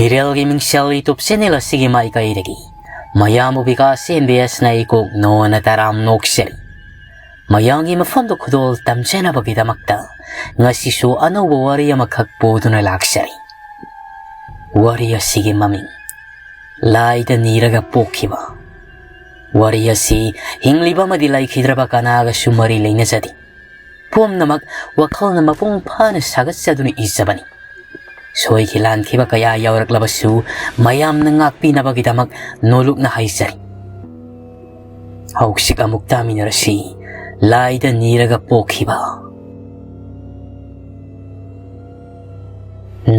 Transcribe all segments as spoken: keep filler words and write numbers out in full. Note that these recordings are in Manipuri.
ꯏꯔꯦꯜꯒꯤ ꯃꯤꯡꯁꯦꯜ YouTube ꯆꯦꯅꯦꯜ ꯑꯁꯤꯒꯤ ꯃꯥꯏꯀꯩꯗꯒꯤ ꯃꯌꯥꯝꯕꯨ ꯕꯤꯀꯥꯁ ꯑꯦꯝ ꯕꯤ ꯑꯦꯁꯅ ꯏꯀꯣꯛ ꯅꯣꯟꯅ ꯇꯔꯥꯝ ꯅꯣꯛꯆꯔꯤ꯫ ꯃꯌꯥꯝꯒꯤ ꯃꯐꯝꯗ ꯈꯨꯗꯣꯜ ꯇꯝꯖꯅꯕꯒꯤꯗꯃꯛꯇ ꯉꯁꯤꯁꯨ ꯑꯅꯧꯕ ꯋꯥꯔꯤ ꯑꯃꯈꯛ ꯄꯨꯗꯨꯅ ꯂꯥꯛꯆꯔꯤ꯫ ꯋꯥꯔꯤ ꯑꯁꯤꯒꯤ ꯃꯃꯤꯡ, ꯂꯥꯏꯗ ꯅꯤꯔꯒ ꯄꯣꯛꯈꯤꯕ꯫ ꯋꯥꯔꯤ ꯑꯁꯤ ꯍꯤꯡꯂꯤꯕ ꯑꯃꯗꯤ ꯂꯩꯈꯤꯗ꯭ꯔꯕ ꯀꯅꯥꯒꯁꯨ ꯃꯔꯤ ꯂꯩꯅꯖꯗꯦ꯫ ꯄꯨꯝꯅꯃꯛ ꯋꯥꯈꯜꯅ ꯃꯄꯨꯡ ꯐꯥꯅ ꯁꯥꯒꯠꯆꯗꯨꯅ ꯏꯖꯕꯅꯤ꯫ ꯁꯣꯏꯈꯤ ꯂꯥꯟꯈꯤꯕ ꯀꯌꯥ ꯌꯥꯎꯔꯛꯂꯕꯁꯨ, ꯃꯌꯥꯝꯅ ꯉꯥꯛꯄꯤꯅꯕꯒꯤꯗꯃꯛ ꯅꯣꯂꯨꯛꯅ ꯍꯥꯏꯖꯔꯤ꯫ ꯍꯧꯖꯤꯛ ꯑꯃꯨꯛ ꯇꯥꯃꯤꯟꯅꯔꯁꯤ, ꯂꯥꯏꯗ ꯅꯤꯔꯒ ꯄꯣꯛꯈꯤꯕ꯫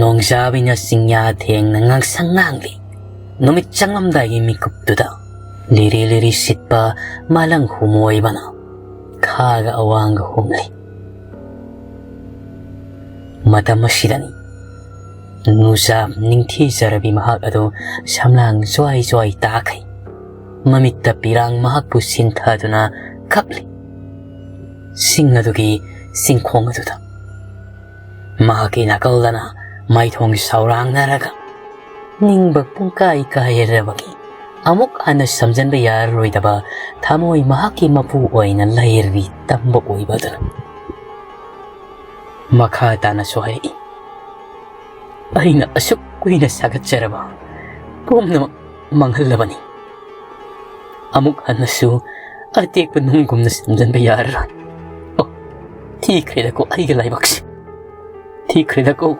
ꯅꯣꯡꯖꯥꯕꯤꯅ ꯆꯤꯡꯌꯥ ꯊꯦꯡꯅ ꯉꯥꯡꯁꯪ ꯉꯥꯡꯂꯤ꯫ ꯅꯨꯃꯤꯠ ꯆꯪꯂꯝꯗꯥꯏꯒꯤ ꯃꯤꯀꯨꯞꯇꯨꯗ ꯂꯤꯔꯤ ꯂꯤꯔꯤ ꯁꯤꯠꯄ ꯃꯥꯂꯪ ꯍꯨꯃꯣꯏꯕꯅ ꯈꯥꯒ ꯑꯋꯥꯡꯒ ꯍꯨꯝꯂꯤ꯫ ꯃꯇꯝ ꯑꯁꯤꯗꯅꯤ ꯅꯨꯖꯥꯞ ꯅꯤꯡꯊꯤꯖꯔꯕꯤ ꯃꯍꯥꯛ ꯑꯗꯨ ꯁꯝꯂꯥꯡ ꯖ꯭ꯋꯥꯏ ꯖ꯭ꯋꯥꯏ ꯇꯥꯈꯩ꯫ ꯃꯃꯤꯠꯇ ꯄꯤꯔꯥꯡ ꯃꯍꯥꯛꯄꯨ ꯁꯤꯟꯊꯗꯨꯅ ꯀꯞꯂꯤ꯫ ꯆꯤꯡ ꯑꯗꯨꯒꯤ ꯆꯤꯡꯈꯣꯡ ꯑꯗꯨꯗ ꯃꯍꯥꯛꯀꯤ ꯅꯥꯀꯜꯗꯅ ꯃꯥꯏꯊꯣꯡ ꯁꯥꯎꯔꯥꯡꯅꯔꯒ ꯅꯤꯡꯕ ꯄꯨꯡꯀꯥꯏ ꯀꯥꯏꯔꯕꯒꯤ ꯑꯃꯨꯛ ꯍꯟꯅ ꯁꯝꯖꯟꯕ ꯌꯥꯔꯔꯣꯏꯗꯕ ꯊꯃꯣꯏ ꯃꯍꯥꯛꯀꯤ ꯃꯄꯨ ꯑꯣꯏꯅ ꯂꯩꯔꯤ ꯇꯝꯕ ꯑꯣꯏꯕ ꯑꯗꯨꯅ꯫ ꯃꯈꯥ ꯇꯥꯅꯁꯨ ꯍꯥꯏꯔꯛꯏ, ꯑꯩꯅ ꯑꯁꯨꯛ ꯀꯨꯏꯅ ꯁꯥꯒꯠꯆꯔꯕ ꯄꯨꯝꯅꯃꯛ ꯃꯥꯡꯍꯜꯂꯕꯅꯤ꯫ ꯑꯃꯨꯛ ꯍꯟꯅꯁꯨ ꯑꯇꯦꯛꯄ ꯅꯨꯡꯒꯨꯝꯅ ꯁꯝꯖꯟꯕ ꯌꯥꯔꯔꯣꯏ꯫ ꯑꯣ, ꯊꯤꯈ꯭ꯔꯦꯗꯀꯣ ꯑꯩꯒꯤ ꯂꯥꯏꯕꯛꯁꯦ꯫ ꯊꯤꯈ꯭ꯔꯦꯗꯀꯣ꯫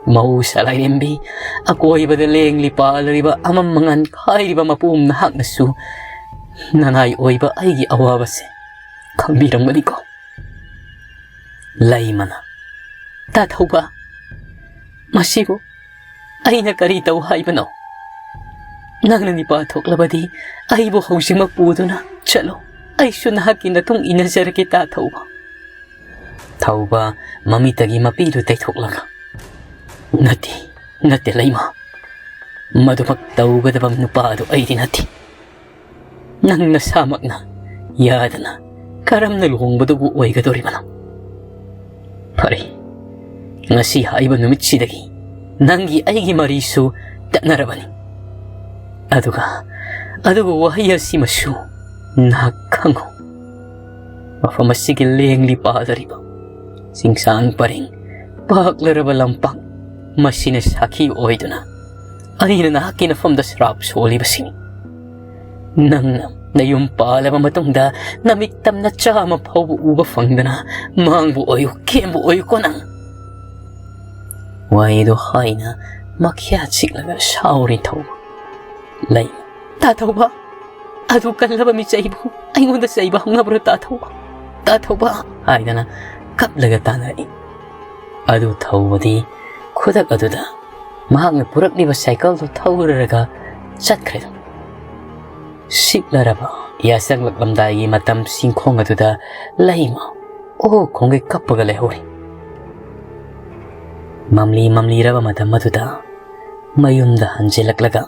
ꯃꯍꯧꯁꯥ ꯂꯥꯏꯔꯦꯝꯕꯤ, ꯑꯀꯣꯏꯕꯗ ꯂꯦꯡꯂꯤ ꯄꯥꯜꯂꯤꯕ ꯑꯃꯝ ꯑꯉꯥꯟ ꯈꯥꯏꯔꯤꯕ ꯃꯄꯨꯝ ꯅꯍꯥꯛꯅꯁꯨ ꯅꯅꯥꯏ ꯑꯣꯏꯕ ꯑꯩꯒꯤ ꯑꯋꯥꯕꯁꯦ ꯈꯪꯕꯤꯔꯝꯒꯅꯤꯀꯣ꯫ ꯂꯩꯃꯅ, ꯇꯥꯊꯧꯕ, ꯃꯁꯤꯕꯨ ꯑꯩꯅ ꯀꯔꯤ ꯇꯧ ꯍꯥꯏꯕꯅꯣ? ꯅꯪꯅ ꯅꯤꯄꯥ ꯊꯣꯛꯂꯕꯗꯤ ꯑꯩꯕꯨ ꯍꯧꯖꯤꯛꯃꯛ ꯄꯨꯗꯨꯅ ꯆꯠꯂꯣ꯫ ꯑꯩꯁꯨ ꯅꯍꯥꯛꯀꯤ ꯃꯇꯨꯡ ꯏꯟꯅꯖꯔꯒꯦ, ꯇꯥꯊꯧꯕ꯫ ꯊꯧꯕ ꯃꯃꯤꯠꯇꯒꯤ ꯃꯄꯤꯗꯨ ꯇꯩꯊꯣꯛꯂꯒ, ꯅꯠꯇꯦ, ꯅꯠꯇꯦ ꯂꯩꯃ, ꯃꯗꯨꯃꯛ ꯇꯧꯒꯗꯕ ꯅꯨꯄꯥ ꯑꯗꯨ ꯑꯩꯗꯤ ꯅꯠꯇꯦ꯫ ꯅꯪ ꯅꯁꯥꯃꯛꯅ ꯌꯥꯗꯅ ꯀꯔꯝꯅ ꯂꯨꯍꯣꯡꯕꯗꯨꯕꯨ ꯑꯣꯏꯒꯗꯧꯔꯤꯕꯅꯣ? ꯐꯔꯦ, ꯉꯁꯤ ꯍꯥꯏꯕ ꯅꯨꯃꯤꯠꯁꯤꯗꯒꯤ ꯅꯪꯒꯤ ꯑꯩꯒꯤ ꯃꯔꯤꯁꯨ ꯇꯠꯅꯔꯕꯅꯤ꯫ ꯑꯗꯨꯒ, ꯑꯗꯨꯒ ꯋꯥꯍꯩ ꯑꯁꯤꯃꯁꯨ ꯅꯍꯥꯛ ꯈꯪꯉꯨ, ꯃꯐꯝ ꯑꯁꯤꯒꯤ ꯂꯦꯡꯂꯤ ꯄꯥꯗꯔꯤꯕ ꯆꯤꯡꯁꯥꯡ ꯄꯔꯦꯡ, ꯄꯥꯛꯂꯔꯕ ꯂꯝꯄꯥꯛ, ꯃꯁꯤꯅ ꯁꯥꯈꯤ ꯑꯣꯏꯗꯨꯅ ꯑꯩꯅ ꯅꯍꯥꯛꯀꯤ ꯅꯐꯝꯗ ꯁ꯭ꯔꯥꯞ ꯁꯣꯜꯂꯤꯕꯁꯤꯅꯤ꯫ ꯅꯪꯅ ꯅꯌꯨꯝ ꯄꯥꯜꯂꯕ ꯃꯇꯨꯡꯗ ꯅꯃꯤꯠ ꯇꯝꯅ ꯆꯥꯃ ꯐꯥꯎꯕ ꯎꯕ ꯐꯪꯗꯅ ꯃꯥꯡꯕ ꯑꯣꯏꯌꯨ, ꯀꯦꯝꯕ ꯑꯣꯏꯌꯨꯀꯣ ꯅꯪ꯫ ꯋꯥꯍꯩꯗꯣ ꯍꯥꯏꯅ ꯃꯈ꯭ꯌꯥ ꯆꯤꯛꯂꯒ ꯁꯥꯎꯔꯤ ꯊꯧꯕ꯫ ꯂꯩ꯫ "ꯇꯥ ꯊꯧꯕ, ꯑꯗꯨ ꯀꯜꯂꯕ ꯃꯤꯆꯩꯕꯨ ꯑꯩꯉꯣꯟꯗ ꯆꯩꯕ ꯍꯧꯅꯕ꯭ꯔꯣ, ꯇꯥ ꯊꯧꯕ? ꯇꯥ ꯊꯧꯕ!" ꯍꯥꯏꯗꯅ ꯀꯞꯂꯒ ꯇꯥꯅꯔꯛꯏ꯫ ꯑꯗꯨ ꯊꯧꯕꯗꯤ ꯈꯨꯗꯛ ꯑꯗꯨꯗ ꯃꯍꯥꯛꯅ ꯄꯨꯔꯛꯂꯤꯕ ꯁꯥꯏꯀꯜꯗꯨ ꯊꯧꯔꯔꯒ ꯆꯠꯈ꯭ꯔꯦ꯫ ꯁꯤꯛꯂꯔꯕ ꯌꯥꯆꯪꯂꯛꯂꯝꯗꯥꯏꯒꯤ ꯃꯇꯝ ꯆꯤꯡꯈꯣꯡ ꯑꯗꯨꯗ ꯂꯩꯃ ꯑꯣ ꯈꯣꯡꯒꯩ ꯀꯞꯄꯒ ꯂꯩꯍꯧꯔꯤ꯫ ꯃꯝꯂꯤ ꯃꯝꯂꯤꯔꯕ ꯃꯇꯝ ꯑꯗꯨꯗ ꯃꯌꯨꯝꯗ ꯍꯟꯖꯤꯜꯂꯛꯂꯒ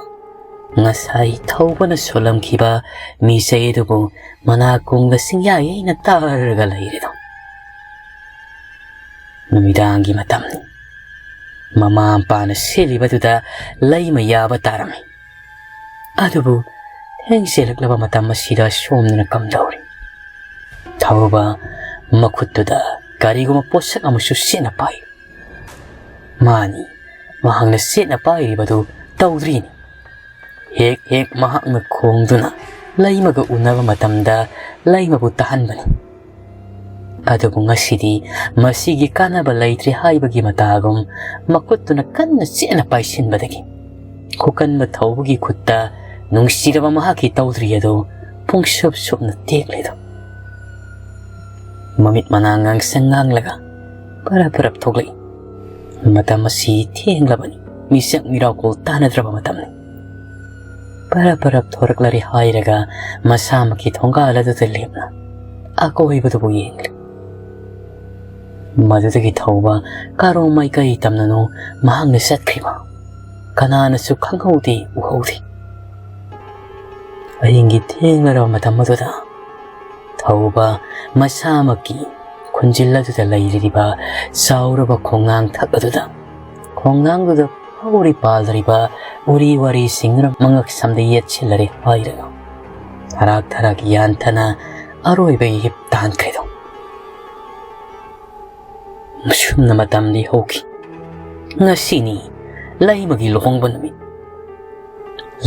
ꯉꯁꯥꯏ ꯊꯧꯕꯅ ꯁꯣꯜꯂꯝꯈꯤꯕ ꯃꯤꯁꯩ ꯑꯗꯨꯕꯨ ꯃꯅꯥꯀꯣꯡꯗ ꯁꯤꯡꯌꯥ ꯌꯩꯅ ꯇꯥꯔꯒ ꯂꯩꯔꯤꯗꯣ꯫ ꯅꯨꯃꯤꯗꯥꯡꯒꯤ ꯃꯇꯝꯅꯤ꯫ ꯃꯃꯥ ꯃꯄꯥꯅ ꯁꯦꯠꯂꯤꯕꯗꯨꯗ ꯂꯩꯃ ꯌꯥꯕ ꯇꯥꯔꯝꯃꯤ꯫ ꯑꯗꯨꯕꯨ ꯊꯦꯡꯖꯤꯜꯂꯛꯂꯕ ꯃꯇꯝ ꯑꯁꯤꯗ ꯁꯣꯝꯗꯅ ꯀꯝꯗꯧꯔꯤ? ꯊꯧꯕ ꯃꯈꯨꯠꯇꯨꯗ ꯀꯔꯤꯒꯨꯝꯕ ꯄꯣꯠꯁꯛ ꯑꯃꯁꯨ ꯁꯦꯠꯅ ꯄꯥꯏ꯫ ꯃꯥꯅꯤ, ꯃꯍꯥꯛꯅ ꯁꯦꯠꯅ ꯄꯥꯏꯔꯤꯕꯗꯨ ꯇꯧꯗ꯭ꯔꯤꯅꯤ꯫ ꯍꯦꯛ ꯍꯦꯛ ꯃꯍꯥꯛꯅ ꯈꯣꯡꯗꯨꯅ ꯂꯩꯃꯒ ꯎꯅꯕ ꯃꯇꯝꯗ ꯂꯩꯃꯕꯨ ꯇꯥꯍꯟꯕꯅꯤ꯫ ꯑꯗꯨꯕꯨ ꯉꯁꯤꯗꯤ ꯃꯁꯤꯒꯤ ꯀꯥꯟꯅꯕ ꯂꯩꯇ꯭ꯔꯦ ꯍꯥꯏꯕꯒꯤ ꯃꯇꯥꯒꯨꯝ ꯃꯈꯨꯠꯇꯨꯅ ꯀꯟꯅ ꯆꯦꯠꯅ ꯄꯥꯏꯁꯤꯟꯕꯗꯒꯤ ꯈꯨꯀꯟꯕ ꯊꯧꯕꯒꯤ ꯈꯨꯠꯇ ꯅꯨꯡꯁꯤꯔꯕ ꯃꯍꯥꯛꯀꯤ ꯇꯧꯗ꯭ꯔꯤ ꯑꯗꯨ ꯄꯨꯡꯁꯨꯞ ꯁꯨꯞꯅ ꯇꯦꯛꯂꯦꯗꯣ꯫ ꯃꯃꯤꯠ ꯃꯅꯥ ꯉꯥꯡꯁꯪ ꯉꯥꯡꯂꯒ ꯄꯔꯞ ꯄꯔꯞ ꯊꯣꯛꯂꯛꯏ꯫ ꯃꯇꯝ ꯑꯁꯤ ꯊꯦꯡꯂꯕꯅꯤ꯫ ꯃꯤꯁꯛ ꯃꯤꯔꯥꯎꯀꯣꯜ ꯇꯥꯅꯗ꯭ꯔꯕ ꯃꯇꯝꯅꯤ꯫ ꯄꯔꯞ ꯄꯔꯞ ꯊꯣꯔꯛꯂꯔꯦ ꯍꯥꯏꯔꯒ ꯃꯁꯥꯃꯛꯀꯤ ꯊꯣꯡꯒꯥꯜ ꯑꯗꯨꯗ ꯂꯦꯞꯅ ꯑꯀꯣꯏꯕꯗꯨꯕꯨ ꯌꯦꯡꯂꯤ꯫ ꯃꯗꯨꯗꯒꯤ ꯊꯧꯕ ꯀꯔꯣꯝ ꯃꯥꯏꯀꯩ ꯇꯝꯅꯅꯣ ꯃꯍꯥꯛꯅ ꯆꯠꯈ꯭ꯔꯤꯕ ꯀꯅꯥꯅꯁꯨ ꯈꯪꯍꯧꯗꯦ, ꯎꯍꯧꯗꯦ꯫ ꯑꯍꯤꯡꯒꯤ ꯊꯦꯡꯂꯔꯕ ꯃꯇꯝ ꯑꯗꯨꯗ ꯊꯧꯕ ꯃꯁꯥꯃꯛꯀꯤ ꯈꯨꯟꯖꯤꯜ ꯑꯗꯨꯗ ꯂꯩꯔꯤꯕ ꯆꯥꯎꯔꯕ ꯈꯣꯡꯅꯥꯡ ꯊꯛ ꯑꯗꯨꯗ ꯈꯣꯡꯅꯥꯡꯗꯨꯗ ꯐꯥꯎꯔꯤ ꯄꯥꯜꯂꯤꯕ ꯎꯔꯤ ꯋꯥꯔꯤꯁꯤꯡꯗꯨꯅ ꯃꯉꯛ ꯁꯝꯗ ꯌꯦꯠꯁꯤꯜꯂꯔꯦ ꯍꯥꯏꯔꯒ ꯊꯔꯥꯛ ꯊꯔꯥꯛ ꯌꯥꯟꯊꯅ ꯑꯔꯣꯏꯕꯒꯤ ꯍꯤꯞ ꯇꯥꯟꯈ꯭ꯔꯦꯗꯣ꯫ ꯑꯁꯨꯝꯅ ꯃꯇꯝꯗꯤ ꯍꯧꯈꯤ꯫ ꯉꯁꯤꯅꯤ ꯂꯩꯃꯒꯤ ꯂꯨꯍꯣꯡꯕ ꯅꯨꯃꯤꯠ꯫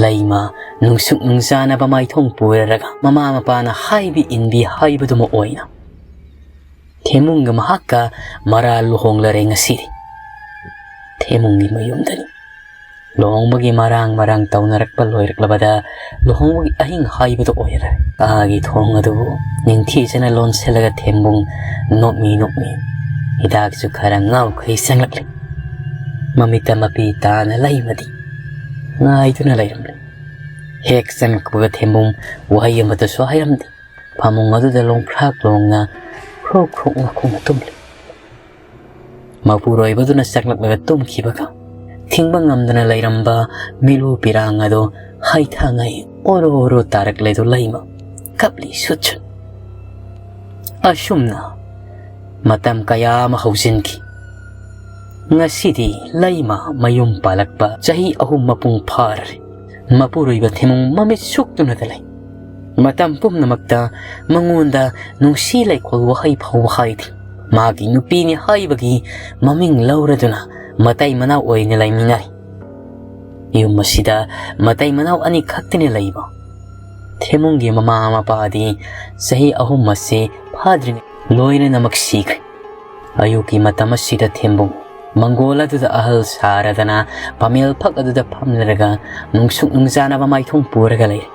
ꯂꯩꯃ ꯅꯨꯡꯁꯨꯛ ꯅꯨꯡꯖꯥꯅꯕ ꯃꯥꯏꯊꯣꯡ ꯄꯨꯔꯔꯒ ꯃꯃꯥ ꯃꯄꯥꯅ ꯍꯥꯏꯕꯤ ꯏꯟꯕꯤ ꯍꯥꯏꯕꯗꯨꯃ ꯑꯣꯏꯅ ꯊꯦꯝꯕꯨꯡꯒ ꯃꯍꯥꯛꯀ ꯃꯔꯥꯜ ꯂꯨꯍꯣꯡꯂꯔꯦ ꯉꯁꯤꯗꯤ꯫ ꯊꯦꯝꯕꯨꯡꯒꯤ ꯃꯌꯨꯝꯗꯅꯤ꯫ ꯂꯨꯍꯣꯡꯕꯒꯤ ꯃꯔꯥꯡ ꯃꯔꯥꯡ ꯇꯧꯅꯔꯛꯄ ꯂꯣꯏꯔꯛꯂꯕꯗ ꯂꯨꯍꯣꯡꯕꯒꯤ ꯑꯍꯤꯡ ꯍꯥꯏꯕꯗꯨ ꯑꯣꯏꯔꯦ꯫ ꯀꯥꯒꯤ ꯊꯣꯡ ꯑꯗꯨꯕꯨ ꯅꯤꯡꯊꯤꯖꯅ ꯂꯣꯟꯁꯤꯜꯂꯒ ꯊꯦꯝꯕꯨꯡ ꯅꯣꯛꯃꯤ ꯅꯣꯛꯃꯤ ꯍꯤꯗꯥꯛꯁꯨ ꯈꯔ ꯉꯥꯎꯈꯩ ꯆꯪꯂꯛꯂꯤ꯫ ꯃꯃꯤꯠꯇ ꯃꯄꯤ ꯇꯥꯅ ꯂꯩꯃꯗꯤ ꯉꯥꯏꯗꯨꯅ ꯂꯩꯔꯝꯂꯤ꯫ ꯍꯦꯛ ꯆꯪꯂꯛꯄꯒ ꯊꯦꯝꯕꯨꯡ ꯋꯥꯍꯩ ꯑꯃꯠꯇꯁꯨ ꯍꯥꯏꯔꯝꯗꯦ꯫ ꯐꯃꯨꯡ ꯑꯗꯨꯗ ꯂꯣꯡꯈ꯭ꯔꯥꯛ ꯂꯣꯡꯅ ꯈ꯭ꯔꯣꯛ ꯈ꯭ꯔꯣꯛ ꯉꯥꯈꯣꯡꯅ ꯇꯨꯝꯂꯤ꯫ ꯃꯄꯨꯔꯣꯏꯕꯗꯨꯅ ꯆꯪꯂꯛꯂꯒ ꯇꯨꯝꯈꯤꯕꯒ ꯊꯤꯡꯕ ꯉꯝꯗꯅ ꯂꯩꯔꯝꯕ ꯃꯤꯂꯨ ꯄꯤꯔꯥꯡ ꯑꯗꯨ ꯍꯩꯊꯥꯉꯩ ꯑꯣꯔꯣ ꯑꯣꯔꯣ ꯇꯥꯔꯛꯂꯦꯗꯨ ꯂꯩꯃ ꯀꯞꯂꯤ ꯁꯨꯠ ꯁꯨꯠ꯫ ꯑꯁꯨꯝꯅ ꯃꯇꯝ ꯀꯌꯥ ꯑꯃ ꯍꯧꯖꯤꯟꯈꯤ꯫ ꯉꯁꯤꯗꯤ ꯂꯩꯃ ꯃꯌꯨꯝ ꯄꯥꯜꯂꯛꯄ ꯆꯍꯤ ꯑꯍꯨꯝ ꯃꯄꯨꯡ ꯐꯥꯔꯔꯦ꯫ ꯃꯄꯨꯔꯣꯏꯕ ꯊꯦꯝꯕꯨꯡ ꯃꯃꯤꯠ ꯁꯨꯛꯇꯨꯅꯗ ꯂꯩ꯫ ꯃꯇꯝ ꯄꯨꯝꯅꯃꯛꯇ ꯃꯉꯣꯟꯗ ꯅꯨꯡꯁꯤ ꯂꯩꯈꯣꯜ ꯋꯥꯍꯩ ꯐꯥꯎꯕ ꯍꯥꯏꯗꯦ꯫ ꯃꯥꯒꯤ ꯅꯨꯄꯤꯅꯤ ꯍꯥꯏꯕꯒꯤ ꯃꯃꯤꯡ ꯂꯧꯔꯗꯨꯅ ꯃꯇꯩ ꯃꯅꯥꯎ ꯑꯣꯏꯅ ꯂꯩꯃꯤꯟꯅꯔꯤ꯫ ꯌꯨꯝ ꯑꯁꯤꯗ ꯃꯇꯩ ꯃꯅꯥꯎ ꯑꯅꯤꯈꯛꯇꯅꯤ ꯂꯩꯕ꯫ ꯊꯦꯝꯕꯨꯡꯒꯤ ꯃꯃꯥ ꯃꯄꯥꯗꯤ ꯆꯍꯤ ꯑꯍꯨꯝ ꯑꯁꯤ ꯐꯥꯗ꯭ꯔꯤꯉꯩ ꯂꯣꯏꯅꯅꯃꯛ ꯁꯤꯈ꯭ꯔꯦ꯫ ꯑꯌꯨꯛꯀꯤ ꯃꯇꯝ ꯑꯁꯤꯗ ꯊꯦꯝꯕꯨꯡ ꯃꯪꯒꯣꯜ ꯑꯗꯨꯗ ꯑꯍꯜ ꯁꯥꯔꯗꯅ ꯄꯥꯃꯦꯜ ꯐꯛ ꯑꯗꯨꯗ ꯐꯝꯂꯔꯒ ꯅꯨꯡꯁꯨꯛ ꯅꯨꯡꯖꯥꯅꯕ ꯃꯥꯏꯊꯣꯡ ꯄꯨꯔꯒ ꯂꯩ꯫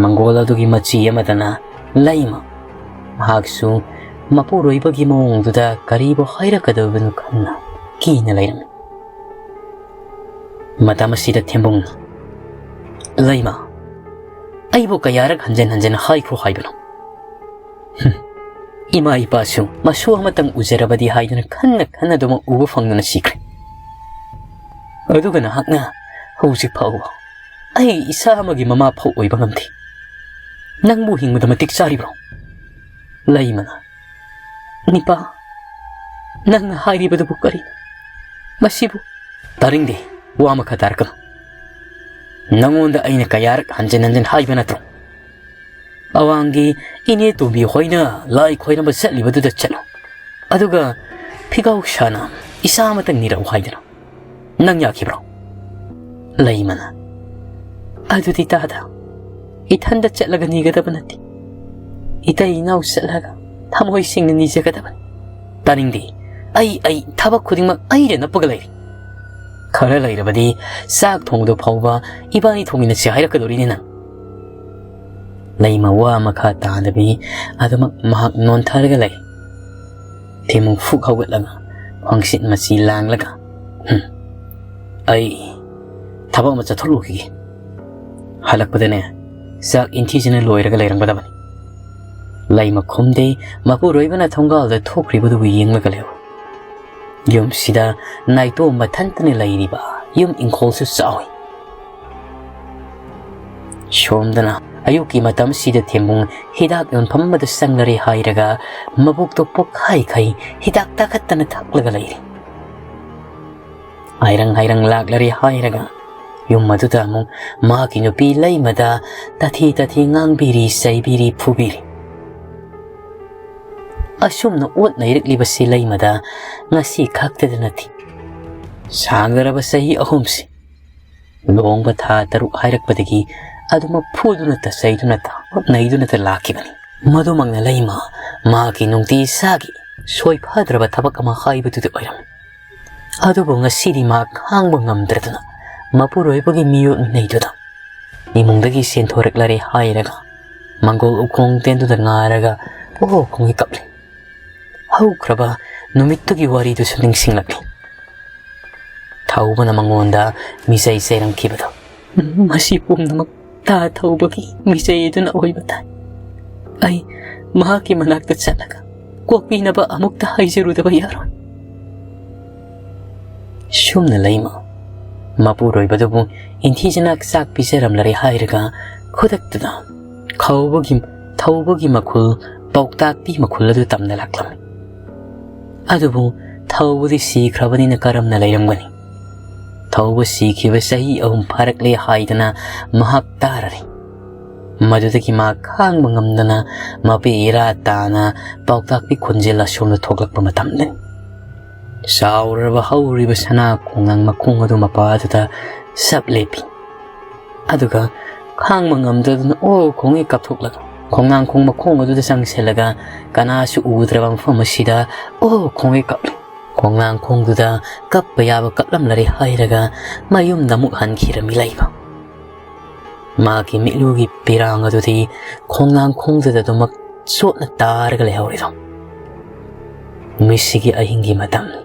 ꯃꯪꯒꯣꯜ ꯑꯗꯨꯒꯤ ꯃꯆꯤ ꯑꯃꯗꯅ ꯂꯩꯃ ꯃꯍꯥꯛꯁꯨ ꯃꯄꯨꯔꯣꯏꯕꯒꯤ ꯃꯑꯣꯡꯗꯨꯗ ꯀꯔꯤꯕꯨ ꯍꯥꯏꯔꯛꯀꯗꯕꯅꯣ ꯈꯟꯅ ꯀꯤꯅ ꯂꯩꯔꯝꯃꯤ꯫ ꯃꯇꯝ ꯑꯁꯤꯗ ꯊꯦꯝꯕꯨꯡꯅ, "ꯂꯩꯃ, ꯑꯩꯕꯨ ꯀꯌꯥꯔꯛ ꯍꯟꯖꯤꯟ ꯍꯟꯖꯤꯟ ꯍꯥꯏꯈ꯭ꯔꯣ ꯍꯥꯏꯕꯅꯣ? ꯍꯨꯝ, ꯏꯃꯥ ꯏꯄꯥꯁꯨ ꯃꯁꯨ ꯑꯃꯇꯪ ꯎꯖꯔꯕꯗꯤ ꯍꯥꯏꯗꯨꯅ ꯈꯟꯅ ꯈꯟꯅꯗꯨꯃꯛ ꯎꯕ ꯐꯪꯗꯅ ꯁꯤꯈ꯭ꯔꯦ꯫ ꯑꯗꯨꯒ ꯅꯍꯥꯛꯅ ꯍꯧꯖꯤꯛ ꯐꯥꯎꯕ ꯑꯩ ꯏꯆꯥ ꯑꯃꯒꯤ ꯃꯃꯥ ꯐꯥꯎ ꯑꯣꯏꯕ ꯉꯝꯗꯦ꯫ ꯅꯪꯕꯨ ꯍꯤꯡꯕꯗ ꯃꯇꯤꯛ ꯆꯥꯔꯤꯕ꯭ꯔꯣ?" ꯂꯩꯃꯅ, "ꯅꯤꯄꯥ, "ꯅꯪꯅ ꯍꯥꯏꯔꯤꯕꯗꯨꯕꯨ ꯀꯔꯤꯅꯣ? ꯃꯁꯤꯕꯨ" "ꯇꯥꯅꯤꯡꯗꯦ, ꯋꯥ ꯃꯈꯥ ꯇꯥꯔꯛꯀꯅꯨ꯫ ꯅꯪꯉꯣꯟꯗ ꯑꯩꯅ ꯀꯌꯥꯔꯛ ꯍꯟꯖꯤꯟ ꯍꯟꯖꯤꯟ ꯍꯥꯏꯕ ꯅꯠꯇ꯭ꯔꯣ? ꯑꯋꯥꯡꯒꯤ ꯏꯅꯦ ꯇꯣꯝꯕꯤ ꯍꯣꯏꯅ ꯂꯥꯏ ꯈꯣꯏꯔꯝꯕ ꯆꯠꯂꯤꯕꯗꯨꯗ ꯆꯠꯂꯨ, ꯑꯗꯨꯒ ꯐꯤꯒꯥꯎ ꯁꯥꯅ ꯏꯆꯥ ꯑꯃꯇꯪ ꯅꯤꯔꯛꯎ ꯍꯥꯏꯗꯅ꯫ ꯅꯪ ꯌꯥꯈꯤꯕ꯭ꯔꯣ?" ꯂꯩꯃꯅ, "ꯑꯗꯨꯗꯤ ꯇꯥꯗ, ꯏꯊꯟꯗ ꯆꯠꯂꯒ ꯅꯤꯒꯗꯕ ꯅꯠꯇꯦ꯫ ꯏꯇꯩ ꯏꯅꯥꯎ ꯆꯠꯂꯒ ꯊꯃꯣꯏ ꯁꯦꯡꯅ ꯅꯤꯖꯒꯗꯕꯅꯤ"꯫ "ꯇꯥꯅꯤꯡꯗꯦ꯫ ꯑꯩ, ꯑꯩ ꯊꯕꯛ ꯈꯨꯗꯤꯡꯃꯛ ꯑꯩꯅ ꯅꯞꯄꯒ ꯂꯩꯔꯤ꯫ ꯈꯔ ꯂꯩꯔꯕꯗꯤ ꯆꯥꯛ ꯊꯣꯡꯕꯗꯨ ꯐꯥꯎꯕ ꯏꯕꯥꯅꯤ ꯊꯣꯡꯃꯤꯟꯅꯁꯤ ꯍꯥꯏꯔꯛꯀꯗꯧꯔꯤꯅꯦ ꯅꯪ"꯫ ꯂꯩꯃ ꯋꯥ ꯃꯈꯥ ꯇꯥꯗꯕꯤ ꯑꯗꯨꯃꯛ ꯃꯍꯥꯛ ꯅꯣꯟꯊꯔꯒ ꯂꯩ꯫ ꯊꯦꯝꯃꯨ ꯐꯨꯛ ꯍꯧꯒꯠꯂꯒ ꯈ꯭ꯋꯥꯡꯁꯤꯠ ꯃꯆꯤ ꯂꯥꯡꯂꯒ, "ꯍꯨꯝ, ꯑꯩ ꯊꯕꯛ ꯑꯃ ꯆꯠꯊꯣꯛꯂꯨꯈꯤꯒꯦ꯫ ꯍꯜꯂꯛꯄꯗꯅꯦ, ꯆꯥꯛ ꯏꯟꯊꯤꯖꯅ ꯂꯣꯏꯔꯒ ꯂꯩꯔꯝꯒꯗꯕꯅꯤ"꯫ ꯂꯩꯃ ꯈꯨꯝꯗꯦ꯫ ꯃꯄꯨꯔꯣꯏꯕꯅ ꯊꯣꯡꯒꯥꯜꯗ ꯊꯣꯛꯈ꯭ꯔꯤꯕꯗꯨꯕꯨ ꯌꯦꯡꯂꯒ ꯂꯩꯍꯧꯏ꯫ ꯌꯨꯝꯁꯤꯗ ꯅꯥꯏꯇꯣꯝ ꯃꯊꯟꯇꯅ ꯂꯩꯔꯤꯕ꯫ ꯌꯨꯝ ꯏꯪꯈꯣꯜꯁꯨ ꯆꯥꯎꯏ꯫ ꯁꯣꯝꯗꯅ ꯑꯌꯨꯛꯀꯤ ꯃꯇꯝꯁꯤꯗ ꯊꯦꯝꯕꯨꯡ ꯍꯤꯗꯥꯛ ꯌꯣꯟꯐꯝ ꯑꯃꯗ ꯆꯪꯂꯔꯦ ꯍꯥꯏꯔꯒ ꯃꯕꯨꯛꯇꯣ ꯄꯣꯛꯈꯥꯏꯈꯩ ꯍꯤꯗꯥꯛ ꯇꯥꯈꯠꯇꯅ ꯊꯛꯂꯒ ꯂꯩꯔꯤ꯫ ꯍꯥꯏꯔꯪ ꯍꯥꯏꯔꯪ ꯂꯥꯛꯂꯔꯦ ꯍꯥꯏꯔꯒ ꯌꯨꯝ ꯑꯗꯨꯗ ꯑꯃꯨꯛ ꯃꯍꯥꯛꯀꯤ ꯅꯨꯄꯤ ꯂꯩꯃꯗ ꯇꯥꯊꯤ ꯇꯥꯊꯤ ꯉꯥꯡꯕꯤꯔꯤ, ꯆꯩꯕꯤꯔꯤ, ꯐꯨꯕꯤꯔꯤ꯫ ꯑꯁꯨꯝꯅ ꯑꯣꯠ ꯅꯩꯔꯛꯂꯤꯕꯁꯤ ꯂꯩꯃꯗ ꯉꯁꯤ ꯈꯛꯇꯗ ꯅꯠꯇꯦ꯫ ꯁꯥꯡꯂꯔꯕ ꯆꯍꯤ ꯑꯍꯨꯝꯁꯤ, ꯂꯨꯍꯣꯡꯕ ꯊꯥ ꯇꯔꯨꯛ ꯍꯥꯏꯔꯛꯄꯗꯒꯤ ꯑꯗꯨꯃꯛ ꯐꯨꯗꯨꯅꯇ, ꯆꯩꯗꯨꯅꯇ, ꯅꯩꯗꯨꯅꯇ ꯂꯥꯛꯈꯤꯕꯅꯤ꯫ ꯃꯗꯨꯃꯛꯅ ꯂꯩꯃ ꯃꯍꯥꯛꯀꯤ ꯅꯨꯡꯇꯤ ꯏꯁꯥꯒꯤ ꯁꯣꯏꯐꯗ꯭ꯔꯕ ꯊꯕꯛ ꯑꯃ ꯍꯥꯏꯕꯗꯨꯗꯤ ꯑꯣꯏꯔꯝꯃꯤ꯫ ꯑꯗꯨꯕꯨ ꯉꯁꯤꯗꯤ ꯃꯥ ꯈꯥꯡꯕ ꯉꯝꯗ꯭ꯔꯗꯨꯅ ꯃꯄꯨꯔꯣꯏꯕꯒꯤ ꯃꯤꯑꯣꯠ ꯃꯤꯅꯩꯗꯨꯗ ꯏꯃꯨꯡꯗꯒꯤ ꯆꯦꯟꯊꯣꯔꯛꯂꯔꯦ ꯍꯥꯏꯔꯒ ꯃꯪꯒꯣꯜ ꯎꯈꯣꯡ ꯇꯦꯟꯗꯨꯗ ꯉꯥꯔꯒ ꯑꯣ ꯈꯣꯡꯉꯩ ꯀꯞꯂꯤ꯫ ꯍꯧꯈ꯭ꯔꯕ ꯅꯨꯃꯤꯠꯇꯨꯒꯤ ꯋꯥꯔꯤꯗꯨꯁꯨ ꯅꯤꯡꯁꯤꯡꯂꯛꯂꯤ꯫ ꯊꯧꯕꯅ ꯃꯉꯣꯟꯗ ꯃꯤꯆꯩ ꯆꯩꯔꯝꯈꯤꯕꯗꯣ꯫ ꯃꯁꯤ ꯄꯨꯝꯅꯃꯛ ꯇꯥ ꯊꯧꯕꯒꯤ ꯃꯤꯆꯩ ꯑꯗꯨꯅ ꯑꯣꯏꯕ ꯇꯥꯏ꯫ ꯑꯩ ꯃꯍꯥꯛꯀꯤ ꯃꯅꯥꯛꯇ ꯆꯠꯂꯒ ꯀꯣꯛꯄꯤꯅꯕ ꯑꯃꯨꯛꯇ ꯍꯥꯏꯖꯔꯨꯗꯕ ꯌꯥꯔꯣꯏ꯫ ꯁꯨꯝꯅ ꯂꯩꯃ ꯃꯄꯨꯔꯣꯏꯕꯗꯨꯕꯨ ꯏꯟꯊꯤꯖꯅ ꯆꯥꯛ ꯄꯤꯖꯔꯝꯂꯔꯦ ꯍꯥꯏꯔꯒ ꯈꯨꯗꯛꯇꯨꯗ ꯈꯧꯕꯒꯤ, ꯊꯧꯕꯒꯤ ꯃꯈꯨꯜ, ꯄꯥꯎꯇꯥꯛꯄꯤ ꯃꯈꯨꯜ ꯑꯗꯨ ꯇꯝꯅ ꯂꯥꯛꯂꯝꯃꯤ꯫ ꯑꯗꯨꯕꯨ ꯊꯧꯕꯗꯤ ꯁꯤꯈ꯭ꯔꯕꯅꯤꯅ ꯀꯔꯝꯅ ꯂꯩꯔꯝꯒꯅꯤ? ꯊꯧꯕ ꯁꯤꯈꯤꯕ ꯆꯍꯤ ꯑꯍꯨꯝ ꯐꯥꯔꯛꯂꯦ ꯍꯥꯏꯗꯅ ꯃꯍꯥꯛ ꯇꯥꯔꯔꯦ꯫ ꯃꯗꯨꯗꯒꯤ ꯃꯥ ꯈꯥꯡꯕ ꯉꯝꯗꯅ ꯃꯄꯤ ꯏꯔꯥ ꯇꯥꯅ ꯄꯥꯎꯇꯥꯛꯄꯤ ꯈꯣꯟꯖꯦꯜ ꯑꯁꯣꯝꯗ ꯊꯣꯛꯂꯛꯄ ꯃꯇꯝꯗꯅꯤ꯫ ꯆꯥꯎꯔꯕ ꯍꯧꯔꯤꯕ ꯁꯅꯥ ꯈꯣꯡꯅꯥꯡ ꯃꯈꯣꯡ ꯑꯗꯨ ꯃꯄꯥꯗꯨꯗ ꯁꯞ ꯂꯦꯞꯄꯤ꯫ ꯑꯗꯨꯒ ꯈꯥꯡꯕ ꯉꯝꯗꯗꯨꯅ ꯑꯣ ꯈꯣꯡꯉꯩ ꯀꯥꯞꯊꯣꯛꯂꯒ ꯈꯣꯡꯅꯥꯡꯈꯣꯡ ꯃꯈꯣꯡ ꯑꯗꯨꯗ ꯆꯪꯁꯤꯜꯂꯒ ꯀꯅꯥꯁꯨ ꯎꯗ꯭ꯔꯕ ꯃꯐꯝ ꯑꯁꯤꯗ ꯑꯣ ꯈꯣꯡꯉꯩ ꯀꯥꯞꯂꯤ꯫ ꯈꯣꯡꯅꯥꯡꯈꯣꯡꯗꯨꯗ ꯀꯞꯄ ꯌꯥꯕ ꯀꯞꯂꯝꯂꯔꯦ ꯍꯥꯏꯔꯒ ꯃꯌꯨꯝꯗ ꯑꯃꯨꯛ ꯍꯟꯈꯤꯔꯝꯃꯤ ꯂꯩꯃ꯫ ꯃꯥꯒꯤ ꯃꯤꯠꯂꯨꯒꯤ ꯄꯤꯔꯥꯡ ꯑꯗꯨꯗꯤ ꯈꯣꯡꯅꯥꯡꯈꯣꯡꯗꯨꯗ ꯑꯗꯨꯃꯛ ꯆꯣꯠꯅ ꯇꯥꯔꯒ ꯂꯩꯍꯧꯔꯤꯗꯣ꯫ ꯅꯨꯃꯤꯠꯁꯤꯒꯤ ꯑꯍꯤꯡꯒꯤ ꯃꯇꯝꯅꯤ꯫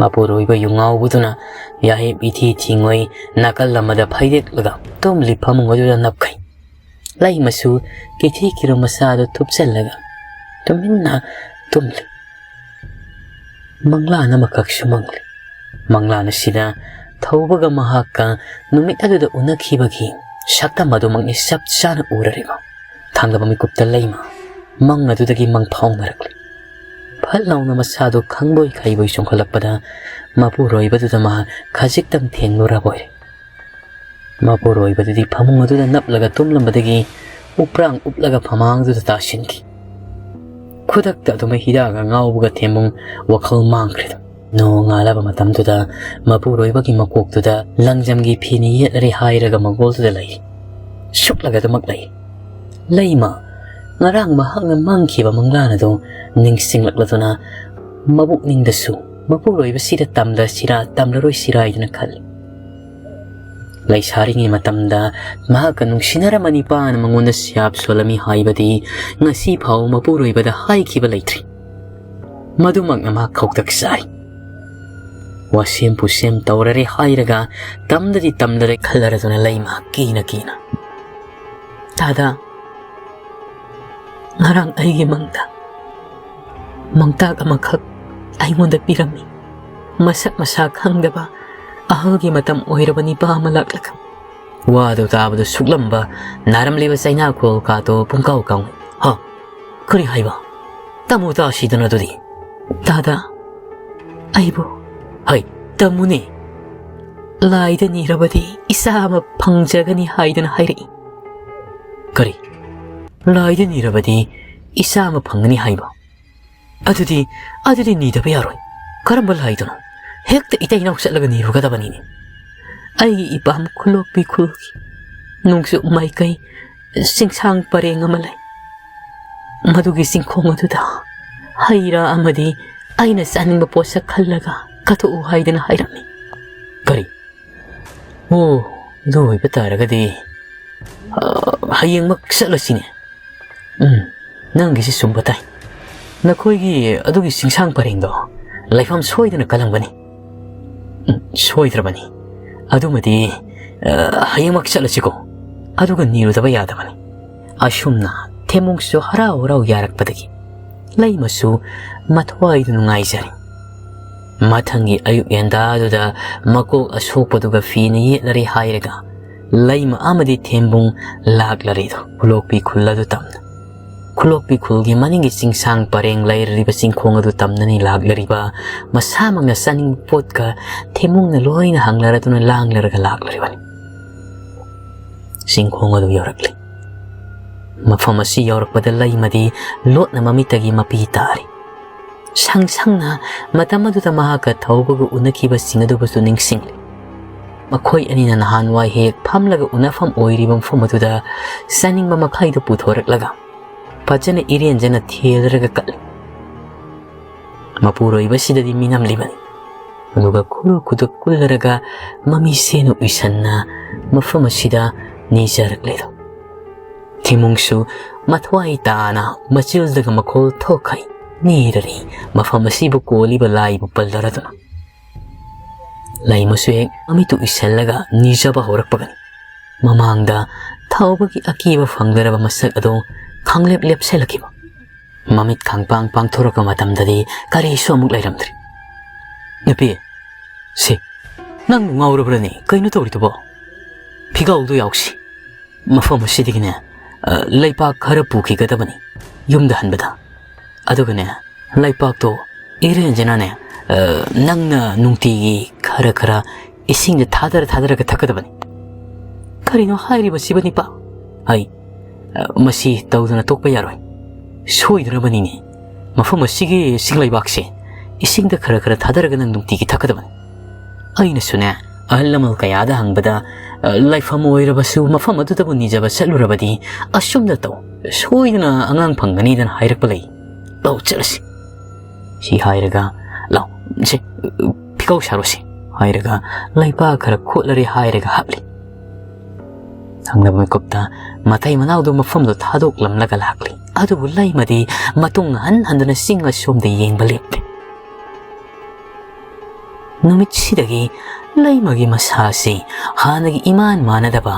ꯃꯄꯨꯔꯣꯏꯕ ꯌꯨ ꯉꯥꯎꯕꯗꯨꯅ ꯌꯥꯍꯦꯞ ꯏꯊꯤ ꯊꯤꯉꯣꯏ ꯅꯥꯀꯜ ꯑꯃꯗ ꯐꯩꯗꯦꯛꯂꯒ ꯇꯨꯝꯂꯤ ꯐꯃꯨꯡ ꯑꯗꯨꯗ ꯅꯞꯈꯩ꯫ ꯂꯩꯃꯁꯨ ꯀꯤꯊꯤ ꯀꯤꯔꯨꯝ ꯃꯆꯥꯗꯨ ꯊꯨꯞꯆꯜꯂꯒ ꯇꯨꯃꯤꯟꯅ ꯇꯨꯝꯂꯤ꯫ ꯃꯪꯂꯥꯟ ꯑꯃꯈꯛꯁꯨ ꯃꯪꯂꯤ꯫ ꯃꯪꯂꯥꯟ ꯑꯁꯤꯗ ꯊꯧꯕꯒ ꯃꯍꯥꯛꯀ ꯅꯨꯃꯤꯠ ꯑꯗꯨꯗ ꯎꯅꯈꯤꯕꯒꯤ ꯁꯛꯇꯝ ꯑꯗꯨꯃꯛꯅꯤ ꯆꯞ ꯆꯥꯅ ꯎꯔꯔꯤꯕ꯫ ꯊꯥꯡꯗꯕ ꯃꯤꯀꯨꯞꯇ ꯂꯩꯃ ꯃꯪ ꯑꯗꯨꯗꯒꯤ ꯃꯪ ꯐꯥꯎꯅꯔꯛꯂꯤ꯫ ꯐꯠ ꯂꯥꯎꯅ ꯃꯁꯥꯗꯨ ꯈꯪꯕꯣꯏ ꯈꯩꯕꯣꯏ ꯆꯣꯡꯈꯠꯂꯛꯄꯗ ꯃꯄꯨꯔꯣꯏꯕꯗꯨꯗ ꯃꯍꯥꯛ ꯈꯖꯤꯛꯇꯪ ꯊꯦꯡꯂꯨꯔꯕ ꯑꯣꯏꯔꯦ꯫ ꯃꯄꯨꯔꯣꯏꯕꯗꯨꯗꯤ ꯐꯃꯨꯡ ꯑꯗꯨꯗ ꯅꯞꯂꯒ ꯇꯨꯝꯂꯝꯕꯗꯒꯤ ꯎꯄ꯭ꯔꯥꯡ ꯎꯞꯂꯒ ꯐꯃꯥꯡꯗꯨꯗ ꯇꯥꯁꯤꯟꯈꯤ꯫ ꯈꯨꯗꯛꯇ ꯑꯗꯨꯃꯛ ꯍꯤꯗꯥꯛ ꯉꯥꯎꯕꯒ ꯊꯦꯝꯕꯨꯡ ꯋꯥꯈꯜ ꯃꯥꯡꯈ꯭ꯔꯦꯗ꯫ ꯅꯣꯡꯉꯥꯜꯂꯕ ꯃꯇꯝꯗꯨꯗ ꯃꯄꯨꯔꯣꯏꯕꯒꯤ ꯃꯀꯣꯛꯇꯨꯗ ꯂꯪꯖꯝꯒꯤ ꯐꯤꯅ ꯌꯦꯠꯂꯔꯦ ꯍꯥꯏꯔꯒ ꯃꯒꯣꯜꯗꯨꯗ ꯂꯩ꯫ ꯁꯨꯛꯂꯒ ꯑꯗꯨꯃꯛ ꯂꯩ꯫ ꯂꯩꯃ, ꯉꯔꯥꯡ ꯃꯍꯥꯛꯅ ꯃꯪꯈꯤꯕ ꯃꯪꯂꯥꯟ ꯑꯗꯨ ꯅꯤꯡꯁꯤꯡꯂꯛꯂꯗꯨꯅ ꯃꯕꯨꯛꯅꯤꯡꯗꯁꯨ ꯃꯄꯨꯔꯣꯏꯕꯁꯤꯗ ꯇꯝꯂꯁꯤꯔꯥ ꯇꯝꯂꯔꯣꯏꯁꯤꯔꯥ ꯍꯥꯏꯗꯨꯅ ꯈꯜꯂꯤ꯫ ꯂꯩꯁꯥꯔꯤꯉꯩ ꯃꯇꯝꯗ ꯃꯍꯥꯛꯀ ꯅꯨꯡꯁꯤꯅꯔꯝꯕ ꯅꯤꯄꯥꯅ ꯃꯉꯣꯟꯗ ꯁꯤꯌꯥꯞ ꯁꯣꯜꯂꯝꯃꯤ ꯍꯥꯏꯕꯗꯤ ꯉꯁꯤ ꯐꯥꯎ ꯃꯄꯨꯔꯣꯏꯕꯗ ꯍꯥꯏꯈꯤꯕ ꯂꯩꯇ꯭ꯔꯤ꯫ ꯃꯗꯨꯃꯛꯅ ꯃꯍꯥꯛ ꯈꯧꯇꯛ ꯆꯥꯏ꯫ ꯋꯥꯁꯦꯝ ꯄꯨꯁꯦꯝ ꯇꯧꯔꯔꯦ ꯍꯥꯏꯔꯒ ꯇꯝꯗꯗꯤ ꯇꯝꯂꯔꯦ ꯈꯜꯂꯔꯗꯨꯅ ꯂꯩꯃ ꯀꯤꯅ ꯀꯤꯅ꯫ ꯗꯥꯗꯥ, ꯉꯔꯥꯡ ꯑꯩꯒꯤ ꯃꯪꯗ ꯃꯪꯇꯥꯛ ꯑꯃꯈꯛ ꯑꯩꯉꯣꯟꯗ ꯄꯤꯔꯝꯃꯤ꯫ ꯃꯁꯛ ꯃꯁꯥ ꯈꯪꯗꯕ ꯑꯍꯜꯒꯤ ꯃꯇꯝ ꯑꯣꯏꯔꯕ ꯅꯤꯄꯥ ꯑꯃ ꯂꯥꯛꯂꯒ꯫ ꯋꯥꯗꯨ ꯇꯥꯕꯗ ꯁꯨꯛꯂꯝꯕ ꯅꯥꯔꯝꯂꯤꯕ ꯆꯩꯅꯥꯈꯣꯜ ꯀꯥꯇꯣ ꯄꯨꯡꯀꯥꯎ ꯀꯥꯎꯏ꯫ ꯍꯥ? ꯀꯔꯤ ꯍꯥꯏꯕ? ꯇꯥꯃꯣ ꯇꯥꯁꯤꯗꯅ ꯑꯗꯨꯗꯤ꯫ "ꯗꯥꯗꯥ, ꯑꯩꯕꯨ" "ꯍꯩ, ꯇꯝꯃꯨꯅꯦ꯫ "ꯂꯥꯏꯗ ꯅꯤꯔꯕꯗꯤ ꯏꯆꯥ ꯑꯃ ꯐꯪꯖꯒꯅꯤ ꯍꯥꯏꯗꯅ ꯍꯥꯏꯔꯛꯏ"꯫ "ꯀꯔꯤ? ꯂꯥꯏꯗ ꯅꯤꯔꯕꯗꯤ ꯏꯆꯥ ꯑꯃ ꯐꯪꯒꯅꯤ ꯍꯥꯏꯕ? ꯑꯗꯨꯗꯤ, ꯑꯗꯨꯗꯤ ꯅꯤꯗꯕ ꯌꯥꯔꯣꯏ꯫ ꯀꯔꯝꯕ ꯂꯥꯏꯗꯅꯣ? ꯍꯦꯛꯇ ꯏꯇꯩ ꯏꯅꯥꯎ ꯆꯠꯂꯒ ꯅꯤꯔꯨꯒꯗꯕꯅꯤꯅꯦ"꯫ ꯑꯩꯒꯤ ꯏꯄꯥꯝ ꯈꯨꯂꯣꯛꯄꯤ ꯈꯨꯜꯒꯤ ꯅꯣꯡꯆꯨꯞ ꯃꯥꯏꯀꯩ ꯆꯤꯡꯁꯥꯡ ꯄꯔꯦꯡ ꯑꯃ ꯂꯩ꯫ ꯃꯗꯨꯒꯤ ꯆꯤꯡꯈꯣꯡ ꯑꯗꯨꯗ ꯍꯩ ꯔꯥ ꯑꯃꯗꯤ ꯑꯩꯅ ꯆꯥꯅꯤꯡꯕ ꯄꯣꯠꯁꯛ ꯈꯜꯂꯒ ꯀꯠꯊꯣꯛꯎ ꯍꯥꯏꯗꯅ ꯍꯥꯏꯔꯝꯃꯤ꯫ "ꯀꯔꯤ? ꯑꯣ, ꯑꯗꯨ ꯑꯣꯏꯕ ꯇꯥꯔꯒꯗꯤ, ꯑ, ꯍꯌꯦꯡꯃꯛ ꯆꯠꯂꯁꯤꯅꯦ꯫ ꯎꯝ, ꯅꯪꯒꯤꯁꯤ ꯆꯨꯝꯕ ꯇꯥꯏ꯫ ꯅꯈꯣꯏꯒꯤ ꯑꯗꯨꯒꯤ ꯆꯤꯡꯁꯥꯡ ꯄꯔꯦꯡꯗꯣ ꯂꯩꯐꯝ ꯁꯣꯏꯗꯅ ꯀꯜꯂꯝꯒꯅꯤ꯫ ꯎꯝ, ꯁꯣꯏꯗ꯭ꯔꯕꯅꯤ꯫ ꯑꯗꯨꯃꯗꯤ, ꯑ, ꯍꯌꯦꯡꯃꯛ ꯆꯠꯂꯁꯤꯀꯣ꯫ ꯑꯗꯨꯒ ꯅꯤꯔꯨꯗꯕ ꯌꯥꯗꯕꯅꯤ"꯫ ꯑꯁꯨꯝꯅ ꯊꯦꯃꯨꯡꯁꯨ ꯍꯔꯥꯎ ꯍꯔꯥꯎ ꯌꯥꯔꯛꯄꯗꯒꯤ ꯂꯩꯃꯁꯨ ꯃꯊ꯭ꯋꯥꯏꯗ ꯅꯨꯡꯉꯥꯏꯖꯔꯦ꯫ ꯃꯊꯪꯒꯤ ꯑꯌꯨꯛ ꯉꯟꯇꯥꯗꯨꯗ ꯃꯀꯣꯛ ꯑꯁꯣꯛꯄꯗꯨꯒ ꯐꯤꯅ ꯌꯦꯠꯂꯔꯦ ꯍꯥꯏꯔꯒ ꯂꯩꯃ ꯑꯃꯗꯤ ꯊꯦꯝꯕꯨꯡ ꯂꯥꯛꯂꯔꯦꯗꯣ ꯈꯨꯂꯣꯛꯄꯤ ꯈꯨꯜ ꯑꯗꯨ ꯇꯝꯅ꯫ ꯈꯨꯂꯣꯛꯄꯤ ꯈꯨꯜꯒꯤ ꯃꯅꯤꯡꯒꯤ ꯆꯤꯡꯁꯥꯡ ꯄꯔꯦꯡ ꯂꯩꯔꯤꯕ ꯆꯤꯡꯈꯣꯡ ꯑꯗꯨ ꯇꯝꯅꯅꯤ ꯂꯥꯛꯂꯔꯤꯕ ꯃꯁꯥꯃꯛꯅ ꯆꯥꯅꯤꯡꯕ ꯄꯣꯠꯀ ꯊꯦꯝꯕꯨꯡꯅ ꯂꯣꯏꯅ ꯍꯪꯅꯔꯗꯨꯅ ꯂꯥꯡꯂꯔꯒ ꯂꯥꯛꯂꯔꯤꯕꯅꯤ꯫ ꯆꯤꯡꯈꯣꯡ ꯑꯗꯨ ꯌꯧꯔꯛꯂꯦ꯫ ꯃꯐꯝ ꯑꯁꯤ ꯌꯧꯔꯛꯄꯗ ꯂꯩꯃꯗꯤ ꯂꯣꯠꯅ ꯃꯃꯤꯠꯇꯒꯤ ꯃꯄꯤ ꯇꯥꯔꯤ꯫ ꯁꯪ ꯁꯪꯅ ꯃꯇꯝ ꯑꯗꯨꯗ ꯃꯍꯥꯛꯀ ꯊꯧꯕꯒ ꯎꯅꯈꯤꯕꯁꯤꯡ ꯑꯗꯨꯕꯨꯁꯨ ꯅꯤꯡꯁꯤꯡꯂꯤ꯫ ꯃꯈꯣꯏ ꯑꯅꯤꯅ ꯅꯍꯥꯟꯋꯥꯏ ꯍꯦꯛ ꯐꯝꯂꯒ ꯎꯅꯐꯝ ꯑꯣꯏꯔꯤꯕ ꯃꯐꯝ ꯑꯗꯨꯗ ꯆꯥꯅꯤꯡꯕ ꯃꯈꯩꯗꯨ ꯄꯨꯊꯣꯔꯛꯂꯒ ꯐꯖꯅ ꯏꯔꯦꯟꯖꯅ ꯊꯦꯜꯂꯔꯒ ꯀꯠꯂꯤ꯫ ꯃꯄꯨꯔꯣꯏꯕꯁꯤꯗꯗꯤ ꯃꯤꯅꯝꯂꯤꯕꯅꯤ꯫ ꯑꯗꯨꯒ ꯈꯨꯔꯨ ꯈꯨꯗꯨꯞ ꯀꯨꯜꯂꯔꯒ ꯃꯃꯤꯁꯦꯟ ꯎꯏꯁꯟꯅ ꯃꯐꯝ ꯑꯁꯤꯗ ꯅꯤꯖꯔꯛꯂꯦꯗꯣ꯫ ꯊꯤꯃꯨꯡꯁꯨ ꯃꯊ꯭ꯋꯥꯏ ꯇꯥꯅ ꯃꯆꯤꯜꯗꯒ ꯃꯈꯣꯜ ꯊꯣꯛꯈꯩ ꯅꯤꯔꯔꯤ ꯃꯐꯝ ꯑꯁꯤꯕꯨ ꯀꯣꯜꯂꯤꯕ ꯂꯥꯏꯕꯨ ꯄꯜꯂꯔꯗꯨꯅ꯫ ꯂꯩꯃꯁꯨ ꯍꯦꯛ ꯃꯃꯤꯠꯇꯨ ꯎꯏꯁꯜꯂꯒ ꯅꯤꯖꯕ ꯍꯧꯔꯛꯄꯒꯅꯤ ꯃꯃꯥꯡꯗ ꯊꯧꯕꯒꯤ ꯑꯀꯤꯕ ꯐꯪꯗ꯭ꯔꯕ ꯃꯁꯛ ꯑꯗꯨ ꯈꯪꯂꯦꯞ ꯂꯦꯞꯁꯤꯜꯂꯛꯈꯤꯕ꯫ ꯃꯃꯤꯠ ꯈꯪꯄꯥꯡ ꯄꯥꯡꯊꯣꯔꯛꯄ ꯃꯇꯝꯗꯗꯤ ꯀꯔꯤꯁꯨ ꯑꯃꯨꯛ ꯂꯩꯔꯝꯗ꯭ꯔꯤ꯫ "ꯅꯨꯄꯤ, ꯁꯤ, ꯅꯪꯕꯨ ꯉꯥꯎꯔꯕ꯭ꯔꯅꯦ? ꯀꯩꯅꯣ ꯇꯧꯔꯤꯗꯨꯕꯣ? ꯐꯤꯒꯥꯎꯗꯣ ꯌꯥꯎꯁꯤ꯫ ꯃꯐꯝ ꯑꯁꯤꯗꯒꯤꯅꯦ, ꯑ, ꯂꯩꯄꯥꯛ ꯈꯔ ꯄꯨꯈꯤꯒꯗꯕꯅꯤ ꯌꯨꯝꯗ ꯍꯟꯕꯗ꯫ ꯑꯗꯨꯒꯅꯦ, ꯂꯩꯄꯥꯛꯇꯣ "ꯏꯔꯦꯟꯖꯅꯅꯦ, ꯑ, ꯅꯪꯅ ꯅꯨꯡꯇꯤꯒꯤ ꯈꯔ ꯈꯔ ꯏꯁꯤꯡꯗ ꯊꯥꯗꯔ ꯊꯥꯗꯔꯒ ꯊꯛꯀꯗꯕꯅꯤ꯫" "ꯀꯔꯤꯅꯣ ꯍꯥꯏꯔꯤꯕꯁꯤꯕꯨ, ꯅꯤꯄꯥ?" "ꯑꯩ, ꯑ, ꯃꯁꯤ ꯇꯧꯗꯅ ꯇꯣꯛꯄ ꯌꯥꯔꯣꯏ꯫ ꯁꯣꯏꯗ꯭ꯔꯕꯅꯤꯅꯦ꯫ ꯃꯐꯝ ꯑꯁꯤꯒꯤ ꯏꯁꯤꯡ ꯂꯩꯕꯥꯛꯁꯦ ꯏꯁꯤꯡꯗ ꯈꯔ ꯈꯔ ꯊꯥꯗꯔꯒ ꯅꯪ ꯅꯨꯡꯇꯤꯒꯤ ꯊꯛꯀꯗꯕꯅꯤ꯫" ꯑꯩꯅꯁꯨꯅꯦ, ꯑꯍꯜ ꯂꯃꯟ ꯀꯌꯥꯗ ꯍꯪꯕꯗ, "ꯑ, ꯂꯥꯏꯐꯝ ꯑꯣꯏꯔꯕꯁꯨ ꯃꯐꯝ ꯑꯗꯨꯗꯕꯨ ꯅꯤꯖꯕ ꯆꯠꯂꯨꯔꯕꯗꯤ ꯑꯁꯨꯝꯅ ꯇꯧ, ꯁꯣꯏꯗꯅ ꯑꯉꯥꯡ ꯐꯪꯒꯅꯤꯗꯅ ꯍꯥꯏꯔꯛꯄ ꯂꯩ꯫ ꯂꯥꯎ ꯆꯠꯂꯁꯤ꯫" ꯁꯤ ꯍꯥꯏꯔꯒ, "ꯂꯥꯎ, ꯁꯦ, ꯐꯤꯀꯧ ꯁꯥꯔꯣꯁꯤ," ꯍꯥꯏꯔꯒ ꯂꯩꯕꯥꯛ ꯈꯔ ꯈꯣꯠꯂꯔꯦ ꯍꯥꯏꯔꯒ ꯍꯥꯞꯂꯤ꯫ ꯊꯪꯅꯕ ꯃꯤꯀꯨꯞꯇ ꯃꯇꯩ ꯃꯅꯥꯎꯗꯨ ꯃꯐꯝꯗꯨ ꯊꯥꯗꯣꯛꯂꯝꯂꯒ ꯂꯥꯛꯂꯤ꯫ ꯑꯗꯨꯕꯨ ꯂꯩꯃꯗꯤ ꯃꯇꯨꯡ ꯍꯟ ꯍꯟꯗꯨꯅ ꯆꯤꯡ ꯑꯁꯣꯝꯗ ꯌꯦꯡꯕ ꯂꯦꯞꯂꯦ꯫ ꯅꯨꯃꯤꯠꯁꯤꯗꯒꯤ ꯂꯩꯃꯒꯤ ꯃꯁꯥꯁꯤ ꯍꯥꯟꯅꯒꯤ ꯏꯃꯥꯟ ꯃꯥꯟꯅꯗꯕ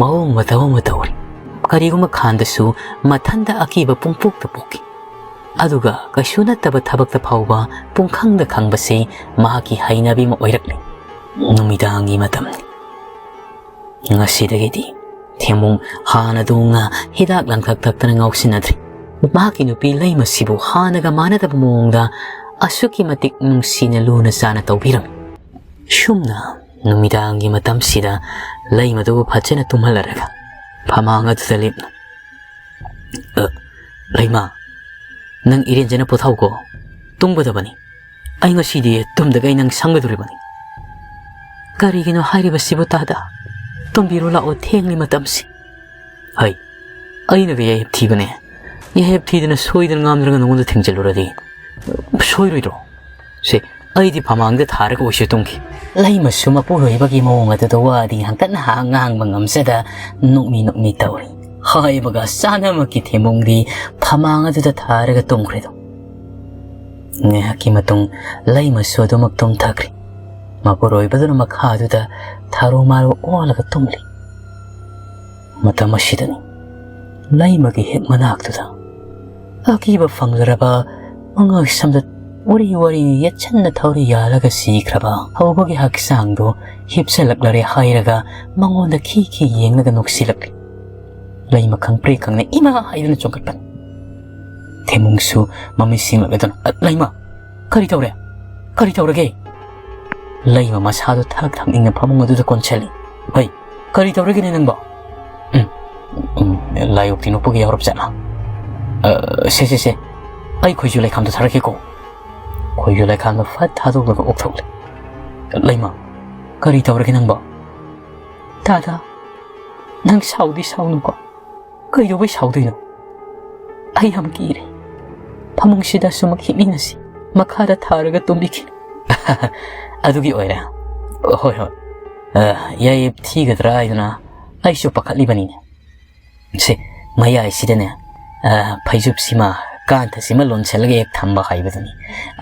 ꯃꯑꯣꯡ ꯃꯇꯧ ꯑꯃ ꯇꯧꯔꯤ꯫ ꯀꯔꯤꯒꯨꯝꯕ ꯈꯥꯟꯗꯁꯨ ꯃꯊꯟꯗ ꯑꯀꯤꯕ ꯄꯨꯡꯄꯣꯛꯇ ꯄꯣꯛꯈꯤ꯫ ꯑꯗꯨꯒ ꯀꯩꯁꯨ ꯅꯠꯇꯕ ꯊꯕꯛꯇ ꯐꯥꯎꯕ ꯄꯨꯡꯈꯪꯗ ꯈꯪꯕꯁꯤ ꯃꯍꯥꯛꯀꯤ ꯍꯩꯅꯕꯤ ꯑꯃ ꯑꯣꯏꯔꯛꯂꯤ꯫ ꯅꯨꯃꯤꯗꯥꯡꯒꯤ ꯃꯇꯝꯅꯤ꯫ ꯉꯁꯤꯗꯒꯤꯗꯤ ꯊꯦꯝꯃꯨꯡ ꯍꯥꯟꯅꯗꯧꯅ ꯍꯤꯗꯥꯛ ꯂꯥꯡꯊꯛ ꯊꯛꯇꯅ ꯉꯥꯎꯁꯤꯟꯅꯗ꯭ꯔꯦ꯫ ꯃꯍꯥꯛꯀꯤ ꯅꯨꯄꯤ ꯂꯩꯃꯁꯤꯕꯨ ꯍꯥꯟꯅꯒ ꯃꯥꯟꯅꯗꯕ ꯃꯑꯣꯡꯗ ꯑꯁꯨꯛꯀꯤ ꯃꯇꯤꯛ ꯅꯨꯡꯁꯤꯅ ꯂꯨꯅ ꯆꯥꯅ ꯇꯧꯕꯤꯔꯝꯃꯤ꯫ ꯁꯨꯝꯅ ꯅꯨꯃꯤꯗꯥꯡꯒꯤ ꯃꯇꯝꯁꯤꯗ ꯂꯩꯃꯗꯨꯕꯨ ꯐꯖꯅ ꯇꯨꯝꯍꯜꯂꯔꯒ ꯐꯃꯥꯡ ꯑꯗꯨꯗ ꯂꯦꯞꯅ, "ꯑ, ꯂꯩꯃ, ꯅꯪ ꯏꯔꯦꯟꯖꯅ ꯄꯣꯊꯥꯎꯀꯣ꯫ ꯇꯨꯝꯒꯗꯕꯅꯤ꯫ ꯑꯩ ꯉꯁꯤꯗꯤ ꯇꯨꯝꯗꯒꯩ ꯅꯪ ꯁꯪꯒꯗꯧꯔꯤꯕꯅꯤ꯫" "ꯀꯔꯤꯒꯤꯅꯣ ꯍꯥꯏꯔꯤꯕꯁꯤꯕꯨ, ꯇꯥꯗ? ꯇꯨꯝꯕꯤꯔꯣ ꯂꯥꯛꯑꯣ, ꯊꯦꯡꯂꯤ ꯃꯇꯝꯁꯤ꯫" "ꯍꯩ, ꯑꯩꯅꯒ ꯌꯥꯍꯦꯞ ꯊꯤꯕꯅꯦ꯫ ꯌꯥꯍꯦꯞ ꯊꯤꯗꯅ ꯁꯣꯏꯗꯅ ꯉꯥꯝꯗꯅꯒ ꯅꯉꯣꯟꯗ ꯊꯦꯡꯖꯤꯜꯂꯨꯔꯗꯤ ꯁꯣꯏꯔꯣꯏꯗ꯭ꯔꯣ? ꯁꯦ, ꯑꯩꯗꯤ ꯐꯃꯥꯡꯗ ꯊꯥꯔꯒ ꯑꯣꯏꯁꯨ ꯇꯨꯝꯈꯤ꯫" ꯂꯩꯃꯁꯨ ꯃꯄꯨꯔꯣꯏꯕꯒꯤ ꯃꯑꯣꯡ ꯑꯗꯨꯗ ꯋꯥꯗꯤ ꯍꯪꯀꯠ ꯍꯟꯇꯥ ꯉꯥꯡꯕ ꯉꯝꯖꯗ ꯅꯣꯛꯃꯤ ꯅꯣꯛꯃꯤ ꯇꯧꯔꯤ꯫ ꯍꯥꯏꯕꯒ ꯆꯥꯅꯃꯛꯀꯤ ꯊꯦꯝꯃꯣꯡꯗꯤ ꯐꯃꯥꯡ ꯑꯗꯨꯗ ꯊꯥꯔꯒ ꯇꯨꯝꯈ꯭ꯔꯦꯗꯣ꯫ ꯉꯥꯏꯍꯥꯛꯀꯤ ꯃꯇꯨꯡ ꯂꯩꯃꯁꯨ ꯑꯗꯨꯃꯛ ꯇꯨꯝꯊꯈ꯭ꯔꯦ꯫ ꯃꯄꯨꯔꯣꯏꯕꯗꯨꯅ ꯃꯈꯥꯗꯨꯗ ꯊꯥꯔꯨ ꯃꯥꯔꯨ ꯑꯣꯜꯂꯒ ꯇꯨꯝꯂꯤ꯫ ꯃꯇꯝ ꯑꯁꯤꯗꯅꯤ ꯂꯩꯃꯒꯤ ꯍꯦꯛ ꯃꯅꯥꯛꯇꯨꯗ ꯑꯀꯤꯕ ꯐꯪꯂꯔꯕ ꯃꯉꯛꯁꯝꯗ ꯎꯔꯤ ꯋꯥꯔꯤ ꯌꯦꯠꯁꯟꯅ ꯊꯧꯔꯤ ꯌꯥꯜꯂꯒ ꯁꯤꯈ꯭ꯔꯕ ꯍꯧꯕꯒꯤ ꯍꯛꯆꯥꯡꯗꯨ ꯍꯤꯞꯆꯜꯂꯛꯂꯔꯦ ꯍꯥꯏꯔꯒ ꯃꯉꯣꯟꯗ ꯈꯤ ꯈꯤ ꯌꯦꯡꯂꯒ ꯅꯣꯛꯁꯤꯜꯂꯛꯂꯤ꯫ ꯂꯩꯃ ꯈꯪꯄ꯭ꯔꯦꯛ ꯈꯪꯅ "ꯏꯃꯥ!" ꯍꯥꯏꯗꯨꯅ ꯆꯣꯡꯈꯠꯄꯅꯤ꯫ ꯊꯦꯝꯃꯨꯡꯁꯨ ꯃꯃꯤꯠ ꯁꯤꯡꯂꯛꯂꯗꯨꯅ, "ꯑ, ꯂꯩꯃ, "ꯀꯔꯤ ꯇꯧꯔꯦ? ꯀꯔꯤ ꯇꯧꯔꯒꯦ?" ꯂꯩꯃ ꯃꯁꯥꯗꯣ ꯊꯛ ꯊꯛ ꯅꯤꯛꯅ ꯐꯃꯨꯡ ꯑꯗꯨꯗ ꯀꯣꯟꯁꯤꯜꯂꯤ꯫ "ꯍꯩ, ꯀꯔꯤ ꯇꯧꯔꯒꯦꯅꯦ ꯅꯪꯕꯣ?" "ꯎꯝ, ꯎꯝ, ꯂꯥꯏ ꯑꯣꯛꯇꯤ ꯅꯣꯛꯄꯒꯤ ꯌꯥꯎꯔꯞ ꯆꯠꯂꯣ꯫ ꯑ, ꯁꯦ, ꯁꯦ, ꯁꯦ, ꯑꯩ ꯈꯣꯏꯖꯨ ꯂꯩꯈꯥꯝꯗꯣ ꯊꯥꯔꯛꯀꯦꯀꯣ꯫" ꯈꯣꯏꯖꯨ ꯂꯩꯈꯥꯝꯗꯣ ꯐꯠ ꯊꯥꯗꯣꯛꯂꯒ ꯑꯣꯛꯊꯣꯛꯂꯦ꯫ "ꯂꯩꯃ, ꯀꯔꯤ ꯇꯧꯔꯒꯦ ꯅꯪꯕꯣ?" "ꯗꯥꯗꯥ, ꯅꯪ ꯁꯥꯎꯗꯤ ꯁꯥꯎꯅꯨꯀꯣ꯫ ꯀꯩꯗꯧꯕꯩ ꯁꯥꯎꯗꯣꯏꯅꯣ? ꯑꯩ ꯌꯥꯝ ꯀꯤꯔꯦ꯫ ꯐꯃꯨꯡꯁꯤꯗ ꯁꯨꯃꯛ ꯍꯤꯞꯃꯤꯟꯅꯁꯤ꯫ ꯃꯈꯥꯗ ꯊꯥꯔꯒ ꯇꯨꯝꯕꯤꯈꯤꯅꯨ꯫" "ꯑꯗꯨꯒꯤ ꯑꯣꯏꯔꯦ꯫ ꯍꯣꯏ, ꯍꯣꯏ꯫ ꯑ, ꯌꯥꯏꯌꯦ, ꯊꯤꯒꯗ꯭ꯔꯥ ꯍꯥꯏꯗꯅ ꯑꯩꯁꯨ ꯄꯥꯈꯠꯂꯤꯕꯅꯤꯅꯦ꯫ ꯁꯦ, ꯃꯌꯥꯏꯁꯤꯗꯅꯦ, ꯑ, ꯐꯩꯖꯨꯞꯁꯤꯃ, ꯀꯥꯟꯊꯁꯤꯃ ꯂꯣꯟꯁꯤꯜꯂꯒ ꯍꯦꯛ ꯊꯝꯕ ꯍꯥꯏꯕꯗꯨꯅꯤ꯫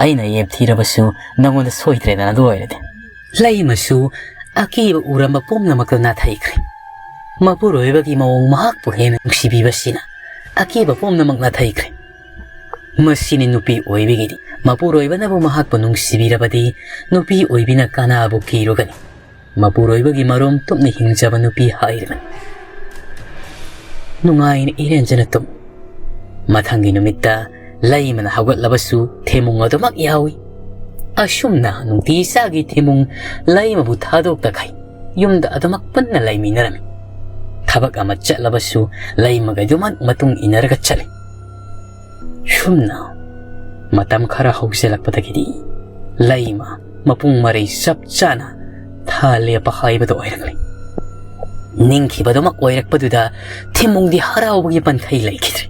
ꯑꯩꯅ ꯌꯦꯞ ꯊꯤꯔꯕꯁꯨ ꯅꯪꯉꯣꯟꯗ ꯁꯣꯏꯗ꯭ꯔꯦꯗꯅ ꯑꯗꯨ ꯑꯣꯏꯔꯗꯤ꯫" ꯂꯩꯃꯁꯨ ꯑꯀꯤꯕ ꯎꯔꯝꯕ ꯄꯨꯝꯅꯃꯛꯇ ꯅꯥꯊꯩꯈ꯭ꯔꯦ꯫ ꯃꯄꯨꯔꯣꯏꯕꯒꯤ ꯃꯑꯣꯡ ꯃꯍꯥꯛꯄꯨ ꯍꯦꯟꯅ ꯅꯨꯡꯁꯤꯕꯤꯕꯁꯤꯅ ꯑꯀꯤꯕ ꯄꯨꯝꯅꯃꯛ ꯅꯥꯊꯩꯈ꯭ꯔꯦ꯫ ꯃꯁꯤꯅꯤ ꯅꯨꯄꯤ ꯑꯣꯏꯕꯤꯒꯤꯗꯤ ꯃꯄꯨꯔꯣꯏꯕꯅꯕꯨ ꯃꯍꯥꯛꯄꯨ ꯅꯨꯡꯁꯤꯕꯤꯔꯕꯗꯤ ꯅꯨꯄꯤ ꯑꯣꯏꯕꯤꯅ ꯀꯅꯥꯕꯨ ꯀꯤꯔꯨꯒꯅꯤ? ꯃꯄꯨꯔꯣꯏꯕꯒꯤ ꯃꯔꯨꯝ ꯇꯨꯝꯅ ꯍꯤꯡꯖꯕ ꯅꯨꯄꯤ ꯍꯥꯏꯔꯤꯕꯅꯤ꯫ ꯅꯨꯡꯉꯥꯏꯅ ꯏꯔꯦꯟꯖꯅ ꯇꯨꯝ꯫ ꯃꯊꯪꯒꯤ ꯅꯨꯃꯤꯠꯇ ꯂꯩꯃꯅ ꯍꯧꯒꯠꯂꯕꯁꯨ ꯊꯤꯃꯨꯡ ꯑꯗꯨꯃꯛ ꯌꯥꯎꯏ꯫ ꯑꯁꯨꯝꯅ ꯅꯨꯡꯇꯤ ꯆꯥꯒꯤ ꯊꯤꯃꯨꯡ ꯂꯩꯃꯕꯨ ꯊꯥꯗꯣꯛꯇꯈꯩ ꯌꯨꯝꯗ ꯑꯗꯨꯃꯛ ꯄꯨꯟꯅ ꯂꯩꯃꯤꯟꯅꯔꯝꯃꯤ꯫ ꯊꯕꯛ ꯑꯃ ꯆꯠꯂꯕꯁꯨ ꯂꯩꯃꯒ ꯑꯗꯨꯃꯛ ꯃꯇꯨꯡ ꯏꯟꯅꯔꯒ ꯆꯠꯂꯤ꯫ ꯁꯨꯝꯅ ꯃꯇꯝ ꯈꯔ ꯍꯧꯖꯤꯜꯂꯛꯄꯗꯒꯤꯗꯤ ꯂꯩꯃ ꯃꯄꯨꯡ ꯃꯔꯩ ꯆꯞ ꯆꯥꯅ ꯊꯥ ꯂꯦꯞꯄ ꯍꯥꯏꯕꯗꯨ ꯑꯣꯏꯔꯛꯂꯦ꯫ ꯅꯤꯡꯈꯤꯕꯗꯨꯃꯛ ꯑꯣꯏꯔꯛꯄꯗꯨꯗ ꯊꯤꯃꯨꯡꯗꯤ ꯍꯔꯥꯎꯕꯒꯤ ꯄꯟꯊꯩ ꯂꯩꯈꯤꯗ꯭ꯔꯦ꯫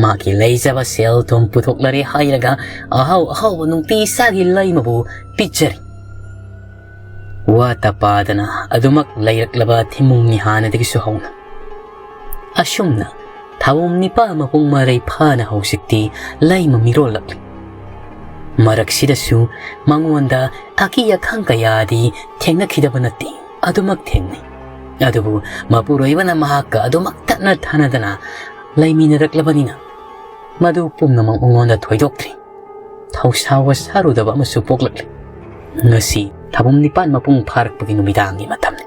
ꯃꯥꯒꯤ ꯂꯩꯖꯕ ꯁꯦꯜ ꯊꯨꯝ ꯄꯨꯊꯣꯛꯂꯔꯦ ꯍꯥꯏꯔꯒ ꯑꯍꯥꯎ ꯑꯍꯥꯎꯕ ꯅꯨꯡꯇꯤ ꯆꯥꯒꯤ ꯂꯩꯃꯕꯨ ꯄꯤꯖꯔꯤ꯫ ꯋꯥꯇ ꯄꯥꯗꯅ ꯑꯗꯨꯃꯛ ꯂꯩꯔꯛꯂꯕ ꯊꯤꯃꯨꯡꯅꯤ ꯍꯥꯟꯅꯗꯒꯤꯁꯨ ꯍꯧꯅ꯫ ꯑꯁꯨꯝꯅ ꯊꯥꯕꯨꯝ ꯅꯤꯄꯥꯜ ꯃꯄꯨꯡ ꯃꯔꯩ ꯐꯥꯅ ꯍꯧꯖꯤꯛꯇꯤ ꯂꯩꯃ ꯃꯤꯔꯣꯜꯂꯛꯂꯤ꯫ ꯃꯔꯛꯁꯤꯗꯁꯨ ꯃꯉꯣꯟꯗ ꯑꯀꯤ ꯑꯈꯪ ꯀꯌꯥꯗꯤ ꯊꯦꯡꯅꯈꯤꯗꯕ ꯅꯠꯇꯦ, ꯑꯗꯨꯃꯛ ꯊꯦꯡꯅꯩ꯫ ꯑꯗꯨꯕꯨ ꯃꯄꯨꯔꯣꯏꯕꯅ ꯃꯍꯥꯛꯀ ꯑꯗꯨꯃꯛ ꯇꯠꯅ ꯊꯥꯅꯗꯅ ꯂꯩꯃꯤꯟꯅꯔꯛꯂꯕꯅꯤꯅ ꯃꯗꯨ ꯄꯨꯝꯅꯃꯛ ꯃꯉꯣꯟꯗ ꯊꯣꯏꯗꯣꯛꯇ꯭ꯔꯤ꯫ ꯊꯧꯁꯥ ꯋꯥꯁꯥꯔꯨꯗꯕ ꯑꯃꯁꯨ ꯄꯣꯛꯂꯛꯂꯤ꯫ ꯉꯁꯤ ꯊꯥꯕꯨꯝ ꯅꯤꯄꯥꯟ ꯃꯄꯨꯡ ꯐꯥꯔꯛꯄꯒꯤ ꯅꯨꯃꯤꯗꯥꯡꯒꯤ ꯃꯇꯝꯅꯤ꯫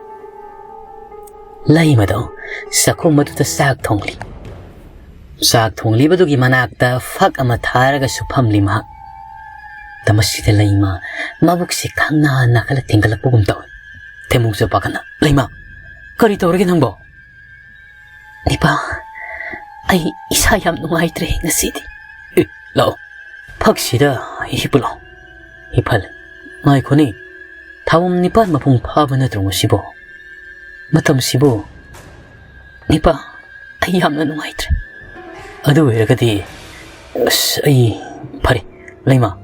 ꯂꯩꯃꯗꯣ ꯆꯥꯛꯈꯨꯝ ꯑꯗꯨꯗ ꯆꯥꯛ ꯊꯣꯡꯂꯤ꯫ ꯆꯥꯛ ꯊꯣꯡꯂꯤꯕꯗꯨꯒꯤ ꯃꯅꯥꯛꯇ ꯐꯛ ꯑꯃ ꯊꯥꯔꯒꯁꯨ ꯐꯝꯂꯤ ꯃꯍꯥꯛ꯫ ꯃꯇꯝ ꯑꯁꯤꯗ ꯂꯩꯃ ꯃꯕꯨꯛꯁꯦ ꯈꯪꯅ ꯅꯥꯒꯠꯂ ꯊꯦꯡꯒꯠꯂꯛꯄꯒꯨꯝ ꯇꯧꯏ꯫ ꯊꯦꯝꯕꯨꯡꯁꯨ ꯄꯥꯈꯠꯅ, "ꯂꯩꯃ, ꯀꯔꯤ ꯇꯧꯔꯒꯦ ꯅꯪꯕꯣ?" "ꯅꯤꯄꯥ, ꯑꯩ ꯏꯁꯥ ꯌꯥꯝ ꯅꯨꯡꯉꯥꯏꯇ꯭ꯔꯦ ꯉꯁꯤꯗꯤ꯫" "ꯑꯦ, ꯂꯥꯛꯑꯣ, ꯐꯛꯁꯤꯗ ꯍꯤꯞꯄꯨ ꯂꯥꯛꯑꯣ꯫" ꯍꯤꯞꯍꯜꯂꯦ꯫ "ꯉꯥꯏꯈꯣꯅꯦ, ꯊꯥꯕꯝ ꯅꯤꯄꯥꯟ ꯃꯄꯨꯡ ꯐꯥꯕ ꯅꯠꯇ꯭ꯔꯣ ꯉꯁꯤꯕꯣ? ꯃꯇꯝꯁꯤꯕꯨ?" "ꯅꯤꯄꯥ, ꯑꯩ ꯌꯥꯝꯅ ꯅꯨꯡꯉꯥꯏꯇ꯭ꯔꯦ꯫" "ꯑꯗꯨ ꯑꯣꯏꯔꯒꯗꯤ, ꯑꯁ, ꯑꯩ, ꯐꯔꯦ, ꯂꯩꯃ,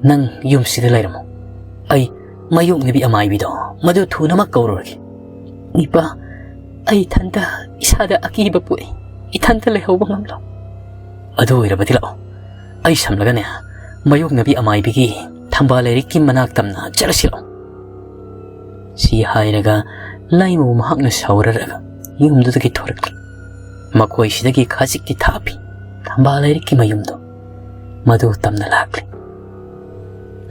ꯅꯪ ꯌꯨꯝꯁꯤꯗ ꯂꯩꯔꯝꯃꯣ꯫ ꯑꯩ ꯃꯌꯣꯛꯅꯕꯤ ꯑꯃꯥꯏꯕꯤꯗꯣ, ꯃꯗꯨ ꯊꯨꯅꯃꯛ ꯀꯧꯔꯨꯔꯒꯦ꯫" "ꯅꯤꯄꯥ, ꯑꯩ ꯏꯊꯟꯇ ꯏꯁꯥꯗ ꯑꯀꯤꯕ ꯄꯣꯛꯏ꯫ ꯏꯊꯟꯇ ꯂꯩꯍꯧꯕ ꯉꯝꯂꯣꯏ꯫" "ꯑꯗꯨ ꯑꯣꯏꯔꯕꯗꯤ ꯂꯥꯛꯑꯣ, ꯑꯩ ꯁꯝꯂꯒꯅꯦ, ꯃꯌꯣꯛꯅꯕꯤ ꯑꯃꯥꯏꯕꯤꯒꯤ ꯊꯝꯕꯥꯜ ꯂꯥꯏꯔꯤꯛꯀꯤ ꯃꯅꯥꯛ ꯇꯝꯅ ꯆꯠꯂꯁꯤ ꯂꯥꯛꯑꯣ꯫" ꯁꯤ ꯍꯥꯏꯔꯒ ꯂꯩꯃꯕꯨ ꯃꯍꯥꯛꯅ ꯁꯥꯎꯔꯔꯒ ꯌꯨꯝꯗꯨꯗꯒꯤ ꯊꯣꯔꯛꯂꯤ꯫ ꯃꯈꯣꯏꯁꯤꯗꯒꯤ ꯈꯖꯤꯛꯇꯤ ꯊꯥꯞꯄꯤ ꯊꯝꯕꯥꯜ ꯂꯥꯏꯔꯤꯛꯀꯤ ꯃꯌꯨꯝꯗꯣ꯫ ꯃꯗꯨ ꯇꯝꯅ ꯂꯥꯛꯂꯤ꯫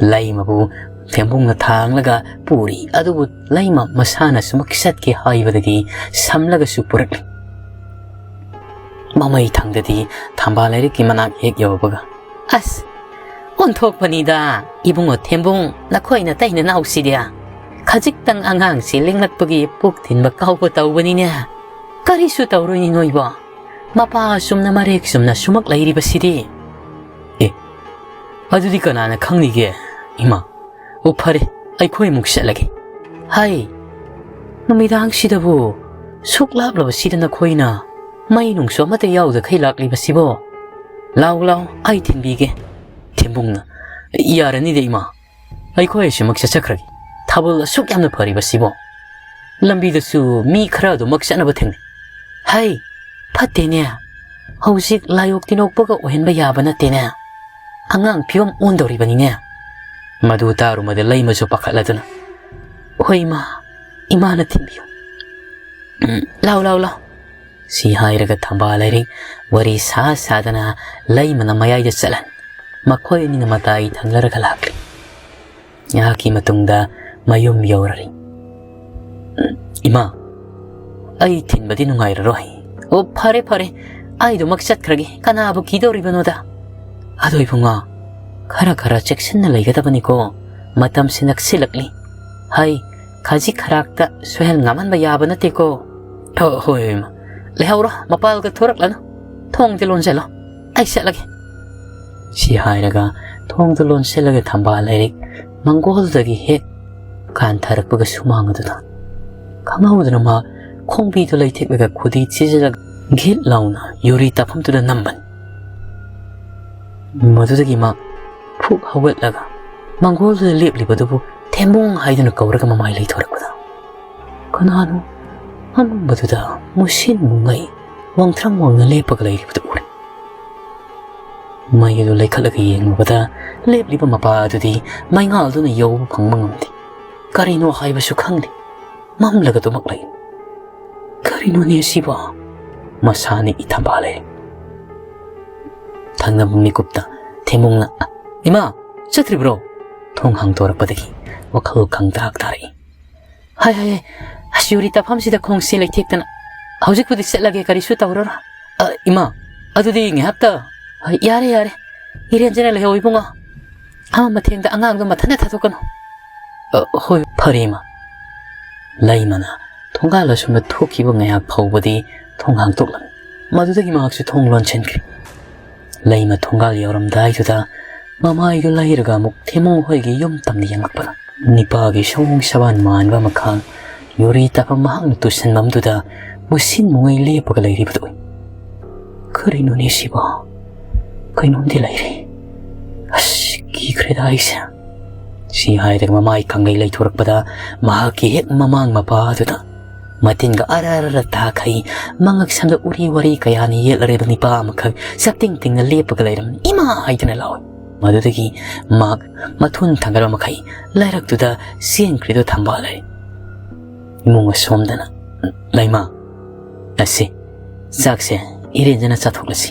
ꯂꯩꯃꯕꯨ ꯊꯦꯝꯕꯨꯡꯅ ꯊꯥꯡꯂꯒ ꯄꯨꯔꯤ, ꯑꯗꯨꯕꯨ ꯂꯩꯃ ꯃꯁꯥꯅ ꯁꯨꯃꯛ ꯆꯠꯀꯦ ꯍꯥꯏꯕꯗꯒꯤ ꯁꯝꯂꯒꯁꯨ ꯄꯨꯔꯛꯂꯤ꯫ ꯃꯃꯩ ꯊꯪꯗꯗꯤ ꯊꯝꯕꯥꯜ ꯂꯥꯏꯔꯤꯛꯀꯤ ꯃꯅꯥꯛ ꯍꯦꯛ ꯌꯧꯕꯒ, "ꯑꯁ, ꯑꯣꯟꯊꯣꯛꯄꯅꯤꯗ, ꯏꯕꯨꯡꯉꯣ ꯊꯦꯝꯕꯨꯡ, ꯅꯈꯣꯏ ꯅꯇꯩ ꯅꯅꯥꯎꯁꯤꯗꯤ꯫ ꯈꯖꯤꯛꯇꯪ ꯑꯉꯥꯡꯁꯤ ꯂꯦꯡꯂꯛꯄꯒꯤ ꯄꯨꯛ ꯊꯤꯟꯕ ꯀꯥꯎꯕ ꯇꯧꯕꯅꯤꯅꯦ꯫ ꯀꯔꯤꯁꯨ ꯇꯧꯔꯣꯏꯅꯤ ꯅꯣꯏꯕꯣ꯫ ꯃꯄꯥ ꯑꯁꯨꯝꯅ ꯃꯔꯦꯛ ꯆꯨꯝꯅ ꯁꯨꯃꯛ ꯂꯩꯔꯤꯕꯁꯤꯗꯤ꯫" "ꯑꯦ, ꯑꯗꯨꯗꯤ ꯀꯅꯥꯅ ꯈꯪꯂꯤꯒꯦ, ꯏꯃꯥ? ꯑꯣ, ꯐꯔꯦ, ꯑꯩꯈꯣꯏ ꯑꯃꯨꯛ ꯆꯠꯂꯒꯦ꯫" "ꯍꯥꯏ, ꯅꯨꯃꯤꯗꯥꯡꯁꯤꯗꯕꯨ ꯁꯨꯛ ꯂꯥꯞꯂꯕꯁꯤꯗ ꯅꯈꯣꯏꯅ ꯃꯩ ꯅꯨꯡꯁꯨ ꯑꯃꯠꯇ ꯌꯥꯎꯗꯈꯩ ꯂꯥꯛꯂꯤꯕꯁꯤꯕꯣ? ꯂꯥꯎ, ꯂꯥꯎ, ꯑꯩ ꯊꯤꯟꯕꯤꯒꯦ꯫" ꯊꯦꯝꯕꯨꯡꯅ, "ꯌꯥꯔꯅꯤꯗ, ꯏꯃꯥ꯫ ꯑꯩꯈꯣꯏ ꯑꯁꯤꯃꯛ ꯆꯠꯆꯈ꯭ꯔꯒꯦ꯫ ꯊꯥꯕꯜ ꯑꯁꯨꯛ ꯌꯥꯝꯅ ꯐꯔꯤꯕꯁꯤꯕꯣ꯫ ꯂꯝꯕꯤꯗꯁꯨ ꯃꯤ ꯈꯔ ꯑꯗꯨꯃꯛ ꯆꯠꯅꯕ ꯊꯦꯡꯅꯩ꯫" "ꯍꯩ, ꯐꯠꯇꯦꯅꯦ꯫ ꯍꯧꯖꯤꯛ ꯂꯥꯏꯑꯣꯛ ꯇꯤꯟꯑꯣꯛꯄꯒ ꯑꯣꯏꯍꯟꯕ ꯌꯥꯕ ꯅꯠꯇꯦꯅꯦ꯫ ꯑꯉꯥꯡ ꯐꯤꯕꯝ ꯑꯣꯟꯗꯧꯔꯤꯕꯅꯤꯅꯦ꯫" ꯃꯗꯨ ꯇꯥꯔꯨꯃꯗ ꯂꯩꯃꯁꯨ ꯄꯥꯈꯠꯂꯗꯨꯅ, "ꯍꯣꯏ, ꯏꯃꯥ, ꯏꯃꯥꯅ ꯊꯤꯟꯕꯤꯌꯨ꯫ ꯎꯝ, ꯂꯥꯎ, ꯂꯥꯎ, ꯂꯥꯎ꯫" ꯁꯤ ꯍꯥꯏꯔꯒ ꯊꯝꯕꯥꯜ ꯂꯥꯏꯔꯤꯛ ꯋꯥꯔꯤ ꯁꯥ ꯁꯥꯗꯅ ꯂꯩꯃꯅ ꯃꯌꯥꯏꯗ ꯆꯠꯍꯟ, ꯃꯈꯣꯏ ꯑꯅꯤꯅ ꯃꯇꯥꯏ ꯊꯪꯅꯔꯒ ꯂꯥꯛꯂꯤ꯫ ꯉꯥꯏꯍꯥꯛꯀꯤ ꯃꯇꯨꯡꯗ ꯃꯌꯨꯝ ꯌꯧꯔꯔꯤ꯫ "ꯏꯃꯥ, ꯑꯩ ꯊꯤꯟꯕꯗꯤ ꯅꯨꯡꯉꯥꯏꯔꯔꯣꯏ꯫" "ꯑꯣ, ꯐꯔꯦ, ꯐꯔꯦ, ꯑꯩꯗꯨꯃꯛ ꯆꯠꯈ꯭ꯔꯒꯦ, ꯀꯅꯥꯕꯨ ꯀꯤꯗꯧꯔꯤꯕꯅꯣꯗ?" "ꯑꯗꯣ ꯏꯕꯨꯡꯉꯣ, ꯈꯔ ꯈꯔ ꯆꯦꯛꯁꯤꯟꯅ ꯂꯩꯒꯗꯕꯅꯤꯀꯣ꯫ ꯃꯇꯝꯁꯤ ꯅꯛꯁꯤꯜꯂꯛꯂꯤ꯫ ꯍꯥꯏ, ꯈꯖꯤꯛ ꯈꯔꯥꯛꯇ ꯁꯣꯏꯍꯟ ꯉꯥꯝꯍꯟꯕ ꯌꯥꯕ ꯅꯠꯇꯦꯀꯣ꯫ "ꯑ, ꯍꯣꯏ, ꯏꯃꯥ꯫ ꯂꯩꯍꯧꯔꯣ, ꯃꯄꯥꯜꯒ ꯊꯣꯔꯛꯂꯅꯨ꯫ ꯊꯣꯡꯗꯤ ꯂꯣꯟꯁꯤꯜꯂꯣ꯫ ꯑꯩ ꯆꯠꯂꯒꯦ꯫" ꯁꯤ ꯍꯥꯏꯔꯒ ꯊꯣꯡꯗꯨ ꯂꯣꯟꯁꯤꯜꯂꯒ ꯊꯝꯕꯥꯜ ꯂꯩꯔꯤꯛ ꯃꯪꯒꯣꯜꯗꯒꯤ ꯍꯦꯛ ꯀꯥꯟꯊꯔꯛꯄꯒ ꯁꯨꯃꯥꯡ ꯑꯗꯨꯗ ꯈꯪꯍꯧꯗꯅ ꯃꯥ ꯈꯣꯡꯕꯤꯗꯨ ꯂꯩꯊꯦꯛꯂꯒ ꯈꯨꯗꯤ ꯊꯤꯖꯤꯜꯂꯒ ꯘꯤꯠ ꯂꯥꯎꯅ ꯌꯨꯔꯤ ꯇꯥꯐꯝꯗꯨꯗ ꯅꯝꯕꯅꯤ꯫ ꯃꯗꯨꯗꯒꯤ ꯃꯥ ꯐꯨꯛ ꯍꯧꯒꯠꯂꯒ ꯃꯪꯒꯣꯜꯗꯨꯗ ꯂꯦꯞꯂꯤꯕꯗꯨꯕꯨ ꯊꯦꯝꯕꯣꯡ ꯍꯥꯏꯗꯨꯅ ꯀꯧꯔꯒ ꯃꯃꯥꯏ ꯂꯩꯊꯣꯔꯛꯄꯗ ꯀꯅꯥꯅꯣ ꯑꯃꯝꯕꯗꯨꯗ ꯃꯨꯁꯤꯟ ꯃꯨꯉꯩ ꯋꯥꯡꯊ꯭ꯔꯪ ꯋꯥꯡꯅ ꯂꯦꯞꯄꯒ ꯂꯩꯔꯤꯕꯗꯨ ꯎꯔꯦ꯫ ꯃꯩ ꯑꯗꯨ ꯂꯩꯈꯠꯂꯒ ꯌꯦꯡꯂꯨꯕꯗ ꯂꯦꯞꯂꯤꯕ ꯃꯄꯥ ꯑꯗꯨꯗꯤ ꯃꯩꯉꯥꯜꯗꯨꯅ ꯌꯧꯕ ꯐꯪꯕ ꯉꯝꯗꯦ꯫ ꯀꯔꯤꯅꯣ ꯍꯥꯏꯕꯁꯨ ꯈꯪꯗꯦ꯫ ꯃꯝꯂꯒ ꯑꯗꯨꯃꯛ ꯂꯩ꯫ "ꯀꯔꯤꯅꯣꯅꯦ ꯑꯁꯤꯕꯣ?" ꯃꯁꯥꯅꯤ ꯏꯊꯝꯕꯥꯜ ꯂꯩ꯫ ꯊꯪꯅꯕ ꯃꯤꯀꯨꯞꯇ ꯊꯦꯝꯃꯨꯡꯅ, "ꯏꯃꯥ, ꯆꯠꯇ꯭ꯔꯤꯕ꯭ꯔꯣ?" ꯊꯣꯡ ꯍꯥꯡꯗꯣꯔꯛꯄꯗꯒꯤ ꯋꯥꯈꯜ ꯈꯪꯇꯥꯛ ꯇꯥꯔꯛꯏ꯫ "ꯍꯥꯏ, ꯍꯥꯏ, ꯍꯥꯏ, ꯑꯁ, ꯌꯨꯔꯤ ꯇꯥꯐꯝꯁꯤꯗ ꯈꯣꯡꯁꯤ ꯂꯩꯊꯦꯛꯇꯅ꯫ ꯍꯧꯖꯤꯛꯄꯨꯗꯤ ꯆꯠꯂꯒꯦ, ꯀꯔꯤꯁꯨ ꯇꯧꯔꯔꯣꯏ꯫" "ꯑ, ꯏꯃꯥ, ꯑꯗꯨꯗꯤ ꯉꯥꯏꯍꯥꯛꯇ꯫" "ꯍꯣꯏ, ꯌꯥꯔꯦ, ꯌꯥꯔꯦ꯫ ꯏꯔꯦꯟꯖꯅ ꯂꯩꯍꯧ ꯏꯕꯨꯡꯉꯣ꯫ ꯑꯃ ꯃꯊꯦꯡꯗ ꯑꯉꯥꯡꯗꯣ ꯃꯊꯟꯇ ꯊꯥꯗꯣꯛꯀꯅꯨ꯫" "ꯑ, ꯍꯣꯏ, ꯐꯔꯦ, ꯏꯃꯥ꯫" ꯂꯩꯃꯅ ꯊꯣꯡꯒꯥꯜ ꯑꯁꯣꯝꯗ ꯊꯣꯛꯈꯤꯕ ꯉꯥꯏꯍꯥꯛ ꯐꯥꯎꯕꯗꯤ ꯊꯣꯡ ꯍꯥꯡꯗꯣꯛꯂꯝꯃꯤ꯫ ꯃꯗꯨꯗꯒꯤ ꯃꯍꯥꯛꯁꯨ ꯊꯣꯡ ꯂꯣꯟꯁꯤꯟꯈ꯭ꯔꯦ꯫ ꯂꯩꯃ ꯊꯣꯡꯒꯥꯜ ꯌꯧꯔꯝꯗꯥꯏꯗꯨꯗ ꯃꯃꯥꯏꯗꯨ ꯂꯩꯔꯒ ꯑꯃꯨꯛ ꯊꯦꯝꯃꯨ ꯍꯣꯏꯒꯤ ꯌꯨꯝ ꯇꯝꯅ ꯌꯦꯡꯂꯛꯄꯗ ꯅꯤꯄꯥꯒꯤ ꯁꯑꯣꯡ ꯁꯕꯥꯟ ꯃꯥꯟꯕ ꯑꯃꯈꯛ ꯌꯨꯔꯤ ꯇꯥꯐꯝ ꯃꯍꯥꯛꯅ ꯇꯨꯁꯤꯟꯐꯝꯗꯨꯗ ꯃꯨꯁꯤꯟ ꯃꯨꯉꯩ ꯂꯦꯞꯄꯒ ꯂꯩꯔꯤꯕꯗꯨ ꯎꯏ꯫ "ꯀꯔꯤꯅꯣꯅꯦ ꯁꯤꯕꯣ? ꯀꯩꯅꯣꯝꯗꯤ ꯂꯩꯔꯦ꯫ ꯑꯁ, ꯀꯤꯈ꯭ꯔꯦꯗ ꯑꯩꯁꯦ꯫" ꯁꯤ ꯍꯥꯏꯔꯒ ꯃꯃꯥꯏ ꯀꯪꯂꯩ ꯂꯩꯊꯣꯔꯛꯄꯗ ꯃꯍꯥꯛꯀꯤ ꯍꯦꯛ ꯃꯃꯥꯡ ꯃꯄꯥ ꯑꯗꯨꯗ ꯃꯇꯤꯟꯒ ꯑꯔ ꯑꯔ ꯇꯥꯈꯩ ꯃꯉꯛ ꯁꯝꯗ ꯎꯔꯤ ꯋꯥꯔꯤ ꯀꯌꯥꯅ ꯌꯦꯠꯂꯔꯤꯕ ꯅꯤꯄꯥ ꯑꯃꯈꯛ ꯆꯞꯇꯤꯡ ꯇꯤꯡꯅ ꯂꯦꯞꯄꯒ ꯂꯩꯔꯝꯃꯤ꯫ "ꯏꯃꯥ!" ꯍꯥꯏꯗꯨꯅ ꯂꯥꯎꯏ꯫ ꯃꯗꯨꯗꯒꯤ ꯃꯍꯥꯛ ꯃꯊꯨꯟ ꯊꯥꯡꯒꯠꯄ ꯃꯈꯩ ꯂꯩꯔꯛꯇꯨꯗ ꯆꯦꯟꯈ꯭ꯔꯤꯗꯨ ꯊꯝꯕꯥꯜ ꯂꯩ꯫ ꯏꯃꯨꯡ ꯑꯁꯣꯝꯗꯅ, "ꯂꯩꯃ, ꯑꯁꯤ ꯆꯥꯛꯁꯦ ꯏꯔꯦꯟꯖꯅ ꯆꯥꯊꯣꯛꯂꯁꯤ꯫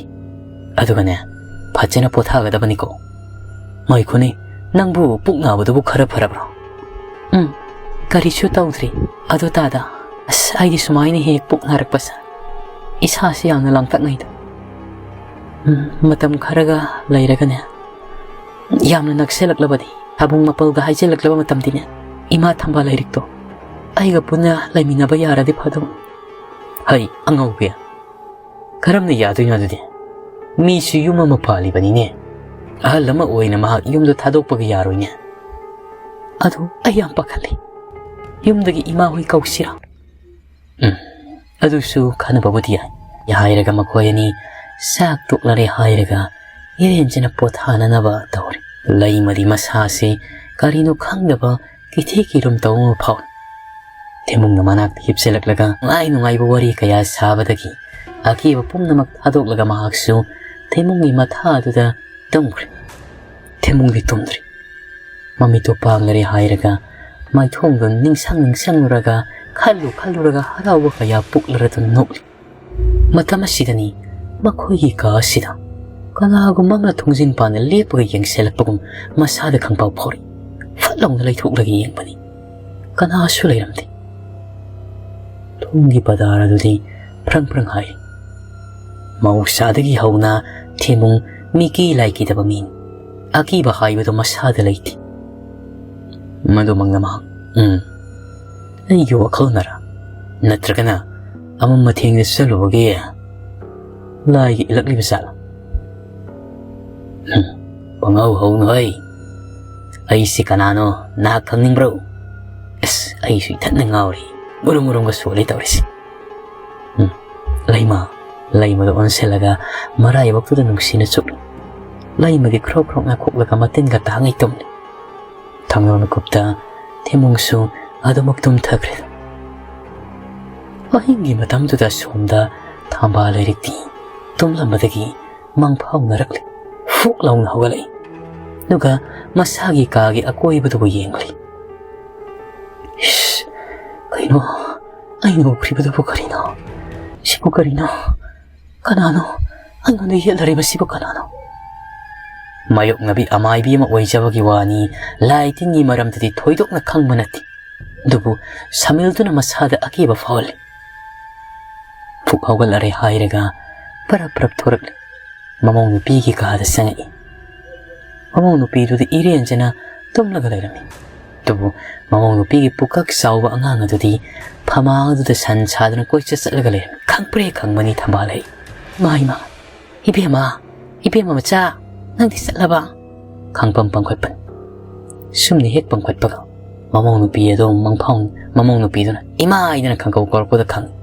ꯑꯗꯨꯒꯅꯦ, ꯐꯖꯅ ꯄꯣꯊꯥꯒꯗꯕꯅꯤꯀꯣ꯫ ꯉꯥꯏꯈꯣꯅꯦ, ꯅꯪꯕꯨ ꯄꯨꯛ ꯅꯥꯕꯗꯨꯕꯨ ꯈꯔ ꯐꯔꯕ꯭ꯔꯣ?" "ꯎꯝ, ꯀꯔꯤꯁꯨ ꯇꯧꯗ꯭ꯔꯤ꯫ ꯑꯗꯣ ꯇꯥꯗ, ꯑꯁ, ꯑꯩꯗꯤ ꯁꯨꯃꯥꯏꯅ ꯍꯦꯛ ꯄꯨꯛ ꯅꯥꯔꯛꯄꯁꯦ ꯏꯁꯥꯁꯤ ꯌꯥꯝꯅ ꯂꯥꯡꯇꯛꯅꯩꯗ꯫ ꯎꯝ, ꯃꯇꯝ ꯈꯔꯒ ꯂꯩꯔꯒꯅꯦ, ꯌꯥꯝꯅ ꯅꯛꯁꯤꯜꯂꯛꯂꯕꯗꯤ, ꯊꯥꯕꯨꯡ ꯃꯥꯄꯜꯒ ꯍꯥꯏꯖꯤꯜꯂꯛꯂꯕ ꯃꯇꯝꯗꯤꯅꯦ, ꯏꯃꯥ ꯊꯝꯕꯥꯜ ꯂꯩꯔꯤꯛꯇꯣ ꯑꯩꯒ ꯄꯨꯟꯅ ꯂꯩꯃꯤꯟꯅꯕ ꯌꯥꯔꯗꯤ ꯐꯗꯧꯕ꯫ ꯍꯩ ꯑꯉꯧꯕꯤ, ꯀꯔꯝꯅ ꯌꯥꯗꯣꯏꯅꯣ ꯑꯗꯨꯗꯤ? ꯃꯤꯁꯨ ꯌꯨꯝ ꯑꯃ ꯄꯥꯜꯂꯤꯕꯅꯤꯅꯦ꯫ ꯑꯍꯜ ꯑꯃ ꯑꯣꯏꯅ ꯃꯍꯥꯛ ꯌꯨꯝꯗ ꯊꯥꯗꯣꯛꯄꯒ ꯌꯥꯔꯣꯏꯅꯦ꯫ ꯑꯗꯨ ꯑꯩ ꯌꯥꯝ ꯄꯥꯈꯠꯂꯤ꯫ ꯌꯨꯝꯗꯒꯤ ꯏꯃꯥ ꯍꯣꯏ ꯀꯧꯁꯤꯔꯥ? ꯎꯝ, ꯑꯗꯨꯁꯨ ꯈꯟꯅꯕꯕꯨꯗꯤ ꯌꯥꯏ꯫ ꯍꯥꯏꯔꯒ ꯃꯈꯣꯏ ꯑꯅꯤ ꯆꯥꯛ ꯇꯣꯛꯂꯔꯦ ꯍꯥꯏꯔꯒ ꯏꯔꯦꯟꯖꯅ ꯄꯣꯊꯥꯅꯅꯕ ꯇꯧꯔꯤ꯫ ꯂꯩꯃꯗꯤ ꯃꯁꯥꯁꯦ ꯀꯔꯤꯅꯣ ꯈꯪꯗꯕ ꯀꯤꯊꯤ ꯀꯤꯔꯨꯝ ꯇꯧꯕ ꯑꯃ ꯐꯥꯎꯏ꯫ ꯊꯦꯃꯨꯡꯅ ꯃꯅꯥꯛꯇ ꯍꯤꯞꯆꯜꯂꯛꯂꯒ ꯅꯨꯡꯉꯥꯏ ꯅꯨꯡꯉꯥꯏꯕ ꯋꯥꯔꯤ ꯀꯌꯥ ꯁꯥꯕꯗꯒꯤ ꯑꯀꯤꯕ ꯄꯨꯝꯅꯃꯛ ꯊꯥꯗꯣꯛꯂꯒ ꯃꯍꯥꯛꯁꯨ ꯊꯦꯃꯨꯡꯒꯤ ꯃꯊꯥ ꯑꯗꯨꯗ ꯇꯨꯝꯈ꯭ꯔꯦ꯫ ꯊꯦꯃꯨꯡꯗꯤ ꯇꯨꯝꯗ꯭ꯔꯤ꯫ ꯃꯃꯤꯠꯇꯨ ꯄꯥꯡꯂꯔꯦ ꯍꯥꯏꯔꯒ ꯃꯥꯏꯊꯣꯡꯗꯨ ꯅꯤꯡꯁꯪ ꯅꯤꯡꯁꯪꯂꯨꯔꯒ, ꯈꯜꯂꯨ ꯈꯜꯂꯨꯔꯒ ꯍꯔꯥꯎꯕ ꯀꯌꯥ ꯄꯣꯛꯂꯔꯗꯨꯅ ꯅꯣꯛꯂꯤ꯫ ꯃꯇꯝ ꯑꯁꯤꯗꯅꯤ ꯃꯈꯣꯏꯒꯤ ꯀꯥ ꯑꯁꯤꯗ ꯀꯅꯥꯒꯨꯝꯕ ꯑꯃꯅ ꯊꯣꯡꯖꯤꯟ ꯄꯥꯟꯗ ꯂꯦꯞꯄꯒ ꯌꯦꯡꯁꯤꯜꯂꯛꯄꯒꯨꯝ ꯃꯁꯥꯗ ꯈꯪꯄꯥꯎ ꯐꯥꯎꯔꯛꯏ꯫ ꯐꯠ ꯂꯥꯎꯅ ꯂꯩꯊꯣꯛꯂꯒ ꯌꯦꯡꯕꯅꯤ꯫ ꯀꯅꯥꯁꯨ ꯂꯩꯔꯝꯗꯦ꯫ ꯊꯣꯡꯒꯤ ꯄꯗꯥꯔ ꯑꯗꯨꯗꯤ ꯐ꯭ꯔꯪ ꯐ꯭ꯔꯪ ꯍꯥꯏ꯫ ꯃꯍꯧꯁꯥꯗꯒꯤ ꯍꯧꯅ ꯊꯦꯃꯨꯡ ꯃꯤꯀꯤ ꯂꯥꯏꯀꯤꯗꯕ ꯃꯤꯅꯤ꯫ ꯑꯀꯤꯕ ꯍꯥꯏꯕꯗꯨ ꯃꯁꯥꯗ ꯂꯩꯇꯦ꯫ ꯃꯗꯨꯃꯛꯅ ꯃꯍꯥꯛ, ꯎꯝ, ꯑꯩꯒꯤ ꯋꯥꯈꯜꯅꯔ? ꯅꯠꯇ꯭ꯔꯒꯅ ꯑꯃꯝ ꯑꯊꯦꯡꯗ ꯆꯠꯂꯨꯕꯒꯤ ꯂꯥꯏꯒꯤ ꯏꯜꯂꯛꯂꯤꯕ ꯖꯥꯠꯂ? ꯍꯝ, ꯄꯪꯍꯧ ꯍꯧꯅꯨ ꯍꯩ꯫ ꯑꯩꯁꯤ ꯀꯅꯥꯅꯣ ꯅꯍꯥꯛ ꯈꯪꯅꯤꯡꯕ꯭ꯔꯣ? ꯑꯁ, ꯑꯩꯁꯨ ꯏꯊꯟꯗ ꯉꯥꯎꯔꯤ꯫ ꯃꯨꯔꯨꯝ ꯃꯨꯔꯨꯝꯒ ꯁꯣꯜꯂꯤ ꯇꯧꯔꯤꯁꯤ꯫ ꯎꯝ, ꯂꯩꯃ, ꯂꯩꯃꯗ ꯑꯣꯟꯁꯤꯜꯂꯒ ꯃꯔꯥꯏꯕꯛꯇꯨꯗ ꯅꯨꯡꯁꯤꯅ ꯆꯨꯞꯂꯤ꯫ ꯂꯩꯃꯗꯤ ꯈ꯭ꯔꯣꯛ ꯈ꯭ꯔꯣꯛ ꯅꯥꯈꯣꯛꯂꯒ ꯃꯇꯤꯟꯒ ꯇꯥꯡꯉꯩ ꯇꯨꯝꯂꯤ꯫ ꯊꯪꯅꯕ ꯃꯤꯀꯨꯞꯇ ꯊꯦꯃꯨꯡꯁꯨ ꯑꯗꯨꯃꯛ ꯇꯨꯝꯊꯈ꯭ꯔꯦ꯫ ꯑꯍꯤꯡꯒꯤ ꯃꯇꯝꯗꯨꯗ ꯁꯣꯝꯗ ꯊꯝꯕꯥꯜ ꯂꯩꯔꯤꯛꯇꯤ ꯇꯨꯝꯂꯝꯕꯗꯒꯤ ꯃꯪꯐꯥꯎꯅꯔꯛꯂꯤ꯫ ꯐꯨꯛ ꯂꯥꯎꯅ ꯍꯧꯒꯠꯂꯛꯏ꯫ ꯑꯗꯨꯒ ꯃꯁꯥꯒꯤ ꯀꯥꯒꯤ ꯑꯀꯣꯏꯕꯗꯨꯕꯨ ꯌꯦꯡꯂꯤ꯫ ꯏꯁ, ꯀꯩꯅꯣ? ꯑꯩꯅ ꯎꯈ꯭ꯔꯤꯕꯗꯨꯕꯨ ꯀꯔꯤꯅꯣ? ꯁꯤꯕꯨ ꯀꯔꯤꯅꯣ? ꯀꯅꯥꯅꯣ? ꯑꯩꯉꯣꯟꯗ ꯌꯦꯠꯂꯔꯤꯕꯁꯤꯕꯨ ꯀꯅꯥꯅꯣ? ꯃꯥꯌꯣꯛꯅꯕꯤ ꯑꯃꯥꯏꯕꯤ ꯑꯃ ꯑꯣꯏꯖꯕꯒꯤ ꯋꯥꯅꯤ, ꯂꯥꯏ ꯇꯤꯟꯒꯤ ꯃꯔꯝꯗꯗꯤ ꯊꯣꯏꯗꯣꯛꯅ ꯈꯪꯕ ꯅꯠꯇꯦ꯫ ꯑꯗꯨꯕꯨ ꯁꯃꯤꯜꯗꯨꯅ ꯃꯁꯥꯗ ꯑꯀꯤꯕ ꯐꯥꯎꯍꯜꯂꯤ꯫ ꯐꯨꯛ ꯍꯧꯒꯠꯂꯔꯦ ꯍꯥꯏꯔꯒ ꯄꯔꯞ ꯄꯔꯞ ꯊꯣꯔꯛꯂꯤ꯫ ꯃꯃꯧ ꯅꯨꯄꯤꯒꯤ ꯀꯥꯗ ꯆꯪꯉꯛꯏ꯫ ꯃꯃꯧ ꯅꯨꯄꯤꯗꯨꯗꯤ ꯏꯔꯦꯟꯖꯅ ꯇꯨꯝꯂꯒ ꯂꯩꯔꯝꯃꯤ꯫ ꯑꯗꯨꯕꯨ ꯃꯃꯧ ꯅꯨꯄꯤꯒꯤ ꯄꯨꯀꯛ ꯆꯥꯎꯕ ꯑꯉꯥꯡ ꯑꯗꯨꯗꯤ ꯐꯃꯥꯡ ꯑꯗꯨꯗ ꯁꯟ ꯁꯥꯗꯨꯅ ꯀꯣꯏꯆꯠ ꯆꯠꯂꯒ ꯂꯩꯔꯝꯃꯤ꯫ ꯈꯪꯄ꯭ꯔꯦ ꯈꯪꯕꯅꯤ ꯊꯝꯕꯥꯜ ꯂꯩꯔꯤ꯫ "ꯏꯃꯥ, ꯏꯃꯥ, ꯏꯕꯦꯝꯃ, ꯏꯕꯦꯝꯃ ꯃꯆꯥ, ꯅꯪꯗꯤ ꯆꯠꯂꯕ?" ꯈꯪꯄꯝ ꯄꯝꯈꯠꯄꯅꯤ꯫ ꯁꯨꯝꯅ ꯍꯦꯛ ꯄꯝꯈꯠꯄꯒ ꯃꯃꯧ ꯅꯨꯄꯤ ꯑꯗꯨ ꯃꯪꯐꯥꯎ-, ꯃꯃꯧ ꯅꯨꯄꯤꯗꯨꯅ "ꯏꯃꯥ" ꯍꯥꯏꯗꯅ ꯈꯪꯒꯧ ꯀꯧꯔꯛꯄꯗ ꯈꯪꯉꯤ꯫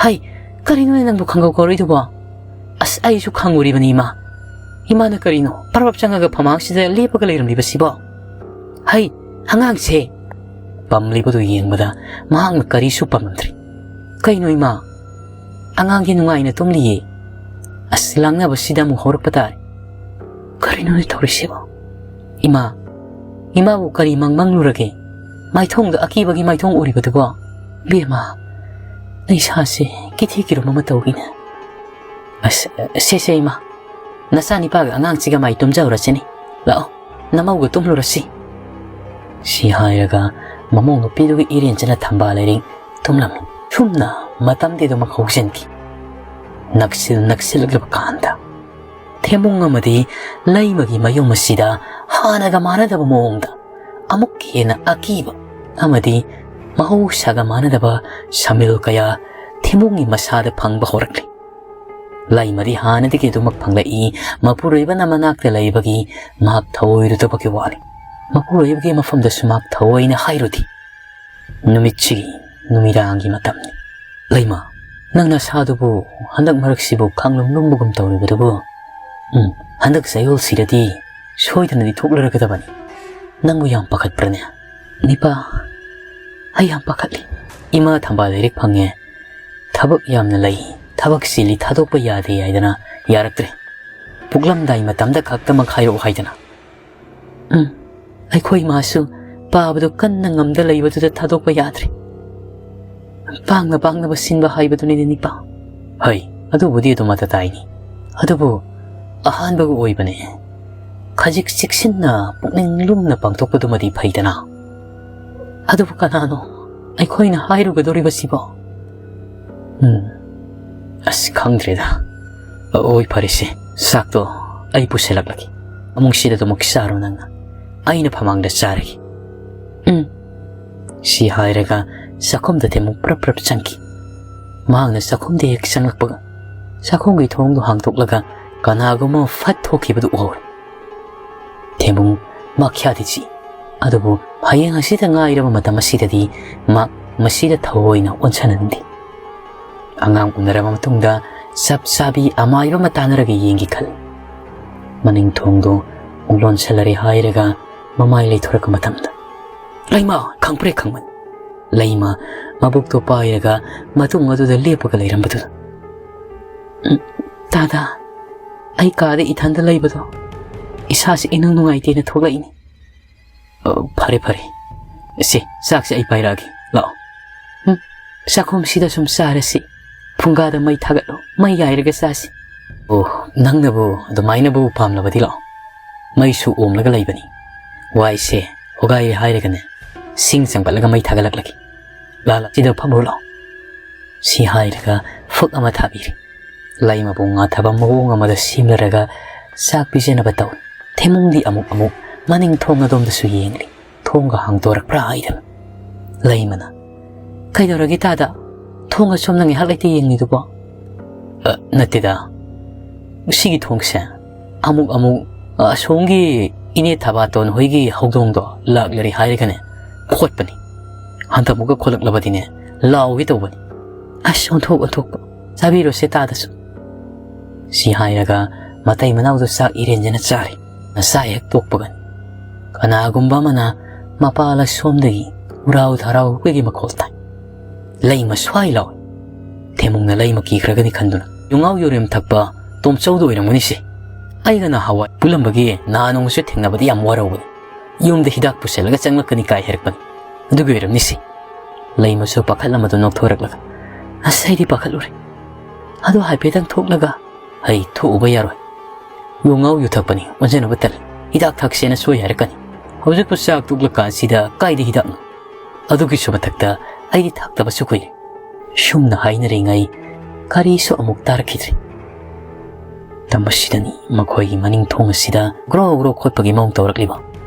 "ꯍꯩ, ꯀꯔꯤꯅꯣꯅꯦ ꯅꯪꯕꯨ ꯈꯪꯒꯧ ꯀꯧꯔꯛꯏꯗꯨꯕꯣ? ꯑꯁ, ꯑꯩꯁꯨ ꯈꯪꯉꯨꯔꯤꯕꯅꯤ, ꯏꯃꯥ꯫ ꯏꯃꯥꯅ ꯀꯔꯤꯅꯣ ꯄꯔꯞ ꯆꯪꯉꯒ ꯐꯃꯥꯡꯁꯤꯗ ꯂꯦꯞꯄꯒ ꯂꯩꯔꯝꯂꯤꯕꯁꯤꯕꯣ? ꯍꯩ, ꯑꯉꯥꯡꯁꯦ!" ꯄꯝꯂꯤꯕꯗꯨ ꯌꯦꯡꯕꯗ ꯃꯍꯥꯛꯅ ꯀꯔꯤꯁꯨ ꯄꯝꯂꯝꯗ꯭ꯔꯤ꯫ "ꯀꯩꯅꯣ ꯏꯃꯥ? ꯑꯉꯥꯡꯒꯤ ꯅꯨꯡꯉꯥꯏꯅ ꯇꯨꯝꯂꯤꯌꯦ꯫ ꯑꯁ, ꯂꯥꯡꯅꯕꯁꯤꯗ ꯑꯃꯨꯛ ꯍꯧꯔꯛꯄ ꯇꯥꯔꯦ꯫ ꯀꯔꯤꯅꯣꯅꯦ ꯇꯧꯔꯤꯁꯤꯕꯣ? ꯏꯃꯥ, ꯏꯃꯥꯕꯨ ꯀꯔꯤ ꯃꯪ ꯃꯪꯂꯨꯔꯒꯦ? ꯃꯥꯏꯊꯣꯡꯗ ꯑꯀꯤꯕꯒꯤ ꯃꯥꯏꯊꯣꯡ ꯎꯔꯤꯕꯗꯨꯕꯣ? ꯕꯦꯝꯃ, ꯑꯩ ꯏꯁꯥꯁꯦ ꯀꯤꯊꯤ ꯀꯤꯔꯨꯝ ꯑꯃ ꯇꯧꯏꯅꯦ꯫ ꯑꯁ, ꯁꯦ, ꯁꯦ, ꯏꯃꯥ, ꯅꯆꯥꯅꯤꯄꯥꯒ ꯑꯉꯥꯡꯁꯤꯒ ꯃꯥꯏ ꯇꯨꯝꯖꯍꯧꯔꯁꯤꯅꯤ꯫ ꯂꯥꯛꯑꯣ, ꯅꯃꯧꯒ ꯇꯨꯝꯂꯨꯔꯁꯤ꯫" ꯁꯤ ꯍꯥꯏꯔꯒ ꯃꯃꯧ ꯅꯨꯄꯤꯗꯨꯒꯤ ꯏꯔꯦꯟꯖꯅ ꯊꯝꯕꯥꯜ ꯂꯩꯔꯤ ꯇꯨꯝꯂꯝꯃꯤ꯫ ꯁꯨꯝꯅ ꯃꯇꯝꯗꯤ ꯑꯗꯨꯃꯛ ꯍꯧꯖꯤꯟꯈꯤ꯫ ꯅꯛꯁꯤꯜ ꯅꯛꯁꯤꯜꯂꯛꯂꯕ ꯀꯥꯟꯗ ꯊꯦꯝꯕꯨꯡ ꯑꯃꯗꯤ ꯂꯩꯃꯒꯤ ꯃꯌꯨꯝ ꯑꯁꯤꯗ ꯍꯥꯟꯅꯒ ꯃꯥꯟꯅꯗꯕ ꯃꯑꯣꯡꯗ ꯑꯃꯨꯛ ꯍꯦꯟꯅ ꯑꯀꯤꯕ ꯑꯃꯗꯤ ꯃꯍꯧꯁꯥꯒ ꯃꯥꯟꯅꯗꯕ ꯁꯃꯤꯜ ꯀꯌꯥ ꯊꯦꯝꯕꯨꯡꯒꯤ ꯃꯁꯥꯗ ꯐꯪꯕ ꯍꯧꯔꯛꯂꯤ꯫ ꯂꯩꯃꯗꯤ ꯍꯥꯟꯅꯗꯒꯤ ꯑꯗꯨꯃꯛ ꯐꯪꯂꯛꯏ꯫ ꯃꯄꯨꯔꯣꯏꯕꯅ ꯃꯅꯥꯛꯇ ꯂꯩꯕꯒꯤ ꯃꯍꯥꯛ ꯊꯑꯣꯏꯔꯨꯗꯕꯒꯤ ꯋꯥꯅꯤ꯫ ꯃꯄꯨꯔꯣꯏꯕꯒꯤ ꯃꯐꯝꯗꯁꯨ ꯃꯍꯥꯛ ꯊꯑꯣꯏꯅ ꯍꯥꯏꯔꯨꯗꯦ꯫ ꯅꯨꯃꯤꯠꯁꯤꯒꯤ ꯅꯨꯃꯤꯗꯥꯡꯒꯤ ꯃꯇꯝꯅꯤ꯫ "ꯂꯩꯃ, ꯅꯪ ꯅꯁꯥꯗꯨꯕꯨ ꯍꯟꯗꯛ ꯃꯔꯛꯁꯤꯕꯨ ꯈꯪꯂꯨꯝ ꯂꯨꯝꯕꯒꯨꯝ ꯇꯧꯔꯤꯕꯗꯨꯕꯨ? ꯎꯝ, ꯍꯟꯗꯛ ꯆꯌꯣꯜꯁꯤꯗꯗꯤ ꯁꯣꯏꯗꯅꯗꯤ ꯊꯣꯛꯂꯔꯒꯗꯕꯅꯤ꯫ ꯅꯪꯕꯨ ꯌꯥꯝ ꯄꯥꯈꯠꯄ꯭ꯔꯅꯦ?" "ꯅꯤꯄꯥ, ꯑꯩ ꯌꯥꯝ ꯄꯥꯈꯠꯂꯤ꯫" "ꯏꯃꯥ ꯊꯝꯕꯥꯜ ꯂꯥꯏꯔꯤꯛ ꯐꯪꯉꯦ, ꯊꯕꯛ ꯌꯥꯝꯅ ꯂꯩ, ꯊꯕꯛ ꯆꯤꯜꯂꯤ, ꯊꯥꯗꯣꯛꯄ ꯌꯥꯗꯦ ꯍꯥꯏꯗꯅ ꯌꯥꯔꯛꯇ꯭ꯔꯦ꯫ ꯄꯣꯛꯂꯝꯗꯥꯏ ꯃꯇꯝꯗ ꯈꯛꯇꯃꯛ ꯍꯥꯏꯔꯛꯎ ꯍꯥꯏꯗꯅ꯫" "ꯎꯝ, ꯑꯩꯈꯣꯏ ꯃꯥꯁꯨ ꯄꯥꯕꯗꯨ ꯀꯟꯅ ꯉꯝꯗ ꯂꯩꯕꯗꯨꯗ ꯊꯥꯗꯣꯛꯄ ꯌꯥꯗ꯭ꯔꯦ꯫ ꯄꯥꯡꯅ ꯄꯥꯡꯅꯕ ꯁꯤꯟꯕ ꯍꯥꯏꯕꯗꯨꯅꯤꯅꯦ ꯅꯤꯄꯥ꯫" "ꯍꯩ, ꯑꯗꯨꯕꯨꯗꯤ ꯑꯗꯨꯝ ꯑꯇ ꯇꯥꯏꯅꯤ꯫ ꯑꯗꯨꯕꯨ ꯑꯍꯥꯟꯕꯒ ꯑꯣꯏꯕꯅꯦ꯫ ꯈꯖꯤꯛ ꯆꯦꯛꯁꯤꯟꯅ ꯄꯨꯛꯅꯤꯡ ꯂꯨꯝꯅ ꯄꯥꯡꯊꯣꯛꯄꯗꯨꯃꯗꯤ ꯐꯩꯗꯅ꯫ ꯑꯗꯨꯕꯨ ꯀꯅꯥꯅꯣ ꯑꯩꯈꯣꯏꯅ ꯍꯥꯏꯔꯨꯒꯗꯧꯔꯤꯕꯁꯤꯕꯣ?" "ꯎꯝ, ꯑꯁ, ꯈꯪꯗ꯭ꯔꯦꯗ꯫ ꯍꯣꯏ, ꯐꯔꯦꯁꯦ, ꯆꯥꯛꯇꯣ ꯑꯩ ꯄꯨꯁꯤꯜꯂꯛꯂꯒꯦ꯫ ꯑꯃꯨꯛ ꯁꯤꯗ ꯑꯗꯨꯃꯛ ꯆꯥꯔꯣ ꯅꯪꯅ꯫ ꯑꯩꯅ ꯐꯃꯥꯡꯗ ꯆꯥꯔꯒꯦ꯫ ꯎꯝ꯫ ꯁꯤ ꯍꯥꯏꯔꯒ ꯆꯥꯛꯈꯨꯝꯗ ꯊꯦꯝꯃꯨ ꯄ꯭ꯔꯞ ꯄ꯭ꯔꯞ ꯆꯪꯈꯤ꯫ ꯃꯍꯥꯛꯅ ꯆꯥꯛꯈꯨꯝꯗ ꯍꯦꯛ ꯆꯪꯂꯛꯄꯒ ꯆꯥꯛꯈꯨꯝꯒꯤ ꯊꯣꯡꯗꯨ ꯍꯥꯡꯗꯣꯛꯂꯒ ꯀꯅꯥꯒꯨꯝꯕ ꯑꯃ ꯐꯠ ꯊꯣꯛꯈꯤꯕꯗꯨ ꯎꯍꯧꯔꯦ꯫ ꯊꯦꯝꯃꯨ ꯃꯥꯈ꯭ꯌꯥꯗꯤ ꯆꯤ꯫ ꯑꯗꯨꯕꯨ ꯍꯌꯦꯡ ꯑꯁꯤꯗ ꯉꯥꯏꯔꯕ ꯃꯇꯝ ꯑꯁꯤꯗꯗꯤ ꯃꯥ ꯃꯁꯤꯗ ꯊꯑꯣꯏꯅ ꯑꯣꯟꯁꯤꯟꯅꯅꯤꯡꯗꯦ꯫ ꯑꯉꯥꯡ ꯎꯅꯔꯕ ꯃꯇꯨꯡꯗ ꯆꯞ ꯆꯥꯕꯤ ꯑꯃꯥꯏꯕ ꯑꯃ ꯇꯥꯟꯅꯔꯒ ꯌꯦꯡꯒꯦ ꯈꯜꯂꯤ꯫ ꯃꯅꯤꯡ ꯊꯣꯡꯗꯨ ꯑꯃꯨꯛ ꯂꯣꯟꯁꯤꯜꯂꯔꯦ ꯍꯥꯏꯔꯒ ꯃꯃꯥꯏ ꯂꯩꯊꯣꯔꯛꯄ ꯃꯇꯝꯗ, "ꯂꯩꯃ, ꯈꯪꯄ꯭ꯔꯦꯛ ꯈꯪꯃꯟ!" ꯂꯩꯃ ꯃꯕꯨꯛꯇꯣ ꯄꯥꯏꯔꯒ ꯃꯇꯨꯡ ꯑꯗꯨꯗ ꯂꯦꯞꯄꯒ ꯂꯩꯔꯝꯕꯗꯨꯗ, "ꯎꯝ, ꯇꯥꯗ, ꯑꯩ ꯀꯥꯗ ꯏꯊꯟꯗ ꯂꯩꯕꯗꯣ ꯏꯁꯥꯁꯦ ꯏꯅꯨꯡ ꯅꯨꯡꯉꯥꯏꯇꯦꯅ ꯊꯣꯛꯂꯛꯏꯅꯤ꯫" "ꯑ, ꯐꯔꯦ, ꯐꯔꯦ꯫ ꯁꯦ, ꯆꯥꯛꯁꯦ ꯑꯩ ꯄꯥꯏꯔꯛꯑꯒꯦ꯫ ꯂꯥꯛꯑꯣ꯫ ꯎꯝ, ꯆꯥꯛꯈꯨꯝꯁꯤꯗ ꯁꯨꯝ ꯆꯥꯔꯁꯤ꯫ ꯐꯨꯡꯒꯥꯗ ꯃꯩ ꯊꯥꯒꯠꯂꯣ꯫ ꯃꯩ ꯌꯥꯏꯔꯒ ꯆꯥꯁꯤ꯫" "ꯑꯣ, ꯅꯪꯅꯕꯨ ꯑꯗꯨꯃꯥꯏꯅꯕꯨ ꯄꯥꯝꯂꯕꯗꯤ ꯂꯥꯛꯑꯣ꯫ ꯃꯩꯁꯨ ꯑꯣꯝꯂꯒ ꯂꯩꯕꯅꯤ꯫ ꯋꯥꯏꯁꯦ ꯍꯣꯒꯥꯏꯔꯦ ꯍꯥꯏꯔꯒꯅꯦ, ꯁꯤꯡ ꯆꯪꯕꯠꯂꯒ ꯃꯩ ꯊꯥꯒꯠꯂꯛꯂꯒꯦ꯫ ꯂꯥ, ꯂꯥ, ꯁꯤꯗ ꯐꯝꯃꯨꯔꯣ ꯂꯥꯛꯑꯣ꯫" ꯁꯤ ꯍꯥꯏꯔꯒ ꯐꯛ ꯑꯃ ꯊꯥꯕꯤꯔꯦ꯫ ꯂꯩꯃꯕꯨ ꯉꯥꯊꯕ ꯃꯑꯣꯡ ꯑꯃꯗ ꯁꯦꯝꯂꯔꯒ ꯆꯥꯛ ꯄꯤꯖꯅꯕ ꯇꯧꯏ꯫ ꯊꯦꯝꯃꯨꯡꯗꯤ ꯑꯃꯨꯛ ꯑꯃꯨꯛ ꯃꯅꯤꯡ ꯊꯣꯡ ꯑꯗꯣꯝꯗꯁꯨ ꯌꯦꯡꯂꯤ꯫ ꯊꯣꯡꯒ ꯍꯥꯡꯗꯣꯔꯛꯄ꯭ꯔꯥ ꯍꯥꯏꯗꯅ꯫ ꯂꯩꯃꯅ, "ꯀꯩꯗꯧꯔꯒꯦ ꯇꯥꯗ? ꯊꯣꯡ ꯑꯁꯣꯝꯗ ꯉꯥꯏꯍꯥꯛ ꯂꯩꯇꯦ ꯌꯦꯡꯂꯤꯗꯨꯕꯣ?" "ꯑ, ꯅꯠꯇꯦꯗ꯫ ꯁꯤꯒꯤ ꯊꯣꯡꯁꯦ ꯑꯃꯨꯛ ꯑꯃꯨꯛ, ꯑ, ꯑꯁꯣꯝꯒꯤ ꯏꯅꯦ ꯊꯕꯥꯇꯣꯟ ꯍꯣꯏꯒꯤ ꯍꯧꯗꯣꯡꯗꯣ ꯂꯥꯛꯂꯔꯦ ꯍꯥꯏꯔꯒꯅꯦ ꯈꯣꯠꯄꯅꯤ꯫ ꯍꯟꯗꯛꯃꯨꯛꯀ ꯈꯣꯠꯂꯛꯂꯕꯗꯤꯅꯦ ꯂꯥꯎꯒꯦ ꯇꯧꯕꯅꯤ꯫" "ꯑꯁ, ꯑꯣꯟꯊꯣꯛ, ꯑꯣꯟꯊꯣꯛꯄ꯫ ꯆꯥꯕꯤꯔꯣꯁꯦ ꯇꯥꯗꯁꯨ꯫" ꯁꯤ ꯍꯥꯏꯔꯒ ꯃꯇꯩ ꯃꯅꯥꯎꯗꯨ ꯆꯥꯛ ꯏꯔꯦꯟꯖꯅ ꯆꯥꯔꯦ꯫ ꯃꯆꯥ ꯍꯦꯛ ꯇꯣꯛꯄꯒ ꯀꯅꯥꯒꯨꯝꯕ ꯑꯃꯅ ꯃꯄꯥ ꯂꯥꯏꯁꯣꯝꯗꯒꯤ ꯎꯔꯥꯎ ꯊꯔꯥꯎ ꯍꯨꯏꯒꯤ ꯃꯈꯣꯜ ꯇꯥꯏ꯫ ꯂꯩꯃ ꯁ꯭ꯋꯥꯏ ꯂꯥꯎꯏ꯫ ꯊꯦꯝꯃꯨꯡꯅ ꯂꯩꯃ ꯀꯤꯈ꯭ꯔꯒꯅꯤ ꯈꯟꯗꯨꯅ, "ꯌꯨꯉꯥꯎ ꯌꯨꯔꯦꯝ ꯊꯛꯄ ꯇꯣꯝꯆꯧꯗ ꯑꯣꯏꯔꯝꯒꯅꯤꯁꯦ꯫ ꯑꯩꯒ ꯅꯍꯥꯟꯋꯥꯏ ꯄꯨꯜꯂꯝꯕꯒꯤ ꯅꯍꯥꯟ ꯅꯣꯡꯃꯁꯨ ꯊꯦꯡꯅꯕꯗ ꯌꯥꯝ ꯋꯥꯔꯧꯕꯅꯤ꯫ ꯌꯨꯝꯗ ꯍꯤꯗꯥꯛ ꯄꯨꯁꯜꯂꯒ ꯆꯪꯂꯛꯀꯅꯤ ꯀꯥꯏ ꯍꯥꯏꯔꯛꯄꯅꯤ꯫ ꯑꯗꯨꯒꯤ ꯑꯣꯏꯔꯝꯅꯤꯁꯦ꯫" ꯂꯩꯃꯁꯨ ꯄꯥꯈꯠꯂꯝꯕꯗꯨ ꯅꯣꯛꯊꯣꯔꯛꯂꯒ, "ꯑꯁ, ꯑꯩꯗꯤ ꯄꯥꯈꯠꯂꯨꯔꯦ꯫ ꯑꯗꯨ ꯍꯥꯏꯐꯦꯠꯇꯪ ꯊꯣꯛꯂꯒ, ꯑꯩ ꯊꯣꯛꯎꯕ ꯌꯥꯔꯣꯏ꯫ ꯌꯨꯉꯥꯎ ꯌꯨ ꯊꯛꯄꯅꯤ, ꯑꯣꯟꯖꯅꯕ ꯇꯜꯂꯤ꯫ ꯍꯤꯗꯥꯛ ꯊꯛꯁꯦꯅ ꯁꯣꯏ ꯍꯥꯏꯔꯛꯀꯅꯤ꯫ ꯍꯧꯖꯤꯛꯄꯨ ꯆꯥꯛ ꯇꯣꯛꯂꯀꯥꯟꯁꯤꯗ ꯀꯥꯏꯗ ꯍꯤꯗꯥꯛꯅꯣ? ꯑꯗꯨꯒꯤꯁꯨ ꯃꯊꯛꯇ ꯑꯩꯗꯤ ꯊꯛꯇꯕꯁꯨ ꯀꯨꯏꯔꯦ꯫" ꯁꯨꯝꯅ ꯍꯥꯏꯅꯔꯤꯉꯩ ꯀꯔꯤꯁꯨ ꯑꯃꯨꯛ ꯇꯥꯔꯛꯈꯤꯗ꯭ꯔꯦ꯫ ꯃꯇꯝ ꯑꯁꯤꯗꯅꯤ ꯃꯈꯣꯏꯒꯤ ꯃꯅꯤꯡ ꯊꯣꯡ ꯑꯁꯤꯗ ꯒ꯭ꯔꯣ ꯒ꯭ꯔꯣ ꯈꯣꯠꯄꯒꯤ ꯃꯑꯣꯡ ꯇꯧꯔꯛꯂꯤꯕ꯫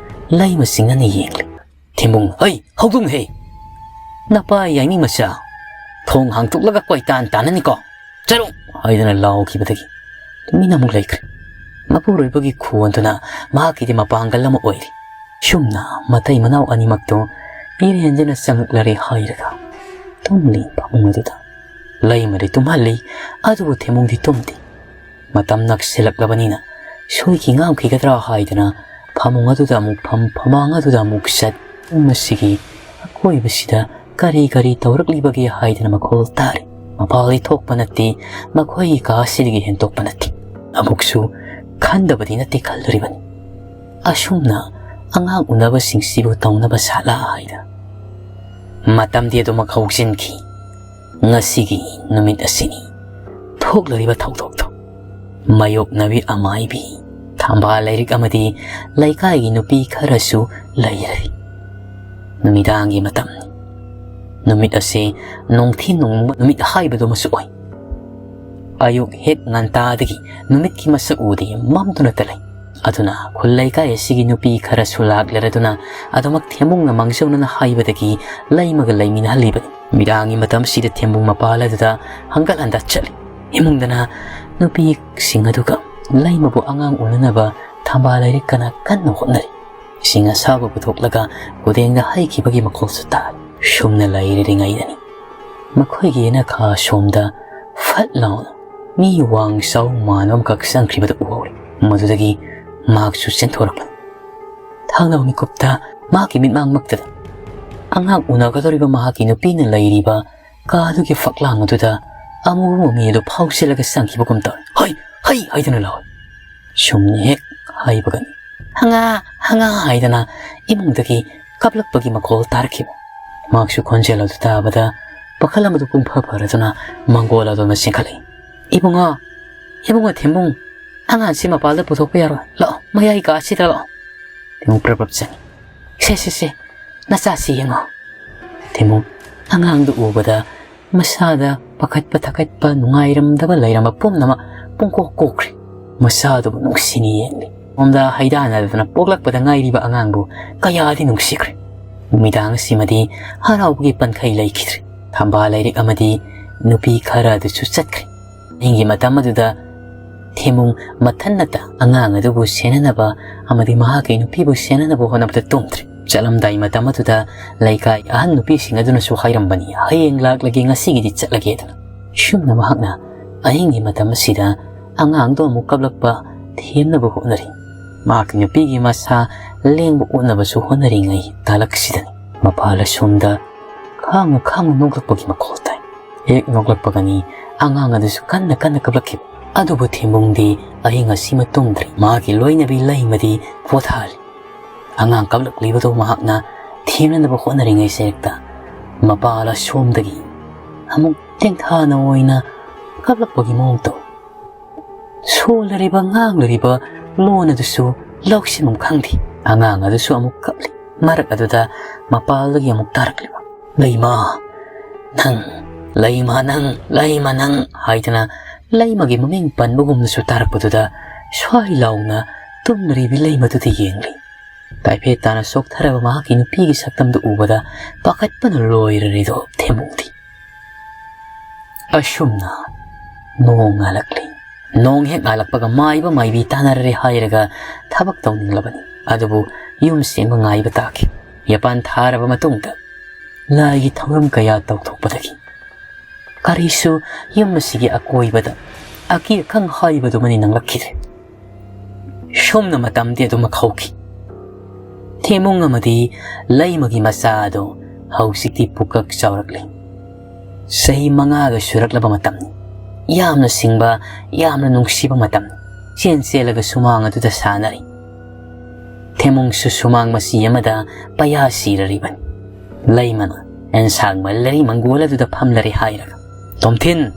ꯂꯩꯃꯁꯤꯡꯅꯅ ꯌꯦꯡꯂꯤ꯫ "ꯊꯦꯝꯕꯨꯡ, ꯍꯩ, ꯍꯧꯗꯣꯡ ꯍꯦ! ꯅꯄꯥ ꯌꯥꯏꯃꯤ ꯃꯆꯥ, ꯊꯣꯡ ꯍꯥꯡꯇꯣꯛꯂꯒ ꯀꯣꯏꯇꯥꯟ ꯇꯥꯟꯅꯅꯤꯀꯣ꯫ ꯆꯠꯂꯨ!" ꯍꯥꯏꯗꯨꯅ ꯂꯥꯎꯈꯤꯕꯗꯒꯤ ꯇꯨꯃꯤꯟꯅ ꯑꯃꯨꯛ ꯂꯩꯈ꯭ꯔꯦ꯫ ꯃꯄꯨꯔꯣꯏꯕꯒꯤ ꯈꯨꯋꯟꯗꯨꯅ ꯃꯍꯥꯛꯀꯤꯗꯤ ꯃꯄꯥꯡꯒꯜ ꯑꯃ ꯑꯣꯏꯔꯤ꯫ ꯁꯨꯝꯅ ꯃꯇꯩ ꯃꯅꯥꯎ ꯑꯅꯤꯃꯛꯇꯨ ꯏꯔꯦꯟꯖꯅ ꯆꯪꯂꯛꯂꯔꯦ ꯍꯥꯏꯔꯒ ꯇꯨꯝꯂꯤ ꯐꯃꯨꯡ ꯑꯗꯨꯗ꯫ ꯂꯩꯃꯗꯤ ꯇꯨꯝꯍꯜꯂꯤ, ꯑꯗꯨꯕꯨ ꯊꯦꯝꯕꯨꯡꯗꯤ ꯇꯨꯝꯗꯦ꯫ ꯃꯇꯝ ꯅꯛꯁꯤꯜꯂꯛꯂꯕꯅꯤꯅ ꯁꯣꯏꯈꯤ ꯉꯥꯝꯈꯤꯒꯗ꯭ꯔꯥ ꯍꯥꯏꯗꯨꯅ ꯐꯃꯨꯡ ꯑꯗꯨꯗ ꯑꯃꯨꯛ ꯐꯝ, ꯐꯃꯥꯡ ꯑꯗꯨꯗ ꯑꯃꯨꯛ ꯆꯠ꯫ ꯃꯁꯤꯒꯤ ꯑꯀꯣꯏꯕꯁꯤꯗ ꯀꯔꯤ ꯀꯔꯤ ꯇꯧꯔꯛꯂꯤꯕꯒꯦ ꯍꯥꯏꯗꯅ ꯃꯈꯣꯜ ꯇꯥꯔꯤ꯫ ꯃꯄꯥꯜꯗꯤ ꯊꯣꯛꯄ ꯅꯠꯇꯦ, ꯃꯈꯣꯏꯒꯤ ꯀꯥ ꯑꯁꯤꯗꯒꯤ ꯍꯦꯟꯗꯣꯛꯄ ꯅꯠꯇꯦ꯫ ꯑꯃꯨꯛꯁꯨ ꯈꯟꯗꯕꯗꯤ ꯅꯠꯇꯦ ꯈꯜꯂꯨꯔꯤꯕꯅꯤ꯫ ꯑꯁꯨꯝꯅ ꯑꯉꯥꯡ ꯎꯅꯕꯁꯤꯡꯁꯤꯕꯨ ꯇꯧꯅꯕ ꯁꯥꯠꯂꯥ ꯍꯥꯏꯗꯅ꯫ ꯃꯇꯝꯗꯤ ꯑꯗꯨꯃꯛ ꯍꯧꯖꯤꯟꯈꯤ꯫ ꯉꯁꯤꯒꯤ ꯅꯨꯃꯤꯠ ꯑꯁꯤꯅꯤ ꯊꯣꯛꯂꯤꯕ ꯊꯧꯗꯣꯛꯇꯣ꯫ ꯃꯥꯌꯣꯛꯅꯕꯤ ꯑꯃꯥꯏꯕꯤ, ꯊꯝꯕꯥꯜ ꯂꯩꯔꯤꯛ ꯑꯃꯗꯤ ꯂꯩꯀꯥꯏꯒꯤ ꯅꯨꯄꯤ ꯈꯔꯁꯨ ꯂꯩꯔꯦ꯫ ꯅꯨꯃꯤꯗꯥꯡꯒꯤ ꯃꯇꯝꯅꯤ꯫ ꯅꯨꯃꯤꯠ ꯑꯁꯤ ꯅꯣꯡꯊꯤ ꯅꯣꯡꯃ ꯅꯨꯃꯤꯠ ꯍꯥꯏꯕꯗꯨꯃꯁꯨ ꯑꯣꯏ꯫ ꯑꯌꯨꯛ ꯍꯦꯛ ꯉꯟꯇꯥꯗꯒꯤ ꯅꯨꯃꯤꯠꯀꯤ ꯃꯁꯛ ꯎꯗꯦ, ꯃꯝꯗꯨꯅꯇ ꯂꯩ꯫ ꯑꯗꯨꯅ ꯈꯨꯜ ꯂꯩꯀꯥꯏ ꯑꯁꯤꯒꯤ ꯅꯨꯄꯤ ꯈꯔꯁꯨ ꯂꯥꯛꯂꯔꯗꯨꯅ ꯑꯗꯨꯃꯛ ꯊꯦꯝꯕꯨꯡꯅ ꯃꯥꯡꯖꯧꯅꯅ ꯍꯥꯏꯕꯗꯒꯤ ꯂꯩꯃꯒ ꯂꯩꯃꯤꯟꯅꯍꯜꯂꯤꯕꯅꯤ꯫ ꯅꯨꯃꯤꯗꯥꯡꯒꯤ ꯃꯇꯝꯁꯤꯗ ꯊꯦꯝꯕꯨꯡ ꯃꯄꯥꯜ ꯑꯗꯨꯗ ꯍꯪꯒꯠ ꯍꯟꯗ ꯆꯠꯂꯤ꯫ ꯏꯃꯨꯡꯗꯅ ꯅꯨꯄꯤꯁꯤꯡ ꯑꯗꯨꯒ ꯂꯩꯃꯕꯨ ꯑꯉꯥꯡ ꯎꯅꯅꯕ ꯊꯝꯕꯥꯜ ꯂꯩꯔꯤꯛ ꯀꯅ ꯀꯟꯅ ꯍꯣꯠꯅꯔꯤ꯫ ꯏꯁꯤꯡ ꯑꯁꯥꯕ ꯄꯨꯊꯣꯛꯂꯒ ꯈꯨꯗꯦꯡꯗ ꯍꯩꯈꯤꯕꯒꯤ ꯃꯈꯣꯜꯁꯨ ꯇꯥꯔꯤ꯫ ꯁꯨꯝꯅ ꯂꯩꯔꯤꯉꯩꯗꯅꯤ ꯃꯈꯣꯏꯒꯤ ꯌꯦꯅꯈꯥ ꯁꯣꯝꯗ ꯐꯠ ꯂꯥꯎꯅ ꯃꯤ ꯋꯥꯡ ꯆꯥꯎ ꯃꯥꯟꯕ ꯑꯃꯈꯛ ꯆꯪꯈ꯭ꯔꯤꯕꯗꯨ ꯎꯍꯧꯔꯤ꯫ ꯃꯗꯨꯗꯒꯤ ꯃꯍꯥꯛꯁꯨ ꯆꯦꯟꯊꯣꯔꯛꯂꯝꯃꯤ꯫ ꯊꯥꯡꯅꯕ ꯃꯤꯀꯨꯞꯇ ꯃꯍꯥꯛꯀꯤ ꯃꯤꯠꯃꯥꯡꯃꯛꯇꯗ ꯑꯉꯥꯡ ꯎꯅꯒꯗꯧꯔꯤꯕ ꯃꯍꯥꯛꯀꯤ ꯅꯨꯄꯤꯅ ꯂꯩꯔꯤꯕ ꯀꯥꯗꯨꯒꯤ ꯐꯛꯂꯥꯡ ꯑꯗꯨꯗ ꯑꯃꯨꯕ ꯃꯃꯤ ꯑꯗꯨ ꯐꯥꯎꯁꯤꯜꯂꯒ ꯆꯪꯈꯤꯕꯒꯨꯝ ꯇꯧꯔꯦ꯫ "ꯍꯩ! ꯍꯩ!" ꯍꯥꯏꯗꯨꯅ ꯂꯥꯎꯏ꯫ ꯁꯨꯝꯅ ꯍꯦꯛ ꯍꯥꯏꯕꯒꯅꯤ "ꯍꯉꯥ! ꯍꯉꯥ!" ꯍꯥꯏꯗꯅ ꯏꯃꯨꯡꯗꯒꯤ ꯀꯞꯂꯛꯄꯒꯤ ꯃꯈꯣꯜ ꯇꯥꯔꯛꯈꯤꯕ꯫ ꯃꯍꯥꯛꯁꯨ ꯈꯣꯟꯖꯦꯜ ꯑꯗꯨ ꯇꯥꯕꯗ ꯄꯥꯈꯠ ꯑꯃꯗꯨ ꯄꯨꯡꯐ ꯐꯔꯗꯨꯅ ꯃꯪꯒꯣꯜ ꯑꯗꯣꯝꯗ ꯆꯦꯟꯈꯠꯂꯛꯏ꯫ "ꯏꯕꯨꯡꯉꯣ! ꯏꯕꯨꯡꯉꯣ ꯊꯦꯝꯕꯨꯡ! ꯑꯉꯥꯡꯁꯤ ꯃꯄꯥꯜꯗ ꯄꯨꯊꯣꯛꯄ ꯌꯥꯔꯣꯏ꯫ ꯂꯥꯛꯑꯣ, ꯃꯌꯥꯏ ꯀꯥ ꯑꯁꯤꯗ ꯂꯥꯛꯑꯣ!" ꯊꯦꯝꯕꯨꯡ ꯄ꯭ꯔꯞ ꯄ꯭ꯔꯞ ꯆꯪꯉꯤ꯫ "ꯁꯦ, ꯁꯦ, ꯁꯦ, ꯅꯆꯥꯁꯤ ꯌꯦꯡꯉꯣ!" ꯊꯦꯝꯕꯨꯡ ꯑꯉꯥꯡꯗꯨ ꯎꯕꯗ ꯃꯁꯥꯗ ꯄꯥꯈꯠꯄ ꯊꯀꯠꯄ ꯅꯨꯡꯉꯥꯏꯔꯝꯗꯕ ꯂꯩꯔꯝꯕ ꯄꯨꯝꯅꯃꯛ ꯄꯨꯡꯀꯣꯛ ꯀꯣꯛꯈ꯭ꯔꯦ꯫ ꯃꯆꯥꯗꯨꯕꯨ ꯅꯨꯡꯁꯤꯅ ꯌꯦꯡꯂꯤ꯫ ꯁꯣꯝꯗ ꯍꯩꯗꯥꯅꯗꯅ ꯄꯣꯛꯂꯛꯄꯗ ꯉꯥꯏꯔꯤꯕ ꯑꯉꯥꯡꯕꯨ ꯀꯌꯥꯗꯤ ꯅꯨꯡꯁꯤꯈ꯭ꯔꯦ꯫ ꯅꯨꯃꯤꯗꯥꯡ ꯑꯁꯤꯃꯗꯤ ꯍꯔꯥꯎꯕꯒꯤ ꯄꯟꯈꯩ ꯂꯩꯈꯤꯗ꯭ꯔꯦ꯫ ꯊꯝꯕꯥꯜ ꯂꯩꯔꯤꯛ ꯑꯃꯗꯤ ꯅꯨꯄꯤ ꯈꯔ ꯑꯗꯨꯁꯨ ꯆꯠꯈ꯭ꯔꯦ꯫ ꯑꯍꯤꯡꯒꯤ ꯃꯇꯝ ꯑꯗꯨꯗ ꯊꯦꯝꯃꯨꯡ ꯃꯊꯟꯅꯇ ꯑꯉꯥꯡ ꯑꯗꯨꯕꯨ ꯁꯦꯟꯅꯅꯕ ꯑꯃꯗꯤ ꯃꯍꯥꯛꯀꯤ ꯅꯨꯄꯤꯕꯨ ꯁꯦꯟꯅꯅꯕ ꯍꯣꯠꯅꯕꯗ ꯇꯨꯝꯗ꯭ꯔꯦ꯫ ꯆꯠꯂꯝꯗꯥꯏ ꯃꯇꯝ ꯑꯗꯨꯗ ꯂꯩꯀꯥꯏ ꯑꯍꯟ ꯅꯨꯄꯤꯁꯤꯡ ꯑꯗꯨꯅꯁꯨ ꯍꯥꯏꯔꯝꯕꯅꯤ, "ꯍꯌꯦꯡ ꯂꯥꯛꯂꯒꯦ, ꯉꯁꯤꯒꯤꯗꯤ ꯆꯠꯂꯒꯦ" ꯑꯗꯨꯅ꯫ ꯁꯨꯝꯅ ꯃꯍꯥꯛꯅ ꯑꯍꯤꯡꯒꯤ ꯃꯇꯝ ꯑꯁꯤꯗ ꯑꯉꯥꯡꯗꯣ ꯑꯃꯨꯛ ꯀꯞꯂꯛꯄ ꯊꯦꯝꯅꯕ ꯍꯣꯠꯅꯔꯤ꯫ ꯃꯍꯥꯛꯀꯤ ꯅꯨꯄꯤꯒꯤ ꯃꯁꯥ ꯂꯦꯡꯕ ꯑꯣꯠꯅꯕꯁꯨ ꯍꯣꯠꯅꯔꯤꯉꯩ ꯇꯥꯂꯛꯁꯤꯗꯅꯤ ꯃꯄꯥꯜ ꯑꯁꯣꯝꯗ ꯈꯥꯡꯅ ꯈꯥꯡꯅ ꯅꯣꯛꯂꯛꯄꯒꯤ ꯃꯈꯣꯜ ꯇꯥꯏ꯫ ꯍꯦꯛ ꯅꯣꯛꯂꯛꯄꯒꯅꯤ ꯑꯉꯥꯡ ꯑꯗꯨꯁꯨ ꯀꯟꯅ ꯀꯟꯅ ꯀꯞꯂꯛꯈꯤꯕ꯫ ꯑꯗꯨꯕꯨ ꯊꯦꯝꯕꯨꯡꯗꯤ ꯑꯍꯤꯡ ꯑꯁꯤꯃ ꯇꯨꯝꯗ꯭ꯔꯤ꯫ ꯃꯥꯒꯤ ꯂꯣꯏꯅꯕꯤ ꯂꯩꯃꯗꯤ ꯄꯣꯊꯥꯍꯜꯂꯤ꯫ ꯑꯉꯥꯡ ꯀꯞꯂꯛꯂꯤꯕꯗꯨ ꯃꯍꯥꯛꯅ ꯊꯦꯝꯅꯅꯕ ꯍꯣꯠꯅꯔꯤꯉꯩ ꯁꯦꯔꯦꯛꯇ ꯃꯄꯥꯜ ꯑꯁꯣꯝꯗꯒꯤ ꯑꯃꯨꯛ ꯇꯦꯡꯊꯥꯅ ꯑꯣꯏꯅ ꯀꯞꯂꯛꯄꯒꯤ ꯃꯑꯣꯡ ꯇꯧꯏ꯫ ꯁꯣꯜꯂꯔꯤꯕ ꯉꯥꯡꯂꯔꯤꯕ ꯂꯣꯟ ꯑꯗꯨꯁꯨ ꯂꯧꯁꯤꯟꯐꯝ ꯈꯪꯗꯦ꯫ ꯑꯉꯥꯡ ꯑꯗꯨꯁꯨ ꯑꯃꯨꯛ ꯀꯞꯂꯤ꯫ ꯃꯔꯛ ꯑꯗꯨꯗ ꯃꯄꯥꯜꯗꯒꯤ ꯑꯃꯨꯛ ꯇꯥꯔꯛꯂꯤꯕ, "ꯂꯩꯃ, ꯅꯪ, ꯂꯩꯃ ꯅꯪ, ꯂꯩꯃ ꯅꯪ" ꯍꯥꯏꯗꯅ ꯂꯩꯃꯒꯤ ꯃꯃꯤꯡ ꯄꯟꯕꯒꯨꯝꯅꯁꯨ ꯇꯥꯔꯛꯄꯗꯨꯗ ꯁ꯭ꯋꯥꯏ ꯂꯥꯎꯅ ꯇꯨꯝꯅꯔꯤꯕꯤ ꯂꯩꯃꯗꯨꯗ ꯌꯦꯡꯂꯤ꯫ ꯇꯥꯏꯐꯦꯠ ꯇꯥꯅ ꯆꯣꯛꯊꯔꯕ ꯃꯍꯥꯛꯀꯤ ꯅꯨꯄꯤꯒꯤ ꯁꯛꯇꯝꯗꯨ ꯎꯕꯗ ꯄꯥꯈꯠꯄꯅ ꯂꯣꯏꯔꯔꯤꯗꯣ ꯊꯦꯝꯕꯨꯡꯗꯤ꯫ ꯑꯁꯨꯝꯅ ꯅꯣꯡ ꯉꯥꯜꯂꯛꯂꯤ꯫ ꯅꯣꯡ ꯍꯦꯛ ꯉꯥꯜꯂꯛꯄꯒ ꯃꯥꯏꯕ ꯃꯥꯏꯕꯤ ꯇꯥꯟꯅꯔꯔꯦ ꯍꯥꯏꯔꯒ ꯊꯕꯛ ꯇꯧꯅꯤꯡꯂꯕꯅꯤ꯫ ꯑꯗꯨꯕꯨ ꯌꯨꯝ ꯁꯦꯡꯕ ꯉꯥꯏꯕ ꯇꯥꯈꯤ꯫ ꯌꯥꯄꯥꯟ ꯊꯥꯔꯕ ꯃꯇꯨꯡꯗ ꯂꯥꯏꯒꯤ ꯊꯧꯔꯝ ꯀꯌꯥ ꯇꯧꯊꯣꯛꯄꯗꯒꯤ ꯀꯔꯤꯁꯨ ꯌꯨꯝ ꯑꯁꯤꯒꯤ ꯑꯀꯣꯏꯕꯗ ꯑꯀꯤ ꯑꯈꯪ ꯍꯥꯏꯕꯗꯨꯃꯅꯤ ꯅꯪꯂꯛꯈꯤꯗ꯭ꯔꯦ꯫ ꯁꯨꯝꯅ ꯃꯇꯝꯗꯤ ꯑꯗꯨꯃꯛ ꯍꯧꯈꯤ꯫ ꯊꯦꯃꯨꯡ ꯑꯃꯗꯤ ꯂꯩꯃꯒꯤ ꯃꯆꯥ ꯑꯗꯨ ꯍꯧꯖꯤꯛꯇꯤ ꯄꯨꯀꯛ ꯆꯥꯎꯔꯛꯂꯤ꯫ ꯆꯍꯤ ꯃꯉꯥꯒ ꯁꯨꯔꯛꯂꯕ ꯃꯇꯝꯅꯤ꯫ ꯌꯥꯝꯅ ꯁꯤꯡꯕ, ꯌꯥꯝꯅ ꯅꯨꯡꯁꯤꯕ ꯃꯇꯝꯅꯤ꯫ ꯆꯦꯟ ꯆꯦꯜꯂꯒ ꯁꯨꯃꯥꯡ ꯑꯗꯨꯗ ꯁꯥꯟꯅꯔꯤ꯫ ꯊꯦꯃꯨꯡꯁꯨ ꯁꯨꯃꯥꯡ ꯃꯆꯤ ꯑꯃꯗ ꯄꯩꯌꯥ ꯁꯤꯔꯔꯤꯕꯅꯤ꯫ ꯂꯩꯃꯅ ꯑꯦꯟꯁꯥꯡ ꯃꯜꯂꯔꯤ ꯃꯪꯒꯣꯜ ꯑꯗꯨꯗ ꯐꯝꯂꯔꯦ ꯍꯥꯏꯔꯒ, "ꯇꯣꯝꯊꯤꯟ,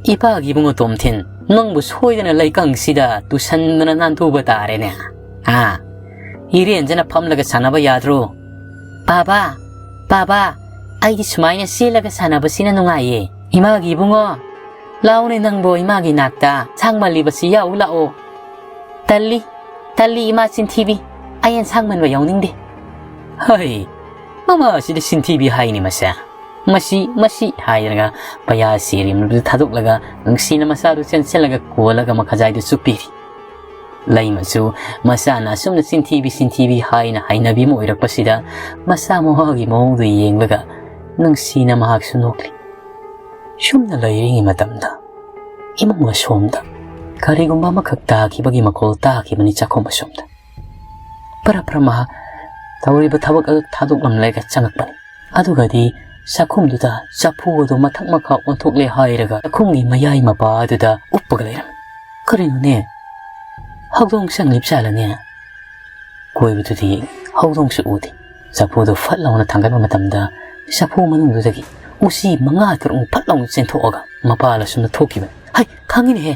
ꯏꯄꯥꯒꯤ ꯏꯕꯨꯡꯉꯣ ꯇꯣꯝꯊꯤꯟ, ꯅꯪꯕꯨ ꯁꯣꯏꯗꯅ ꯂꯩꯀꯪꯁꯤꯗ ꯇꯨꯁꯟꯗꯅ ꯅꯥꯟꯊꯨꯕ ꯇꯥꯔꯦꯅꯦ꯫ ꯑꯥ, ꯏꯔꯦꯟꯖꯅ ꯐꯝꯂꯒ ꯁꯥꯟꯅꯕ ꯌꯥꯗ꯭ꯔꯣ?" "ꯄꯥꯕꯥ, ꯄꯥꯕꯥ, ꯑꯩꯗꯤ ꯁꯨꯃꯥꯏꯅ ꯆꯦꯜꯂꯒ ꯁꯥꯟꯅꯕꯁꯤꯅ ꯅꯨꯡꯉꯥꯏꯌꯦ꯫ ꯏꯃꯥꯒꯤ ꯏꯕꯨꯡꯉꯣ, "ꯂꯥꯛꯎꯅꯦ ꯅꯪꯕꯣ, ꯏꯃꯥꯒꯤ ꯅꯥꯛꯇ ꯁꯥꯡꯃꯜꯂꯤꯕꯁꯤ ꯌꯥꯎ ꯂꯥꯛꯑꯣ꯫" "ꯇꯜꯂꯤ, ꯇꯜꯂꯤ ꯏꯃꯥ ꯆꯤꯟꯊꯤꯕꯤ, ꯑꯩ ꯁꯥꯡꯃꯟꯕ ꯌꯥꯎꯅꯤꯡꯗꯦ꯫" "ꯍꯩ, ꯃꯃꯥ ꯑꯁꯤꯗꯤ ꯆꯤꯟꯊꯤꯕꯤ ꯍꯥꯏꯅꯤ ꯃꯁꯦ꯫ ꯃꯁꯤ, ꯃꯁꯤ" ꯍꯥꯏꯔꯒ ꯄꯩꯌꯥ ꯁꯦꯔꯤꯝꯗꯨ ꯊꯥꯗꯣꯛꯂꯒ ꯅꯨꯡꯁꯤꯅ ꯃꯆꯥꯗꯨ ꯆꯦꯟꯁꯤꯜꯂꯒ ꯀꯣꯜꯂꯒ ꯃꯈꯖꯥꯏꯗꯨ ꯆꯨꯞꯄꯤꯔꯤ꯫ ꯂꯩꯃꯁꯨ ꯃꯆꯥꯅ ꯑꯁꯨꯝꯅ ꯆꯤꯟꯊꯤꯕꯤ, ꯆꯤꯟꯊꯤꯕꯤ ꯍꯥꯏꯅ ꯍꯥꯏꯅꯕꯤ ꯑꯃ ꯑꯣꯏꯔꯛꯄꯁꯤꯗ ꯃꯆꯥ ꯃꯋꯥꯒꯤ ꯃꯑꯣꯡꯗꯨ ꯌꯦꯡꯂꯒ ꯅꯨꯡꯁꯤꯅ ꯃꯍꯥꯛꯁꯨ ꯅꯣꯛꯂꯤ꯫ ꯁꯨꯝꯅ ꯂꯩꯔꯤꯉꯩ ꯃꯇꯝꯗ ꯏꯃꯨꯡ ꯑꯁꯣꯝꯗ ꯀꯔꯤꯒꯨꯝꯕ ꯑꯃꯈꯛ ꯇꯥꯈꯤꯕꯒꯤ ꯃꯈꯣꯜ ꯇꯥꯈꯤꯕꯅꯤ ꯆꯥꯛꯈꯨꯝ ꯑꯁꯣꯝꯗ꯫ ꯄꯔꯞ ꯄꯔꯞ ꯃꯍꯥꯛ ꯇꯧꯔꯤꯕ ꯊꯕꯛ ꯑꯗꯨ ꯊꯥꯗꯣꯛꯂꯝꯂꯒ ꯆꯪꯉꯛꯄꯅꯤ꯫ ꯑꯗꯨꯒꯗꯤ ꯆꯥꯛꯈꯨꯝꯗꯨꯗ ꯆꯐꯨ ꯑꯗꯨ ꯃꯊꯛ ꯃꯈꯥ ꯑꯣꯟꯊꯣꯛꯂꯦ ꯍꯥꯏꯔꯒ ꯆꯥꯛꯈꯨꯝꯒꯤ ꯃꯌꯥꯏ ꯃꯄꯥ ꯑꯗꯨꯗ ꯎꯞꯄꯒ ꯂꯩꯔꯝꯃꯤ꯫ "ꯀꯔꯤꯅꯣꯅꯦ? ꯍꯧꯗꯣꯡ ꯆꯪꯂꯤꯕ ꯖꯥꯠꯂꯅꯦ?" ꯀꯣꯏꯕꯗꯨꯗꯤ ꯍꯧꯗꯣꯡꯁꯨ ꯎꯗꯦ꯫ ꯆꯐꯨꯗꯨ ꯐꯠ ꯂꯥꯎꯅ ꯊꯥꯡꯒꯠꯄ ꯃꯇꯝꯗ ꯆꯐꯨ ꯃꯅꯨꯡꯗꯨꯗꯒꯤ ꯎꯆꯤ ꯃꯉꯥ ꯇꯔꯨꯛ ꯐꯠ ꯂꯥꯎꯅ ꯆꯦꯟꯊꯣꯛꯑꯒ ꯃꯄꯥꯜ ꯑꯁꯨꯝꯅ ꯊꯣꯛꯈꯤꯕꯅꯤ꯫ "ꯍꯩ, ꯈꯪꯉꯤꯅꯦꯍꯦ꯫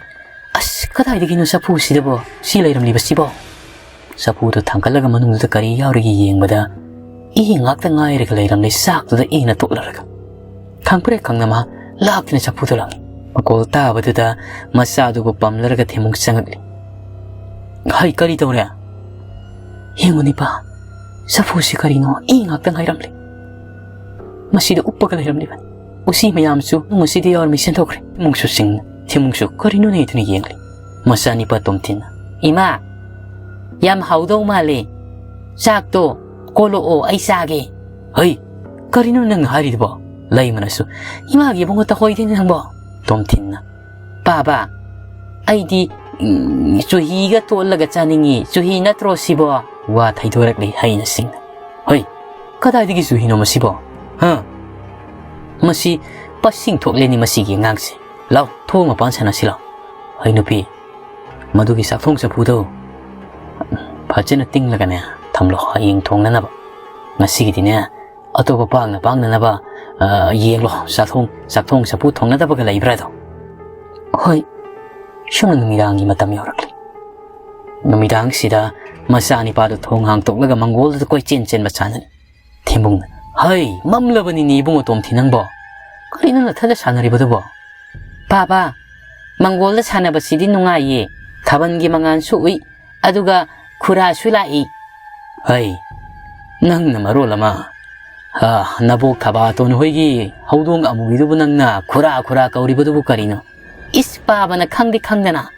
ꯑꯁ, ꯀꯗꯥꯏꯗꯒꯤꯅꯣ ꯆꯐꯨꯁꯤꯗꯕꯣ? ꯁꯤ ꯂꯩꯔꯝꯂꯤꯕꯁꯤꯕꯣ?" ꯆꯐꯨꯗꯨ ꯊꯥꯡꯒꯠꯂꯒ ꯃꯅꯨꯡꯗꯨꯗ ꯀꯔꯤ ꯌꯥꯎꯔꯤꯒꯦ ꯌꯦꯡꯕꯗ ꯏ ꯉꯥꯛꯇ ꯉꯥꯏꯔꯒ ꯂꯩꯔꯝꯂꯦ, ꯆꯥꯛꯇꯨꯗ ꯏꯅ ꯇꯣꯠꯂꯔꯒ꯫ ꯈꯪꯄ꯭ꯔꯦꯛ ꯈꯪꯅ ꯃꯍꯥꯛ ꯂꯥꯛꯇꯨꯅ ꯆꯐꯨꯗꯨ ꯂꯪꯉꯤ꯫ ꯃꯈꯣꯜ ꯇꯥꯕꯗꯨꯗ ꯃꯆꯥꯗꯨꯕꯨ ꯄꯝꯂꯔꯒ ꯊꯦꯝꯃꯨꯡ ꯆꯪꯉꯛꯂꯤ꯫ "ꯍꯩ, ꯀꯔꯤ ꯇꯧꯔꯦ? ꯌꯦꯡꯉꯨꯅꯦ ꯄꯥ, ꯆꯐꯨꯁꯤ ꯀꯔꯤꯅꯣ ꯏ ꯉꯥꯛꯇ ꯉꯥꯏꯔꯝꯂꯦ꯫ ꯃꯁꯤꯗ ꯎꯞꯄꯒ ꯂꯩꯔꯝꯂꯤꯕꯅꯤ꯫ ꯎꯆꯤ ꯃꯌꯥꯝꯁꯨ ꯅꯨꯡ ꯑꯁꯤꯗ ꯌꯥꯎꯔꯝꯃꯤ ꯆꯦꯟꯊꯣꯛꯈ꯭ꯔꯦ꯫" ꯏꯃꯨꯡꯁꯨ ꯆꯤꯡꯅ ꯊꯤꯃꯨꯡꯁꯨ ꯀꯔꯤꯅꯣꯅꯦ ꯍꯥꯏꯗꯨꯅ ꯌꯦꯡꯂꯤ꯫ ꯃꯆꯥꯅꯤꯄꯥ ꯇꯣꯝꯊꯤꯟꯅ, "ꯏꯃꯥ, ꯌꯥꯝ ꯍꯥꯎꯗꯧ ꯃꯥꯜꯂꯦ꯫ ꯆꯥꯛꯇꯣ ꯀꯣꯜꯂꯛꯑꯣ, ꯑꯩ ꯆꯥꯒꯦ꯫" "ꯍꯩ, ꯀꯔꯤꯅꯣ ꯅꯪ ꯍꯥꯏꯔꯤꯗꯨꯕꯣ?" ꯂꯩꯃꯅꯁꯨ, "ꯏꯃꯥꯒꯤ ꯏꯕꯨꯡꯉꯣ ꯇꯧꯍꯣꯏꯗꯦꯅꯦ ꯅꯪꯕꯣ꯫" ꯇꯣꯝꯊꯤꯟꯅ, "ꯄꯥꯕ, ꯑꯩꯗꯤ, ꯎꯝ, ꯆꯨꯍꯤꯒ ꯇꯣꯠꯂꯒ ꯆꯥꯅꯤꯡꯉꯤ꯫ ꯆꯨꯍꯤ ꯅꯠꯇ꯭ꯔꯣ ꯁꯤꯕꯣ?" ꯋꯥ ꯊꯩꯗꯣꯔꯛꯂꯤ ꯍꯩꯅ ꯁꯤꯡꯅ꯫ "ꯍꯩ, ꯀꯗꯥꯏꯗꯒꯤ ꯆꯨꯍꯤꯅꯣ ꯃꯁꯤꯕꯣ? ꯍꯥ? ꯃꯁꯤ ꯄꯁꯤꯡ ꯊꯣꯛꯂꯦꯅꯤ ꯃꯁꯤꯒꯤ ꯑꯉꯥꯡꯁꯦ꯫ ꯂꯥꯎ, ꯊꯣꯡ ꯃꯄꯥꯟ ꯁꯥꯟꯅꯁꯤ ꯂꯥꯎ꯫ ꯍꯩ ꯅꯨꯄꯤ, ꯃꯗꯨꯒꯤ ꯆꯥꯛꯊꯣꯡ ꯆꯐꯨꯗꯣ ꯐꯖꯅ ꯇꯤꯡꯂꯒꯅꯦ ꯊꯝꯂꯣ, ꯍꯌꯦꯡ ꯊꯣꯡꯅꯅꯕ꯫ ꯉꯁꯤꯒꯤꯗꯤꯅꯦ ꯑꯇꯣꯞꯄ ꯄꯥꯡꯅ ꯄꯥꯡꯅꯅꯕ, ꯑ, ꯌꯦꯡꯂꯣ, ꯆꯥꯛꯊꯣꯡ, ꯆꯥꯛꯊꯣꯡ ꯆꯐꯨ ꯊꯣꯡꯅꯗꯕꯒ ꯂꯩꯕ꯭ꯔꯥꯗꯣ꯫" ꯍꯣꯏ, ꯁꯨꯝꯅ ꯅꯨꯃꯤꯗꯥꯡꯒꯤ ꯃꯇꯝ ꯌꯧꯔꯛꯂꯤ꯫ ꯅꯨꯃꯤꯗꯥꯡꯁꯤꯗ ꯃꯆꯥꯅꯤꯄꯥꯗꯨ ꯊꯣꯡ ꯍꯥꯡꯇꯣꯛꯂꯒ ꯃꯪꯒꯣꯜꯗꯨꯗ ꯀꯣꯏꯆꯦꯟ ꯆꯦꯟꯕ ꯁꯥꯟꯅꯔꯤ꯫ ꯊꯦꯝꯕꯨꯡꯅ, "ꯍꯩ, ꯃꯝꯂꯕꯅꯤꯅꯦ ꯏꯕꯨꯡꯉꯣ ꯇꯣꯝꯊꯤ ꯅꯪꯕꯣ꯫ ꯀꯔꯤꯅꯣ ꯅꯊꯟꯗ ꯁꯥꯟꯅꯔꯤꯕꯗꯨꯕꯣ? "ꯄꯥꯕ, ꯃꯪꯒꯣꯜꯗ ꯁꯥꯟꯅꯕꯁꯤꯗꯤ ꯅꯨꯡꯉꯥꯏꯌꯦ꯫ ꯊꯥꯕꯜꯒꯤ ꯃꯉꯥꯜꯁꯨ ꯎꯏ, ꯑꯗꯨꯒ ꯈꯨꯔꯥꯁꯨ ꯂꯥꯛꯏ꯫" "ꯍꯩ, ꯅꯪꯅ ꯃꯔꯣꯜ ꯑꯃ, ꯍꯥ, ꯅꯕꯣꯛ ꯊꯕꯥꯇꯣꯟ ꯍꯣꯏꯒꯤ ꯍꯧꯗꯣꯡ ꯑꯃꯨꯕꯤꯗꯨꯕꯨ ꯅꯪꯅ ꯈꯨꯔꯥ ꯈꯨꯔꯥ ꯀꯧꯔꯤꯕꯗꯨꯕꯨ ꯀꯔꯤꯅꯣ?" "ꯏꯁ, ꯄꯥꯕꯅ ꯈꯪꯗꯤ ꯈꯪꯗꯅ꯫"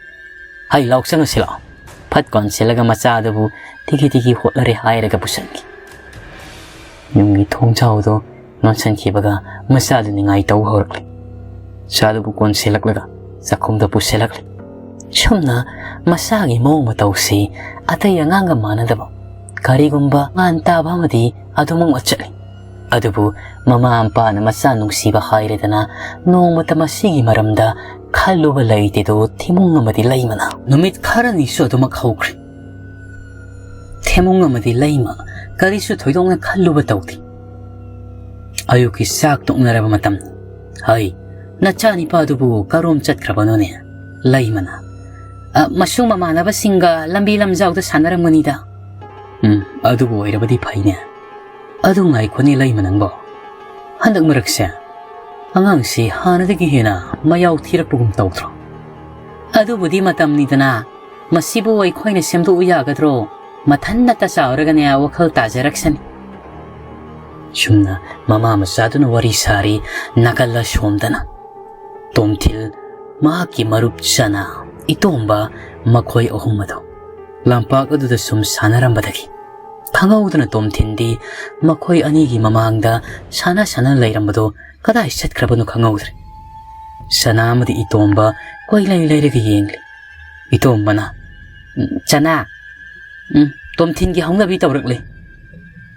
"ꯍꯩ, ꯂꯥꯎ, ꯆꯪꯉꯁꯤ ꯂꯥꯎ꯫" ꯐꯠ ꯀꯣꯟꯁꯤꯜꯂꯒ ꯃꯆꯥꯗꯨꯕꯨ ꯇꯤꯀꯤ ꯇꯤꯀꯤ ꯍꯣꯠꯂꯔꯦ ꯍꯥꯏꯔꯒ ꯄꯨꯁꯟꯈꯤ꯫ ꯌꯨꯝꯒꯤ ꯊꯣꯡꯖꯥꯎꯗꯣ ꯂꯣꯟꯁꯤꯟꯈꯤꯕꯒ ꯃꯆꯥꯗꯨ ꯅꯤꯡꯉꯥꯏ ꯇꯧ ꯍꯧꯔꯛꯂꯦ꯫ ꯃꯆꯥꯗꯨꯕꯨ ꯀꯣꯟꯁꯤꯜꯂꯛꯂꯒ ꯆꯥꯛꯈꯨꯝꯗ ꯄꯨꯁꯤꯜꯂꯛꯂꯦ꯫ ꯁꯨꯝꯅ ꯃꯆꯥꯒꯤ ꯃꯑꯣꯡ ꯃꯇꯧꯁꯤ ꯑꯇꯩ ꯑꯉꯥꯡꯒ ꯃꯥꯟꯅꯗꯕ, ꯀꯔꯤꯒꯨꯝꯕ ꯃꯥꯟ ꯇꯥꯕ ꯑꯃꯗꯤ ꯑꯗꯨꯃꯛ ꯆꯠꯂꯤ꯫ ꯑꯗꯨꯕꯨ ꯃꯃꯥ ꯃꯄꯥꯅ ꯃꯆꯥ ꯅꯨꯡꯁꯤꯕ ꯍꯥꯏꯔꯦꯗꯅ, ꯅꯣꯡꯃꯇ ꯃꯁꯤꯒꯤ ꯃꯔꯝꯗ ꯈꯜꯂꯨꯕ ꯂꯩꯇꯦꯗꯣ ꯊꯤꯃꯨꯡ ꯑꯃꯗꯤ ꯂꯩꯃꯅ꯫ ꯅꯨꯃꯤꯠ ꯈꯔꯅꯤꯁꯨ ꯑꯗꯨꯃꯛ ꯍꯧꯈ꯭ꯔꯦ꯫ ꯊꯦꯃꯨꯡ ꯑꯃꯗꯤ ꯂꯩꯃ ꯀꯔꯤꯁꯨ ꯊꯣꯏꯗꯣꯛꯅ ꯈꯜꯂꯨꯕ ꯇꯧꯗꯦ꯫ ꯑꯌꯨꯛꯀꯤ ꯆꯥꯛ ꯇꯣꯛꯅꯔꯕ ꯃꯇꯝ꯫ "ꯍꯩ, ꯅꯆꯥ ꯅꯤꯄꯥꯗꯨꯕꯨ ꯀꯔꯣꯝ ꯆꯠꯈ꯭ꯔꯕꯅꯣꯅꯦ?" ꯂꯩꯃꯅ꯫ "ꯑ, ꯃꯁꯨ ꯃꯃꯥꯟꯅꯕꯁꯤꯡꯒ ꯂꯝꯕꯤ ꯂꯝꯖꯥꯎꯗ ꯁꯥꯟꯅꯔꯝꯒꯅꯤꯗ꯫" "ꯎꯝ, ꯑꯗꯨꯕꯨ ꯑꯣꯏꯔꯕꯗꯤ ꯐꯩꯅꯦ꯫ ꯑꯗꯨ ꯉꯥꯏꯈꯣꯅꯦ ꯂꯩꯃ ꯅꯪꯕꯣ꯫ ꯍꯟꯗꯛ ꯃꯔꯛꯁꯦ ꯑꯉꯥꯡꯁꯤ ꯍꯥꯟꯅꯗꯒꯤ ꯍꯦꯟꯅ ꯃꯌꯥꯎ ꯊꯤꯔꯛꯄꯒꯨꯝ ꯇꯧꯗ꯭ꯔꯣ?" "ꯑꯗꯨꯕꯨꯗꯤ ꯃꯇꯝꯅꯤꯗꯅ꯫ ꯃꯁꯤꯕꯨ ꯑꯩꯈꯣꯏꯅ ꯁꯦꯝꯗꯣꯛꯎ ꯌꯥꯒꯗ꯭ꯔꯣ? ꯃꯊꯟꯅꯇ ꯆꯥꯎꯔꯒꯅꯦ ꯋꯥꯈꯜ ꯇꯥꯖꯔꯛꯁꯅꯤ꯫" ꯁꯨꯝꯅ ꯃꯃꯥ ꯃꯆꯥꯗꯨꯅ ꯋꯥꯔꯤ ꯁꯥꯔꯤ, ꯅꯥꯀꯜ ꯑꯁꯣꯝꯗꯅ ꯇꯣꯝꯊꯤꯜ, ꯃꯍꯥꯛꯀꯤ ꯃꯔꯨꯞ ꯆꯅꯥ, ꯏꯇꯣꯝꯕ, ꯃꯈꯣꯏ ꯑꯍꯨꯝ ꯑꯗꯨ ꯂꯝꯄꯥꯛ ꯑꯗꯨꯗ ꯁꯨꯝ ꯁꯥꯟꯅꯔꯝꯕꯗꯒꯤ ꯈꯪꯍꯧꯗꯅ ꯇꯣꯝꯊꯤꯟꯗꯤ ꯃꯈꯣꯏ ꯑꯅꯤꯒꯤ ꯃꯃꯥꯡꯗ ꯁꯥꯟꯅ ꯁꯥꯟꯅ ꯂꯩꯔꯝꯕꯗꯣ ꯀꯗꯥꯏ ꯆꯠꯈ꯭ꯔꯕꯅꯣ ꯈꯪꯍꯧꯗ꯭ꯔꯦ꯫ ꯆꯅꯥ ꯑꯃꯗꯤ ꯏꯇꯣꯝꯕ ꯀꯣꯏꯂꯩ ꯂꯩꯔꯒ ꯌꯦꯡꯂꯤ꯫ ꯏꯇꯣꯝꯕꯅ, "ꯎꯝ, ꯆꯅꯥ, ꯎꯝ, ꯇꯣꯝꯊꯤꯟꯒꯤ ꯍꯧꯅꯕꯤ ꯇꯧꯔꯛꯂꯦ꯫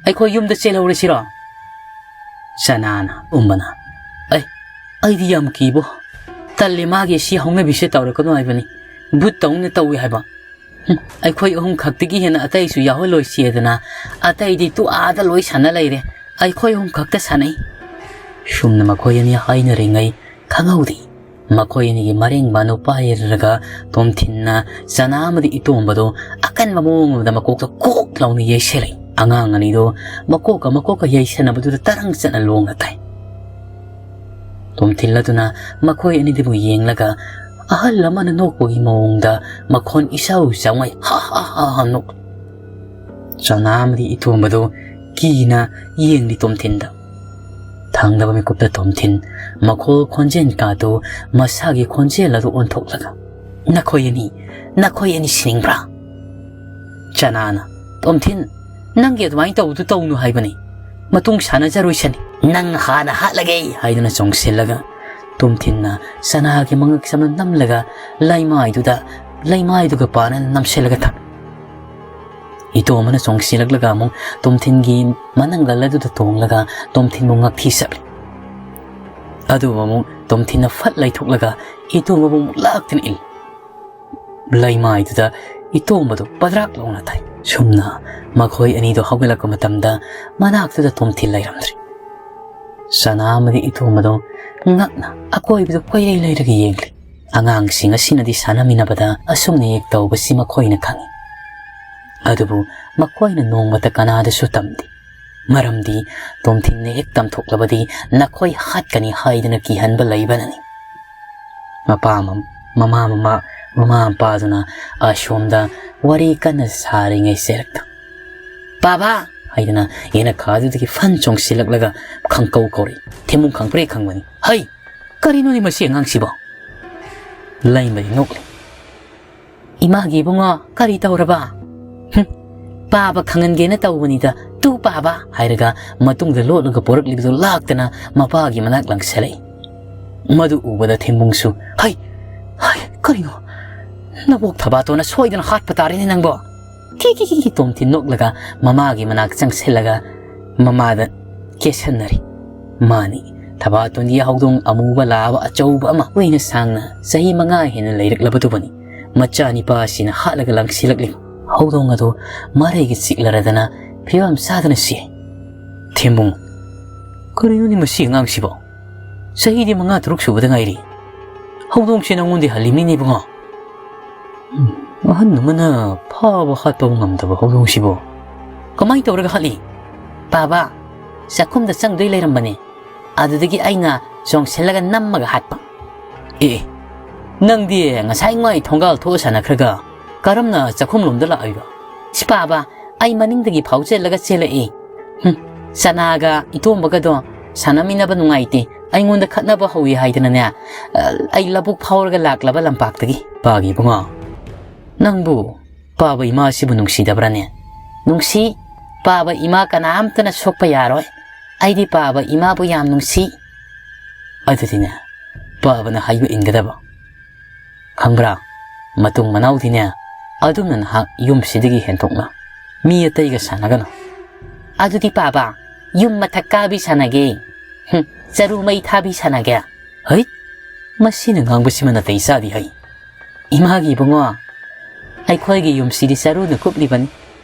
ꯑꯩꯈꯣꯏ ꯌꯨꯝꯗ ꯆꯦꯜꯍꯧꯔꯁꯤꯔꯣ?" ꯆꯅꯥꯅ, ꯏꯇꯣꯝꯕꯅ, "ꯑꯩ, ꯑꯩꯗꯤ ꯌꯥꯝ ꯀꯤꯕꯣ꯫ ꯇꯜꯂꯦ, ꯃꯥꯒꯤ ꯁꯤ ꯍꯧꯅꯕꯤꯁꯦ ꯇꯧꯔꯛꯀꯅꯨ ꯍꯥꯏꯕꯅꯤ꯫ ꯚꯨꯠ ꯇꯧꯅ ꯇꯧꯏ ꯍꯥꯏꯕ꯫ ꯍꯨꯝ, ꯑꯩꯈꯣꯏ ꯑꯍꯨꯝ ꯈꯛꯇꯒꯤ ꯍꯦꯟꯅ ꯑꯇꯩꯁꯨ ꯌꯥꯎꯍꯜꯂꯣꯏꯁꯦꯗꯅ ꯑꯇꯩꯗꯤ ꯇꯨ ꯑꯥꯗ ꯂꯣꯏ ꯁꯥꯟꯅ ꯂꯩꯔꯦ꯫ ꯑꯩꯈꯣꯏ ꯑꯍꯨꯝ ꯈꯛꯇ ꯁꯥꯟꯅꯩ꯫" ꯁꯨꯝꯅ ꯃꯈꯣꯏ ꯑꯅꯤ ꯍꯥꯏꯅꯔꯤꯉꯩ ꯈꯪꯍꯧꯗꯦ꯫ ꯃꯈꯣꯏ ꯑꯅꯤꯒꯤ ꯃꯔꯦꯡ ꯃꯅꯨ ꯄꯥꯏꯔꯒ ꯇꯣꯝꯊꯤꯟꯅ ꯆꯅꯥ ꯑꯃꯗꯤ ꯏꯇꯣꯝꯕꯗꯣ ꯑꯀꯟꯕ ꯃꯑꯣꯡ ꯑꯃꯗ ꯃꯀꯣꯛꯇ ꯀꯣꯛ ꯂꯥꯎꯅ ꯌꯩꯁꯜꯂꯤ꯫ ꯑꯉꯥꯡ ꯑꯅꯤꯗꯣ ꯃꯀꯣꯛꯀ ꯃꯀꯣꯛꯀ ꯌꯩꯁꯟꯅꯕꯗꯨꯗ ꯇꯔꯪ ꯆꯠꯅ ꯂꯣꯡꯅ ꯇꯥꯏ꯫ ꯇꯣꯝꯊꯤꯜ ꯑꯗꯨꯅ ꯃꯈꯣꯏ ꯑꯅꯤꯗꯨꯕꯨ ꯌꯦꯡꯂꯒ ꯑꯍꯜ ꯑꯃꯅ ꯅꯣꯛꯄꯒꯤ ꯃꯑꯣꯡꯗ ꯃꯈꯣꯟ ꯏꯁꯧ ꯁꯧꯉꯩ ꯍꯥ ꯍꯥ ꯍꯥ ꯍꯥ ꯅꯣꯛ꯫ ꯆꯅꯥ ꯑꯃꯗꯤ ꯏꯇꯣꯝꯕꯗꯨ ꯀꯤꯅ ꯌꯦꯡꯂꯤ ꯇꯣꯝꯊꯤꯟꯗ꯫ ꯊꯪꯅꯕ ꯃꯤꯀꯨꯞꯇ ꯇꯣꯝꯊꯤꯟ ꯃꯈꯣꯜ ꯈꯣꯟꯖꯦꯜ ꯀꯥꯗꯨ ꯃꯁꯥꯒꯤ ꯈꯣꯟꯖꯦꯜ ꯑꯗꯨ ꯑꯣꯟꯊꯣꯛꯂꯒ, "ꯅꯈꯣꯏ ꯑꯅꯤ, ꯅꯈꯣꯏ ꯑꯅꯤ ꯁꯤꯅꯤꯡꯕ꯭ꯔꯥ?" ꯆꯅꯥꯅ, "ꯇꯣꯝꯊꯤꯟ, ꯅꯪꯒꯤ ꯑꯗꯨꯃꯥꯏꯅ ꯇꯧꯕꯗꯨ ꯇꯧꯅꯨ ꯍꯥꯏꯕꯅꯤ꯫ ꯃꯇꯨꯡ ꯁꯥꯟꯅꯖꯔꯣꯏꯁꯅꯤ꯫ ꯅꯪ ꯍꯥꯟꯅ ꯍꯥꯠꯂꯒꯦ!" ꯍꯥꯏꯗꯨꯅ ꯆꯣꯡꯁꯤꯜꯂꯒ ꯇꯣꯝꯊꯤꯟꯅ ꯆꯅꯥꯒꯤ ꯃꯉꯛꯁꯝꯅ ꯅꯝꯂꯒ ꯂꯩꯃꯥꯏꯗꯨꯗ, ꯂꯩꯃꯥꯏꯗꯨꯒ ꯄꯥꯅꯅ ꯅꯝꯁꯤꯜꯂꯒ ꯊꯝꯃꯤ꯫ ꯏꯇꯣꯝꯕꯅ ꯆꯣꯡꯁꯤꯜꯂꯛꯂꯒ ꯑꯃꯨꯛ ꯇꯣꯝꯊꯤꯟꯒꯤ ꯃꯅꯪꯒꯜ ꯑꯗꯨꯗ ꯇꯣꯡꯂꯒ ꯇꯣꯝꯊꯤꯟꯕꯨ ꯉꯛꯊꯤ ꯆꯠꯂꯤ꯫ ꯑꯗꯨꯕꯨ ꯑꯃꯨꯛ ꯇꯣꯝꯊꯤꯟꯅ ꯐꯠ ꯂꯩꯊꯣꯛꯂꯒ ꯏꯇꯣꯝꯕꯕꯨ ꯑꯃꯨꯛ ꯂꯥꯛꯇꯨꯅ ꯏꯜꯂꯤ꯫ ꯂꯩꯃꯥꯏꯗꯨꯗ ꯏꯇꯣꯝꯕꯗꯨ ꯄꯗ꯭ꯔꯥꯛ ꯂꯥꯎꯅ ꯇꯥꯏ꯫ ꯁꯨꯝꯅ ꯃꯈꯣꯏ ꯑꯅꯤꯗꯨ ꯍꯧꯒꯠꯂꯛꯄ ꯃꯇꯝꯗ ꯃꯅꯥꯛꯇꯨꯗ ꯇꯣꯝꯊꯤꯟ ꯂꯩꯔꯝꯗ꯭ꯔꯦ꯫ ꯆꯅꯥ ꯑꯃꯗꯤ ꯏꯇꯣꯝꯕꯗꯨ ꯉꯛꯅ ꯑꯀꯣꯏꯕꯗꯨ ꯀꯣꯏꯔꯩ ꯂꯩꯔꯒ ꯌꯦꯡꯂꯤ꯫ ꯑꯉꯥꯡꯁꯤꯡ ꯑꯁꯤꯅꯗꯤ ꯁꯥꯟꯅꯃꯤꯟꯅꯕꯗ ꯑꯁꯨꯝꯅ ꯍꯦꯛ ꯇꯧꯕꯁꯤ ꯃꯈꯣꯏꯅ ꯈꯪꯏ꯫ ꯑꯗꯨꯕꯨ ꯃꯈꯣꯏꯅ ꯅꯣꯡꯃꯇ ꯀꯅꯥꯗꯁꯨ ꯇꯝꯗꯦ꯫ ꯃꯔꯝꯗꯤ ꯇꯣꯝꯊꯤꯟꯅ ꯍꯦꯛ ꯇꯝꯊꯣꯛꯂꯕꯗꯤ ꯅꯈꯣꯏ ꯍꯥꯠꯀꯅꯤ ꯍꯥꯏꯗꯨꯅ ꯀꯤꯍꯟꯕ ꯂꯩꯕꯅꯅꯤ꯫ ꯃꯄꯥ ꯃꯝ-, ꯃꯃꯥ ꯃꯃꯥ ꯃꯃꯥ ꯃꯄꯥꯗꯨꯅ ꯑꯁꯣꯝꯗ ꯋꯥꯔꯤ ꯀꯟꯅ ꯁꯥꯔꯤꯉꯩ ꯆꯩꯔꯛꯇ, "ꯄꯥꯕꯥ!" ꯍꯥꯏꯗꯨꯅ ꯌꯦꯅꯈꯥꯗꯨꯗꯒꯤ ꯐꯟ ꯆꯣꯡꯁꯤꯜꯂꯛꯂꯒ ꯈꯪꯀꯧ ꯀꯧꯔꯛꯏ꯫ ꯊꯦꯝꯕꯨꯡ ꯈꯪꯄ꯭ꯔꯦꯛ ꯈꯪꯕꯅꯤ꯫ "ꯍꯩ! ꯀꯔꯤꯅꯣꯅꯦ ꯃꯁꯤ ꯑꯉꯥꯡꯁꯤꯕꯣ?" ꯂꯩꯃꯗꯤ ꯅꯣꯛꯂꯤ꯫ "ꯏꯃꯥꯒꯤ ꯏꯕꯨꯡꯉꯣ, ꯀꯔꯤ ꯇꯧꯔꯕ?" "ꯍꯨꯝ, ꯄꯥꯕ ꯈꯪꯍꯟꯒꯦꯅ ꯇꯧꯕꯅꯤꯗ, ꯇꯨ ꯄꯥꯕ!" ꯍꯥꯏꯔꯒ ꯃꯇꯨꯡꯗ ꯂꯣꯠꯂꯒ ꯄꯣꯔꯛꯂꯤꯕꯗꯨ ꯂꯥꯛꯇꯅ ꯃꯄꯥꯒꯤ ꯃꯅꯥꯛ ꯂꯪꯁꯤꯜꯂꯛꯏ꯫ ꯃꯗꯨ ꯎꯕꯗ ꯊꯦꯝꯕꯨꯡꯁꯨ, "ꯍꯩ! ꯍꯩ! ꯀꯔꯤꯅꯣ? ꯅꯕꯣꯛ ꯊꯕꯥꯇꯣꯟꯅ ꯁꯣꯏꯗꯅ ꯍꯥꯠꯄ ꯇꯥꯔꯦꯅꯦ ꯅꯪꯕꯣ!" ꯀꯤ ꯀꯤ ꯀꯤ ꯀꯤ ꯇꯣꯝꯊꯤꯟ ꯅꯣꯛꯂꯒ ꯃꯃꯥꯒꯤ ꯃꯅꯥꯛ ꯆꯪꯁꯤꯜꯂꯒ ꯃꯃꯥꯗ ꯀꯦꯁꯟꯅꯔꯤ꯫ ꯃꯥꯅꯤ, ꯊꯕꯥꯇꯣꯟꯒꯤ ꯍꯧꯗꯣꯡ ꯑꯃꯨꯕ ꯂꯥꯕ ꯑꯆꯧꯕ ꯑꯃ ꯀꯨꯏꯅ ꯁꯥꯡꯅ ꯆꯍꯤ ꯃꯉꯥ ꯍꯦꯟꯅ ꯂꯩꯔꯛꯂꯕꯗꯨꯕꯨꯅꯤ ꯃꯆꯥ ꯅꯤꯄꯥꯁꯤꯅ ꯍꯥꯠꯂꯒ ꯂꯪꯁꯤꯜꯂꯛꯂꯤ꯫ ꯍꯧꯗꯣꯡ ꯑꯗꯨ ꯃꯔꯩꯒ ꯆꯤꯛꯂꯔꯗꯅ ꯐꯤꯕꯝ ꯆꯥꯗꯅ ꯁꯤ꯫ ꯊꯦꯝꯕꯨꯡ, "ꯀꯔꯤꯅꯣꯅꯦ ꯃꯁꯤ ꯑꯉꯥꯡꯁꯤꯕꯣ? ꯆꯍꯤꯗꯤ ꯃꯉꯥ ꯇꯔꯨꯛ ꯁꯨꯕꯗ ꯉꯥꯏꯔꯤ꯫ ꯍꯧꯗꯣꯡꯁꯦ ꯅꯪꯉꯣꯟꯗꯤ ꯍꯜꯂꯤꯕꯅꯤꯅꯦ ꯏꯕꯨꯡꯉꯣ?" "ꯎꯝ, ꯑꯍꯟ ꯑꯃꯅ ꯐꯥꯕ ꯍꯥꯠꯄ ꯉꯝꯗꯕ ꯍꯧꯗꯣꯡꯁꯤꯕꯣ ꯀꯃꯥꯏꯅ ꯇꯧꯔꯒ ꯍꯥꯠꯂꯤ?" "ꯄꯥꯕ, ꯆꯥꯛꯈꯨꯝꯗ ꯆꯪꯗꯣꯏ ꯂꯩꯔꯝꯕꯅꯦ꯫ ꯑꯗꯨꯗꯒꯤ ꯑꯩꯅ ꯆꯣꯡꯁꯤꯜꯂꯒ ꯅꯝꯃꯒ ꯍꯥꯠꯄ꯫ "ꯑꯦ, ꯅꯪꯗꯤ ꯉꯁꯥꯏ ꯉꯥꯏ ꯊꯣꯡꯒꯥꯜ ꯊꯣꯛꯑ ꯁꯥꯟꯅꯈ꯭ꯔꯒ ꯀꯔꯝꯅ ꯆꯥꯛꯈꯨꯝ ꯂꯣꯝꯗ ꯂꯥꯛꯏꯕ?" "ꯁꯤ ꯄꯥꯕ, ꯑꯩ ꯃꯅꯤꯡꯗꯒꯤ ꯐꯥꯎꯖꯜꯂꯒ ꯆꯦꯜꯂꯛꯏ꯫ ꯍꯨꯝ, ꯆꯅꯥꯒ ꯏꯇꯣꯝꯕꯒꯗꯣ ꯁꯥꯟꯅꯃꯤꯟꯅꯕ ꯅꯨꯡꯉꯥꯏꯇꯦ, ꯑꯩꯉꯣꯟꯗ ꯈꯠꯅꯕ ꯍꯧꯏ ꯍꯥꯏꯗꯅꯅꯦ, ꯑ, ꯑꯩ ꯂꯕꯨꯛ ꯐꯥꯎꯔꯒ ꯂꯥꯛꯂꯕ ꯂꯝꯄꯥꯛꯇꯒꯤ꯫" "ꯄꯥꯒꯤ ꯏꯕꯨꯡꯉꯣ, ꯅꯪꯕꯨ ꯄꯥꯕ ꯏꯃꯥꯁꯤꯕꯨ ꯅꯨꯡꯁꯤꯗꯕ꯭ꯔꯥꯅꯦ?" "ꯅꯨꯡꯁꯤ, ꯄꯥꯕ ꯏꯃꯥ ꯀꯅꯥꯝꯇꯅ ꯁꯣꯛꯄ ꯌꯥꯔꯣꯏ꯫ ꯑꯩꯗꯤ ꯄꯥꯕ ꯏꯃꯥꯕꯨ ꯌꯥꯝ ꯅꯨꯡꯁꯤ꯫" "ꯑꯗꯨꯗꯤꯅꯦ, ꯄꯥꯕꯅ ꯍꯥꯏꯕ ꯏꯟꯒꯗꯕ꯫ ꯈꯪꯕ꯭ꯔꯥ, ꯃꯇꯨꯡ ꯃꯅꯥꯎꯗꯤꯅꯦ, ꯑꯗꯨꯝꯅ ꯅꯍꯥꯛ ꯌꯨꯝꯁꯤꯗꯒꯤ ꯍꯦꯟꯗꯣꯛꯅ ꯃꯤ ꯑꯇꯩꯒ ꯁꯥꯟꯅꯒꯅꯨ꯫" "ꯑꯗꯨꯗꯤ ꯄꯥꯕ, ꯌꯨꯝ ꯃꯊꯛ ꯀꯥꯕꯤ ꯁꯥꯟꯅꯒꯦ꯫ ꯍꯨꯝ, ꯆꯔꯨ ꯃꯩ ꯊꯥꯕꯤ ꯁꯥꯟꯅꯒꯦ꯫" "ꯍꯩ, ꯃꯁꯤꯅ ꯉꯥꯡꯕꯁꯤꯃ ꯅꯥꯇꯩ ꯆꯥꯗꯦ ꯍꯩ꯫ ꯏꯃꯥꯒꯤ ꯏꯕꯨꯡꯉꯣ, ꯑꯩꯈꯣꯏꯒꯤ ꯌꯨꯝꯁꯤꯗꯤ ꯆꯔꯨꯅ ꯀꯨꯞꯂꯤꯕꯅꯤ꯫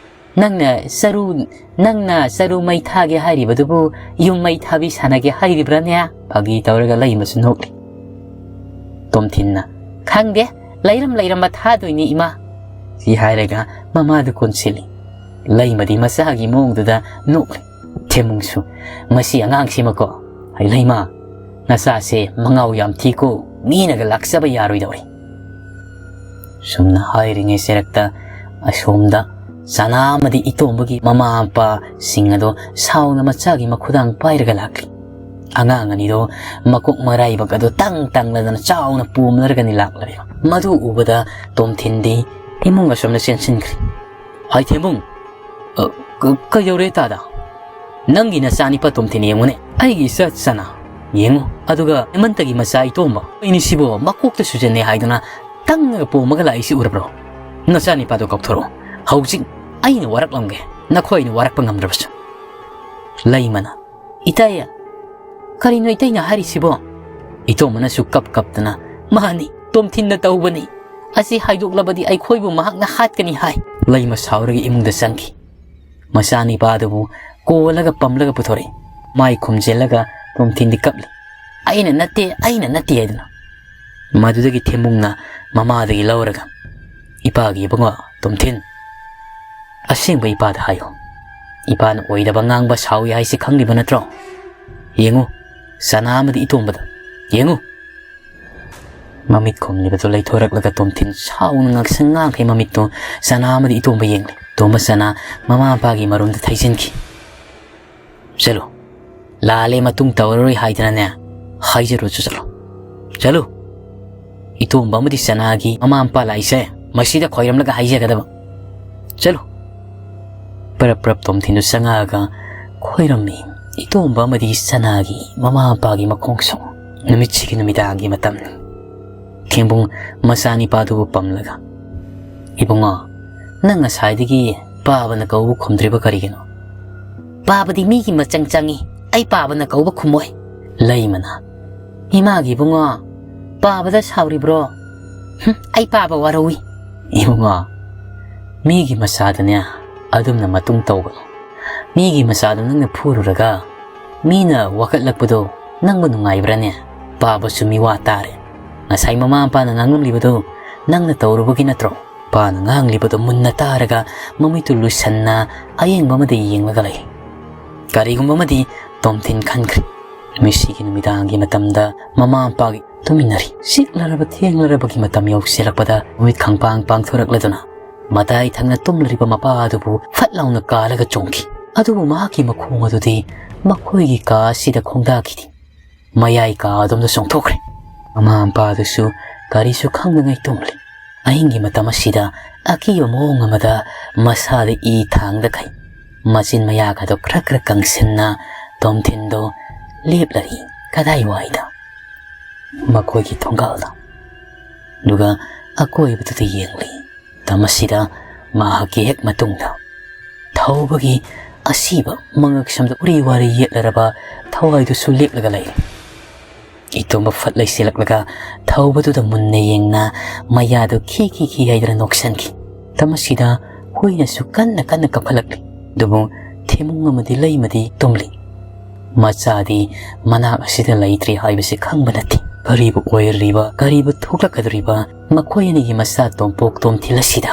ꯅꯪꯅ ꯆꯔꯨ, ꯅꯪꯅ ꯆꯔꯨ ꯃꯩ ꯊꯥꯒꯦ ꯍꯥꯏꯔꯤꯕꯗꯨꯕꯨ ꯌꯨꯝ ꯃꯩ ꯊꯥꯕꯤ ꯁꯥꯟꯅꯒꯦ ꯍꯥꯏꯔꯤꯕ꯭ꯔꯥꯅꯦ?" ꯐꯥꯒꯤ ꯇꯧꯔꯒ ꯂꯩꯃꯁꯨ ꯅꯣꯛꯂꯤ꯫ ꯇꯣꯝꯊꯤꯟꯅ, "ꯈꯪꯗꯦ, ꯂꯩꯔꯝ ꯂꯩꯔꯝꯕ ꯊꯥꯗꯣꯏꯅꯤ ꯏꯃꯥ꯫" ꯁꯤ ꯍꯥꯏꯔꯒ ꯃꯃꯥꯗꯨ ꯀꯣꯟꯁꯤꯜꯂꯤ꯫ ꯂꯩꯃꯗꯤ ꯃꯆꯥꯒꯤ ꯃꯑꯣꯡꯗꯨꯗ ꯅꯣꯛꯂꯤ꯫ ꯊꯦꯝꯃꯨꯡꯁꯨ, "ꯃꯁꯤ ꯑꯉꯥꯡꯁꯤꯃꯀꯣ, ꯑꯩ ꯂꯩꯃ, ꯅꯆꯥꯁꯦ ꯃꯉꯥꯎ ꯌꯥꯝ ꯊꯤꯀꯣ, ꯃꯤꯅꯒ ꯂꯥꯛꯆꯕ ꯌꯥꯔꯣꯏꯗꯧꯔꯤ꯫" ꯁꯨꯝꯅ ꯍꯥꯏꯔꯤꯉꯩ ꯆꯩꯔꯛꯇ ꯑꯁꯣꯝꯗ ꯆꯅꯥ ꯑꯃꯗꯤ ꯏꯇꯣꯝꯕꯒꯤ ꯃꯃꯥ ꯃꯄꯥꯁꯤꯡ ꯑꯗꯣ ꯁꯥꯎꯅ ꯃꯆꯥꯒꯤ ꯃꯈꯨꯗꯥꯡ ꯄꯥꯏꯔꯒ ꯂꯥꯛꯂꯤ꯫ ꯑꯉꯥꯡ ꯑꯅꯤꯗꯣ ꯃꯀꯣꯛ ꯃꯔꯥꯏꯕꯛ ꯑꯗꯣ ꯇꯪ ꯇꯪꯂꯗꯅ ꯆꯥꯎꯅ ꯄꯣꯝꯂꯔꯒꯅꯤ ꯂꯥꯛꯂꯤꯕ꯫ ꯃꯗꯨ ꯎꯕꯗ ꯇꯣꯝꯊꯤꯟꯗꯤ ꯏꯃꯨꯡ ꯑꯁꯣꯝꯗ ꯆꯦꯟꯁꯤꯟꯈ꯭ꯔꯦ꯫ "ꯍꯥꯏ ꯊꯦꯝꯕꯨꯡ, ꯑ, ꯀ-, ꯀꯩꯗꯧꯔꯦ ꯇꯥꯗ? ꯅꯪꯒꯤ ꯅꯆꯥꯅꯤꯄꯥ ꯇꯣꯝꯊꯤꯟ ꯌꯦꯡꯉꯨꯅꯦ, ꯑꯩꯒꯤ ꯏꯆꯥ ꯆꯅꯥ ꯌꯦꯡꯉꯨ, ꯑꯗꯨꯒ ꯍꯦꯃꯟꯇꯒꯤ ꯃꯆꯥ ꯏꯇꯣꯝꯕ, ꯑꯩꯅ ꯁꯤꯕꯨ ꯃꯀꯣꯛꯇ ꯁꯨꯖꯟꯅꯩ ꯍꯥꯏꯗꯨꯅ ꯇꯪꯉꯒ ꯄꯣꯝꯃꯒ ꯂꯥꯛꯏꯁꯤ ꯎꯔꯕ꯭ꯔꯣ? ꯅꯆꯥꯅꯤꯄꯥꯗꯣ ꯀꯧꯊꯣꯔꯛꯑꯣ, ꯍꯧꯖꯤꯛ ꯑꯩꯅ ꯋꯥꯔꯛꯂꯝꯒꯦ, ꯅꯈꯣꯏꯅ ꯋꯥꯔꯛꯄ ꯉꯝꯗ꯭ꯔꯕꯁꯨ꯫" ꯂꯩꯃꯅ, "ꯏꯇꯩ, ꯀꯔꯤꯅꯣ ꯏꯇꯩꯅ ꯍꯥꯏꯔꯤꯁꯤꯕꯣ?" ꯏꯇꯣꯝꯕꯅꯁꯨ ꯀꯞ ꯀꯞꯇꯅ, "ꯃꯥꯅꯤ, ꯇꯣꯝꯊꯤꯟꯅ ꯇꯧꯕꯅꯤ꯫ ꯑꯁꯤ ꯍꯥꯏꯗꯣꯛꯂꯕꯗꯤ ꯑꯩꯈꯣꯏꯕꯨ ꯃꯍꯥꯛꯅ ꯍꯥꯠꯀꯅꯤ ꯍꯥꯏ꯫" ꯂꯩꯃ ꯁꯥꯎꯔꯒ ꯏꯃꯨꯡꯗ ꯆꯪꯈꯤ꯫ ꯃꯆꯥꯅꯤꯄꯥꯗꯨꯕꯨ ꯀꯣꯜꯂꯒ ꯄꯝꯂꯒ ꯄꯨꯊꯣꯔꯛꯏ꯫ ꯃꯥꯏ ꯈꯨꯝꯖꯤꯜꯂꯒ ꯇꯣꯝꯊꯤꯟꯗꯤ ꯀꯞꯂꯤ꯫ "ꯑꯩꯅ ꯅꯠꯇꯦ, ꯑꯩꯅ ꯅꯠꯇꯦ" ꯍꯥꯏꯗꯨꯅ꯫ ꯃꯗꯨꯗꯒꯤ ꯊꯦꯝꯃꯨꯡꯅ ꯃꯃꯥꯗꯒꯤ ꯂꯧꯔꯒ, "ꯏꯄꯥꯒꯤ ꯏꯕꯨꯡꯉꯣ ꯇꯣꯝꯊꯤꯟ, ꯑꯁꯦꯡꯕ ꯏꯄꯥꯗ ꯍꯥꯏꯌꯨ꯫ ꯏꯄꯥꯅ ꯑꯣꯏꯗꯕ ꯉꯥꯡꯕ ꯁꯥꯎꯏ ꯍꯥꯏꯁꯤ ꯈꯪꯂꯤꯕ ꯅꯠꯇ꯭ꯔꯣ? ꯌꯦꯡꯉꯨ, ꯆꯅꯥ ꯑꯃꯗꯤ ꯏꯇꯣꯝꯕꯗ꯫ "ꯌꯦꯡꯉꯨ!" ꯃꯃꯤꯠ ꯈꯨꯝꯂꯤꯕꯗꯨ ꯂꯩꯊꯣꯔꯛꯂꯒ ꯇꯣꯝꯊꯤꯟ ꯁꯥꯎꯅ ꯉꯥꯡꯁꯪ ꯉꯥꯡꯈꯩ ꯃꯃꯤꯠꯇꯨ ꯆꯅꯥ ꯑꯃꯗꯤ ꯏꯇꯣꯝꯕ ꯌꯦꯡꯂꯤ꯫ ꯇꯣꯝꯕ ꯆꯅꯥ ꯃꯃꯥ ꯃꯄꯥꯒꯤ ꯃꯔꯨꯝꯗ ꯊꯩꯖꯤꯟꯈꯤ꯫ "ꯆꯠꯂꯨ, ꯂꯥꯜꯂꯦ, ꯃꯇꯨꯡ ꯇꯧꯔꯔꯣꯏ ꯍꯥꯏꯗꯅꯅꯦ, ꯍꯥꯏꯖꯔꯨꯆꯣ, ꯆꯠꯂꯨ, ꯆꯠꯂꯨ꯫ ꯏꯇꯣꯝꯕ ꯑꯃꯗꯤ ꯆꯅꯥꯒꯤ ꯃꯃꯥ ꯃꯄꯥ ꯂꯥꯛꯏꯁꯦ ꯃꯁꯤꯗ ꯈꯣꯏꯔꯝꯂꯒ ꯍꯥꯏꯖꯒꯗꯕ꯫ ꯆꯠꯂꯨ!" ꯄꯔꯞ ꯄꯔꯞ ꯇꯣꯝꯊꯤꯟꯗꯨ ꯆꯪꯉꯛꯑꯒ ꯈꯣꯏꯔꯝꯃꯤ꯫ ꯏꯇꯣꯝꯕ ꯑꯃꯗꯤ ꯆꯅꯥꯒꯤ ꯃꯃꯥ ꯃꯄꯥꯒꯤ ꯃꯈꯣꯡꯁꯨ꯫ ꯅꯨꯃꯤꯠꯁꯤꯒꯤ ꯅꯨꯃꯤꯗꯥꯡꯒꯤ ꯃꯇꯝꯅꯤ꯫ ꯈꯦꯝꯕꯨꯡ ꯃꯆꯥꯅꯤꯄꯥꯗꯨꯕꯨ ꯄꯝꯂꯒ, "ꯏꯕꯨꯡꯉꯣ, ꯅꯪ ꯉꯁꯥꯏꯗꯒꯤ ꯄꯥꯕꯅ ꯀꯧꯕ ꯈꯨꯝꯗ꯭ꯔꯤꯕ ꯀꯔꯤꯒꯤꯅꯣ?" "ꯄꯥꯕꯗꯤ ꯃꯤꯒꯤ ꯃꯆꯪ ꯆꯪꯉꯤ, ꯑꯩ ꯄꯥꯕꯅ ꯀꯧꯕ ꯈꯨꯝꯃꯣꯏ꯫" ꯂꯩꯃꯅ, "ꯏꯃꯥꯒꯤ ꯏꯕꯨꯡꯉꯣ, ꯄꯥꯕꯗ ꯁꯥꯎꯔꯤꯕ꯭ꯔꯣ? ꯍꯨꯝ, ꯑꯩ ꯄꯥꯕ ꯋꯥꯔꯧꯏ꯫" "ꯏꯕꯨꯡꯉꯣ, ꯃꯤꯒꯤ ꯃꯆꯥꯗꯅꯦ ꯑꯗꯨꯝꯅ ꯃꯇꯨꯡ ꯇꯧꯒꯅꯨ꯫ ꯃꯤꯒꯤ ꯃꯆꯥꯗꯨ ꯅꯪꯅ ꯐꯨꯔꯨꯔꯒ ꯃꯤꯅ ꯋꯥꯀꯠꯂꯛꯄꯗꯣ ꯅꯪꯕꯨ ꯅꯨꯡꯉꯥꯏꯕ꯭ꯔꯥꯅꯦ? ꯄꯥꯕꯁꯨ ꯃꯤꯋꯥ ꯇꯥꯔꯦ꯫ ꯉꯁꯥꯏ ꯃꯃꯥ ꯃꯄꯥꯅ ꯉꯥꯡꯂꯝꯂꯤꯕꯗꯨ ꯅꯪꯅ ꯇꯧꯔꯨꯕꯒꯤ ꯅꯠꯇ꯭ꯔꯣ?" ꯄꯥꯅ ꯉꯥꯡꯂꯤꯕꯗꯨ ꯃꯨꯟꯅ ꯇꯥꯔꯒ ꯃꯃꯤꯠꯇꯨ ꯂꯨꯁꯟꯅ ꯑꯌꯦꯡꯕ ꯑꯃꯗ ꯌꯦꯡꯂꯒ ꯂꯩ꯫ ꯀꯔꯤꯒꯨꯝꯕ ꯑꯃꯗꯤ ꯇꯣꯝꯊꯤꯟ ꯈꯟꯈ꯭ꯔꯦ꯫ ꯃꯤꯁꯤꯒꯤ ꯅꯨꯃꯤꯗꯥꯡꯒꯤ ꯃꯇꯝꯗ ꯃꯃꯥ ꯃꯄꯥꯒꯤ ꯇꯨꯃꯤꯟꯅꯔꯤ꯫ ꯆꯤꯛꯂꯔꯕ ꯊꯦꯡꯂꯔꯕꯒꯤ ꯃꯇꯝ ꯌꯧꯁꯤꯜꯂꯛꯄꯗ ꯃꯃꯤꯠ ꯈꯪꯄꯥꯡ ꯄꯥꯡꯊꯣꯔꯛꯂꯗꯨꯅ ꯃꯇꯥꯏ ꯊꯪꯅ ꯇꯨꯝꯂꯤꯕ ꯃꯄꯥ ꯑꯗꯨꯕꯨ ꯐꯠ ꯂꯥꯎꯅ ꯀꯥꯜꯂꯒ ꯆꯣꯡꯈꯤ꯫ ꯑꯗꯨꯕꯨ ꯃꯍꯥꯛꯀꯤ ꯃꯈꯣꯡ ꯑꯗꯨꯗꯤ ꯃꯈꯣꯏꯒꯤ ꯀꯥ ꯑꯁꯤꯗ ꯈꯣꯡꯗꯥꯈꯤꯗꯦ꯫ ꯃꯌꯥꯏ ꯀꯥ ꯑꯗꯣꯝꯗ ꯆꯣꯡꯊꯣꯛꯈ꯭ꯔꯦ꯫ ꯃꯃꯥ ꯃꯄꯥ ꯑꯗꯨꯁꯨ ꯀꯔꯤꯁꯨ ꯈꯪꯗꯉꯩ ꯇꯨꯝꯂꯤ꯫ ꯑꯍꯤꯡꯒꯤ ꯃꯇꯝ ꯑꯁꯤꯗ ꯑꯀꯤꯕ ꯃꯑꯣꯡ ꯑꯃꯗ ꯃꯁꯥꯗ ꯏ ꯊꯥꯡꯗꯈꯩ ꯃꯆꯤꯟ ꯃꯌꯥꯒꯗꯣ ꯈꯔ ꯈꯔ ꯀꯪꯁꯤꯟꯅ ꯇꯣꯝꯊꯤꯟꯗꯣ ꯂꯦꯞꯂꯔꯤ꯫ ꯀꯗꯥꯏꯋꯥꯏꯗ? ꯃꯈꯣꯏꯒꯤ ꯊꯣꯡꯒꯥꯜꯗ꯫ ꯑꯗꯨꯒ ꯑꯀꯣꯏꯕꯗꯨꯗ ꯌꯦꯡꯂꯤ꯫ ꯃꯇꯝ ꯑꯁꯤꯗ ꯃꯍꯥꯛꯀꯤ ꯍꯦꯛ ꯃꯇꯨꯡꯗ ꯊꯧꯕꯒꯤ ꯑꯁꯤꯕ ꯃꯉꯛ ꯁꯝꯗ ꯎꯔꯤ ꯋꯥꯔꯤ ꯌꯦꯠꯂꯔꯕ ꯊꯋꯥꯏꯗꯨꯁꯨ ꯂꯦꯞꯂꯒ ꯂꯩꯔꯦ꯫ ꯏꯇꯣꯝꯕ ꯐꯠ ꯂꯩꯁꯤꯜꯂꯛꯂꯒ ꯊꯧꯕꯗꯨꯗ ꯃꯨꯟꯅ ꯌꯦꯡꯅ ꯃꯌꯥꯗꯨ ꯈꯤ ꯈꯤ ꯈꯤ ꯍꯥꯏꯗꯨꯅ ꯅꯣꯛꯁꯟꯈꯤ꯫ ꯃꯇꯝ ꯑꯁꯤꯗ ꯍꯨꯏꯅꯁꯨ ꯀꯟꯅ ꯀꯟꯅ ꯀꯞꯈꯠꯂꯛꯂꯤ꯫ ꯑꯗꯨꯕꯨ ꯊꯤꯃꯨꯡ ꯑꯃꯗꯤ ꯂꯩꯃꯗꯤ ꯇꯨꯝꯂꯤ꯫ ꯃꯆꯥꯗꯤ ꯃꯅꯥꯛ ꯑꯁꯤꯗ ꯂꯩꯇ꯭ꯔꯤ ꯍꯥꯏꯕꯁꯤ ꯈꯪꯕ ꯅꯠꯇꯦ꯫ ꯀꯔꯤꯕꯨ ꯑꯣꯏꯔꯤꯕ, ꯀꯔꯤꯕꯨ ꯊꯣꯛꯂꯛꯀꯗꯧꯔꯤꯕ, ꯃꯈꯣꯏ ꯑꯅꯤꯒꯤ ꯃꯆꯥ ꯇꯣꯝꯄꯣꯛ ꯇꯣꯝꯊꯤꯜ ꯑꯁꯤꯗ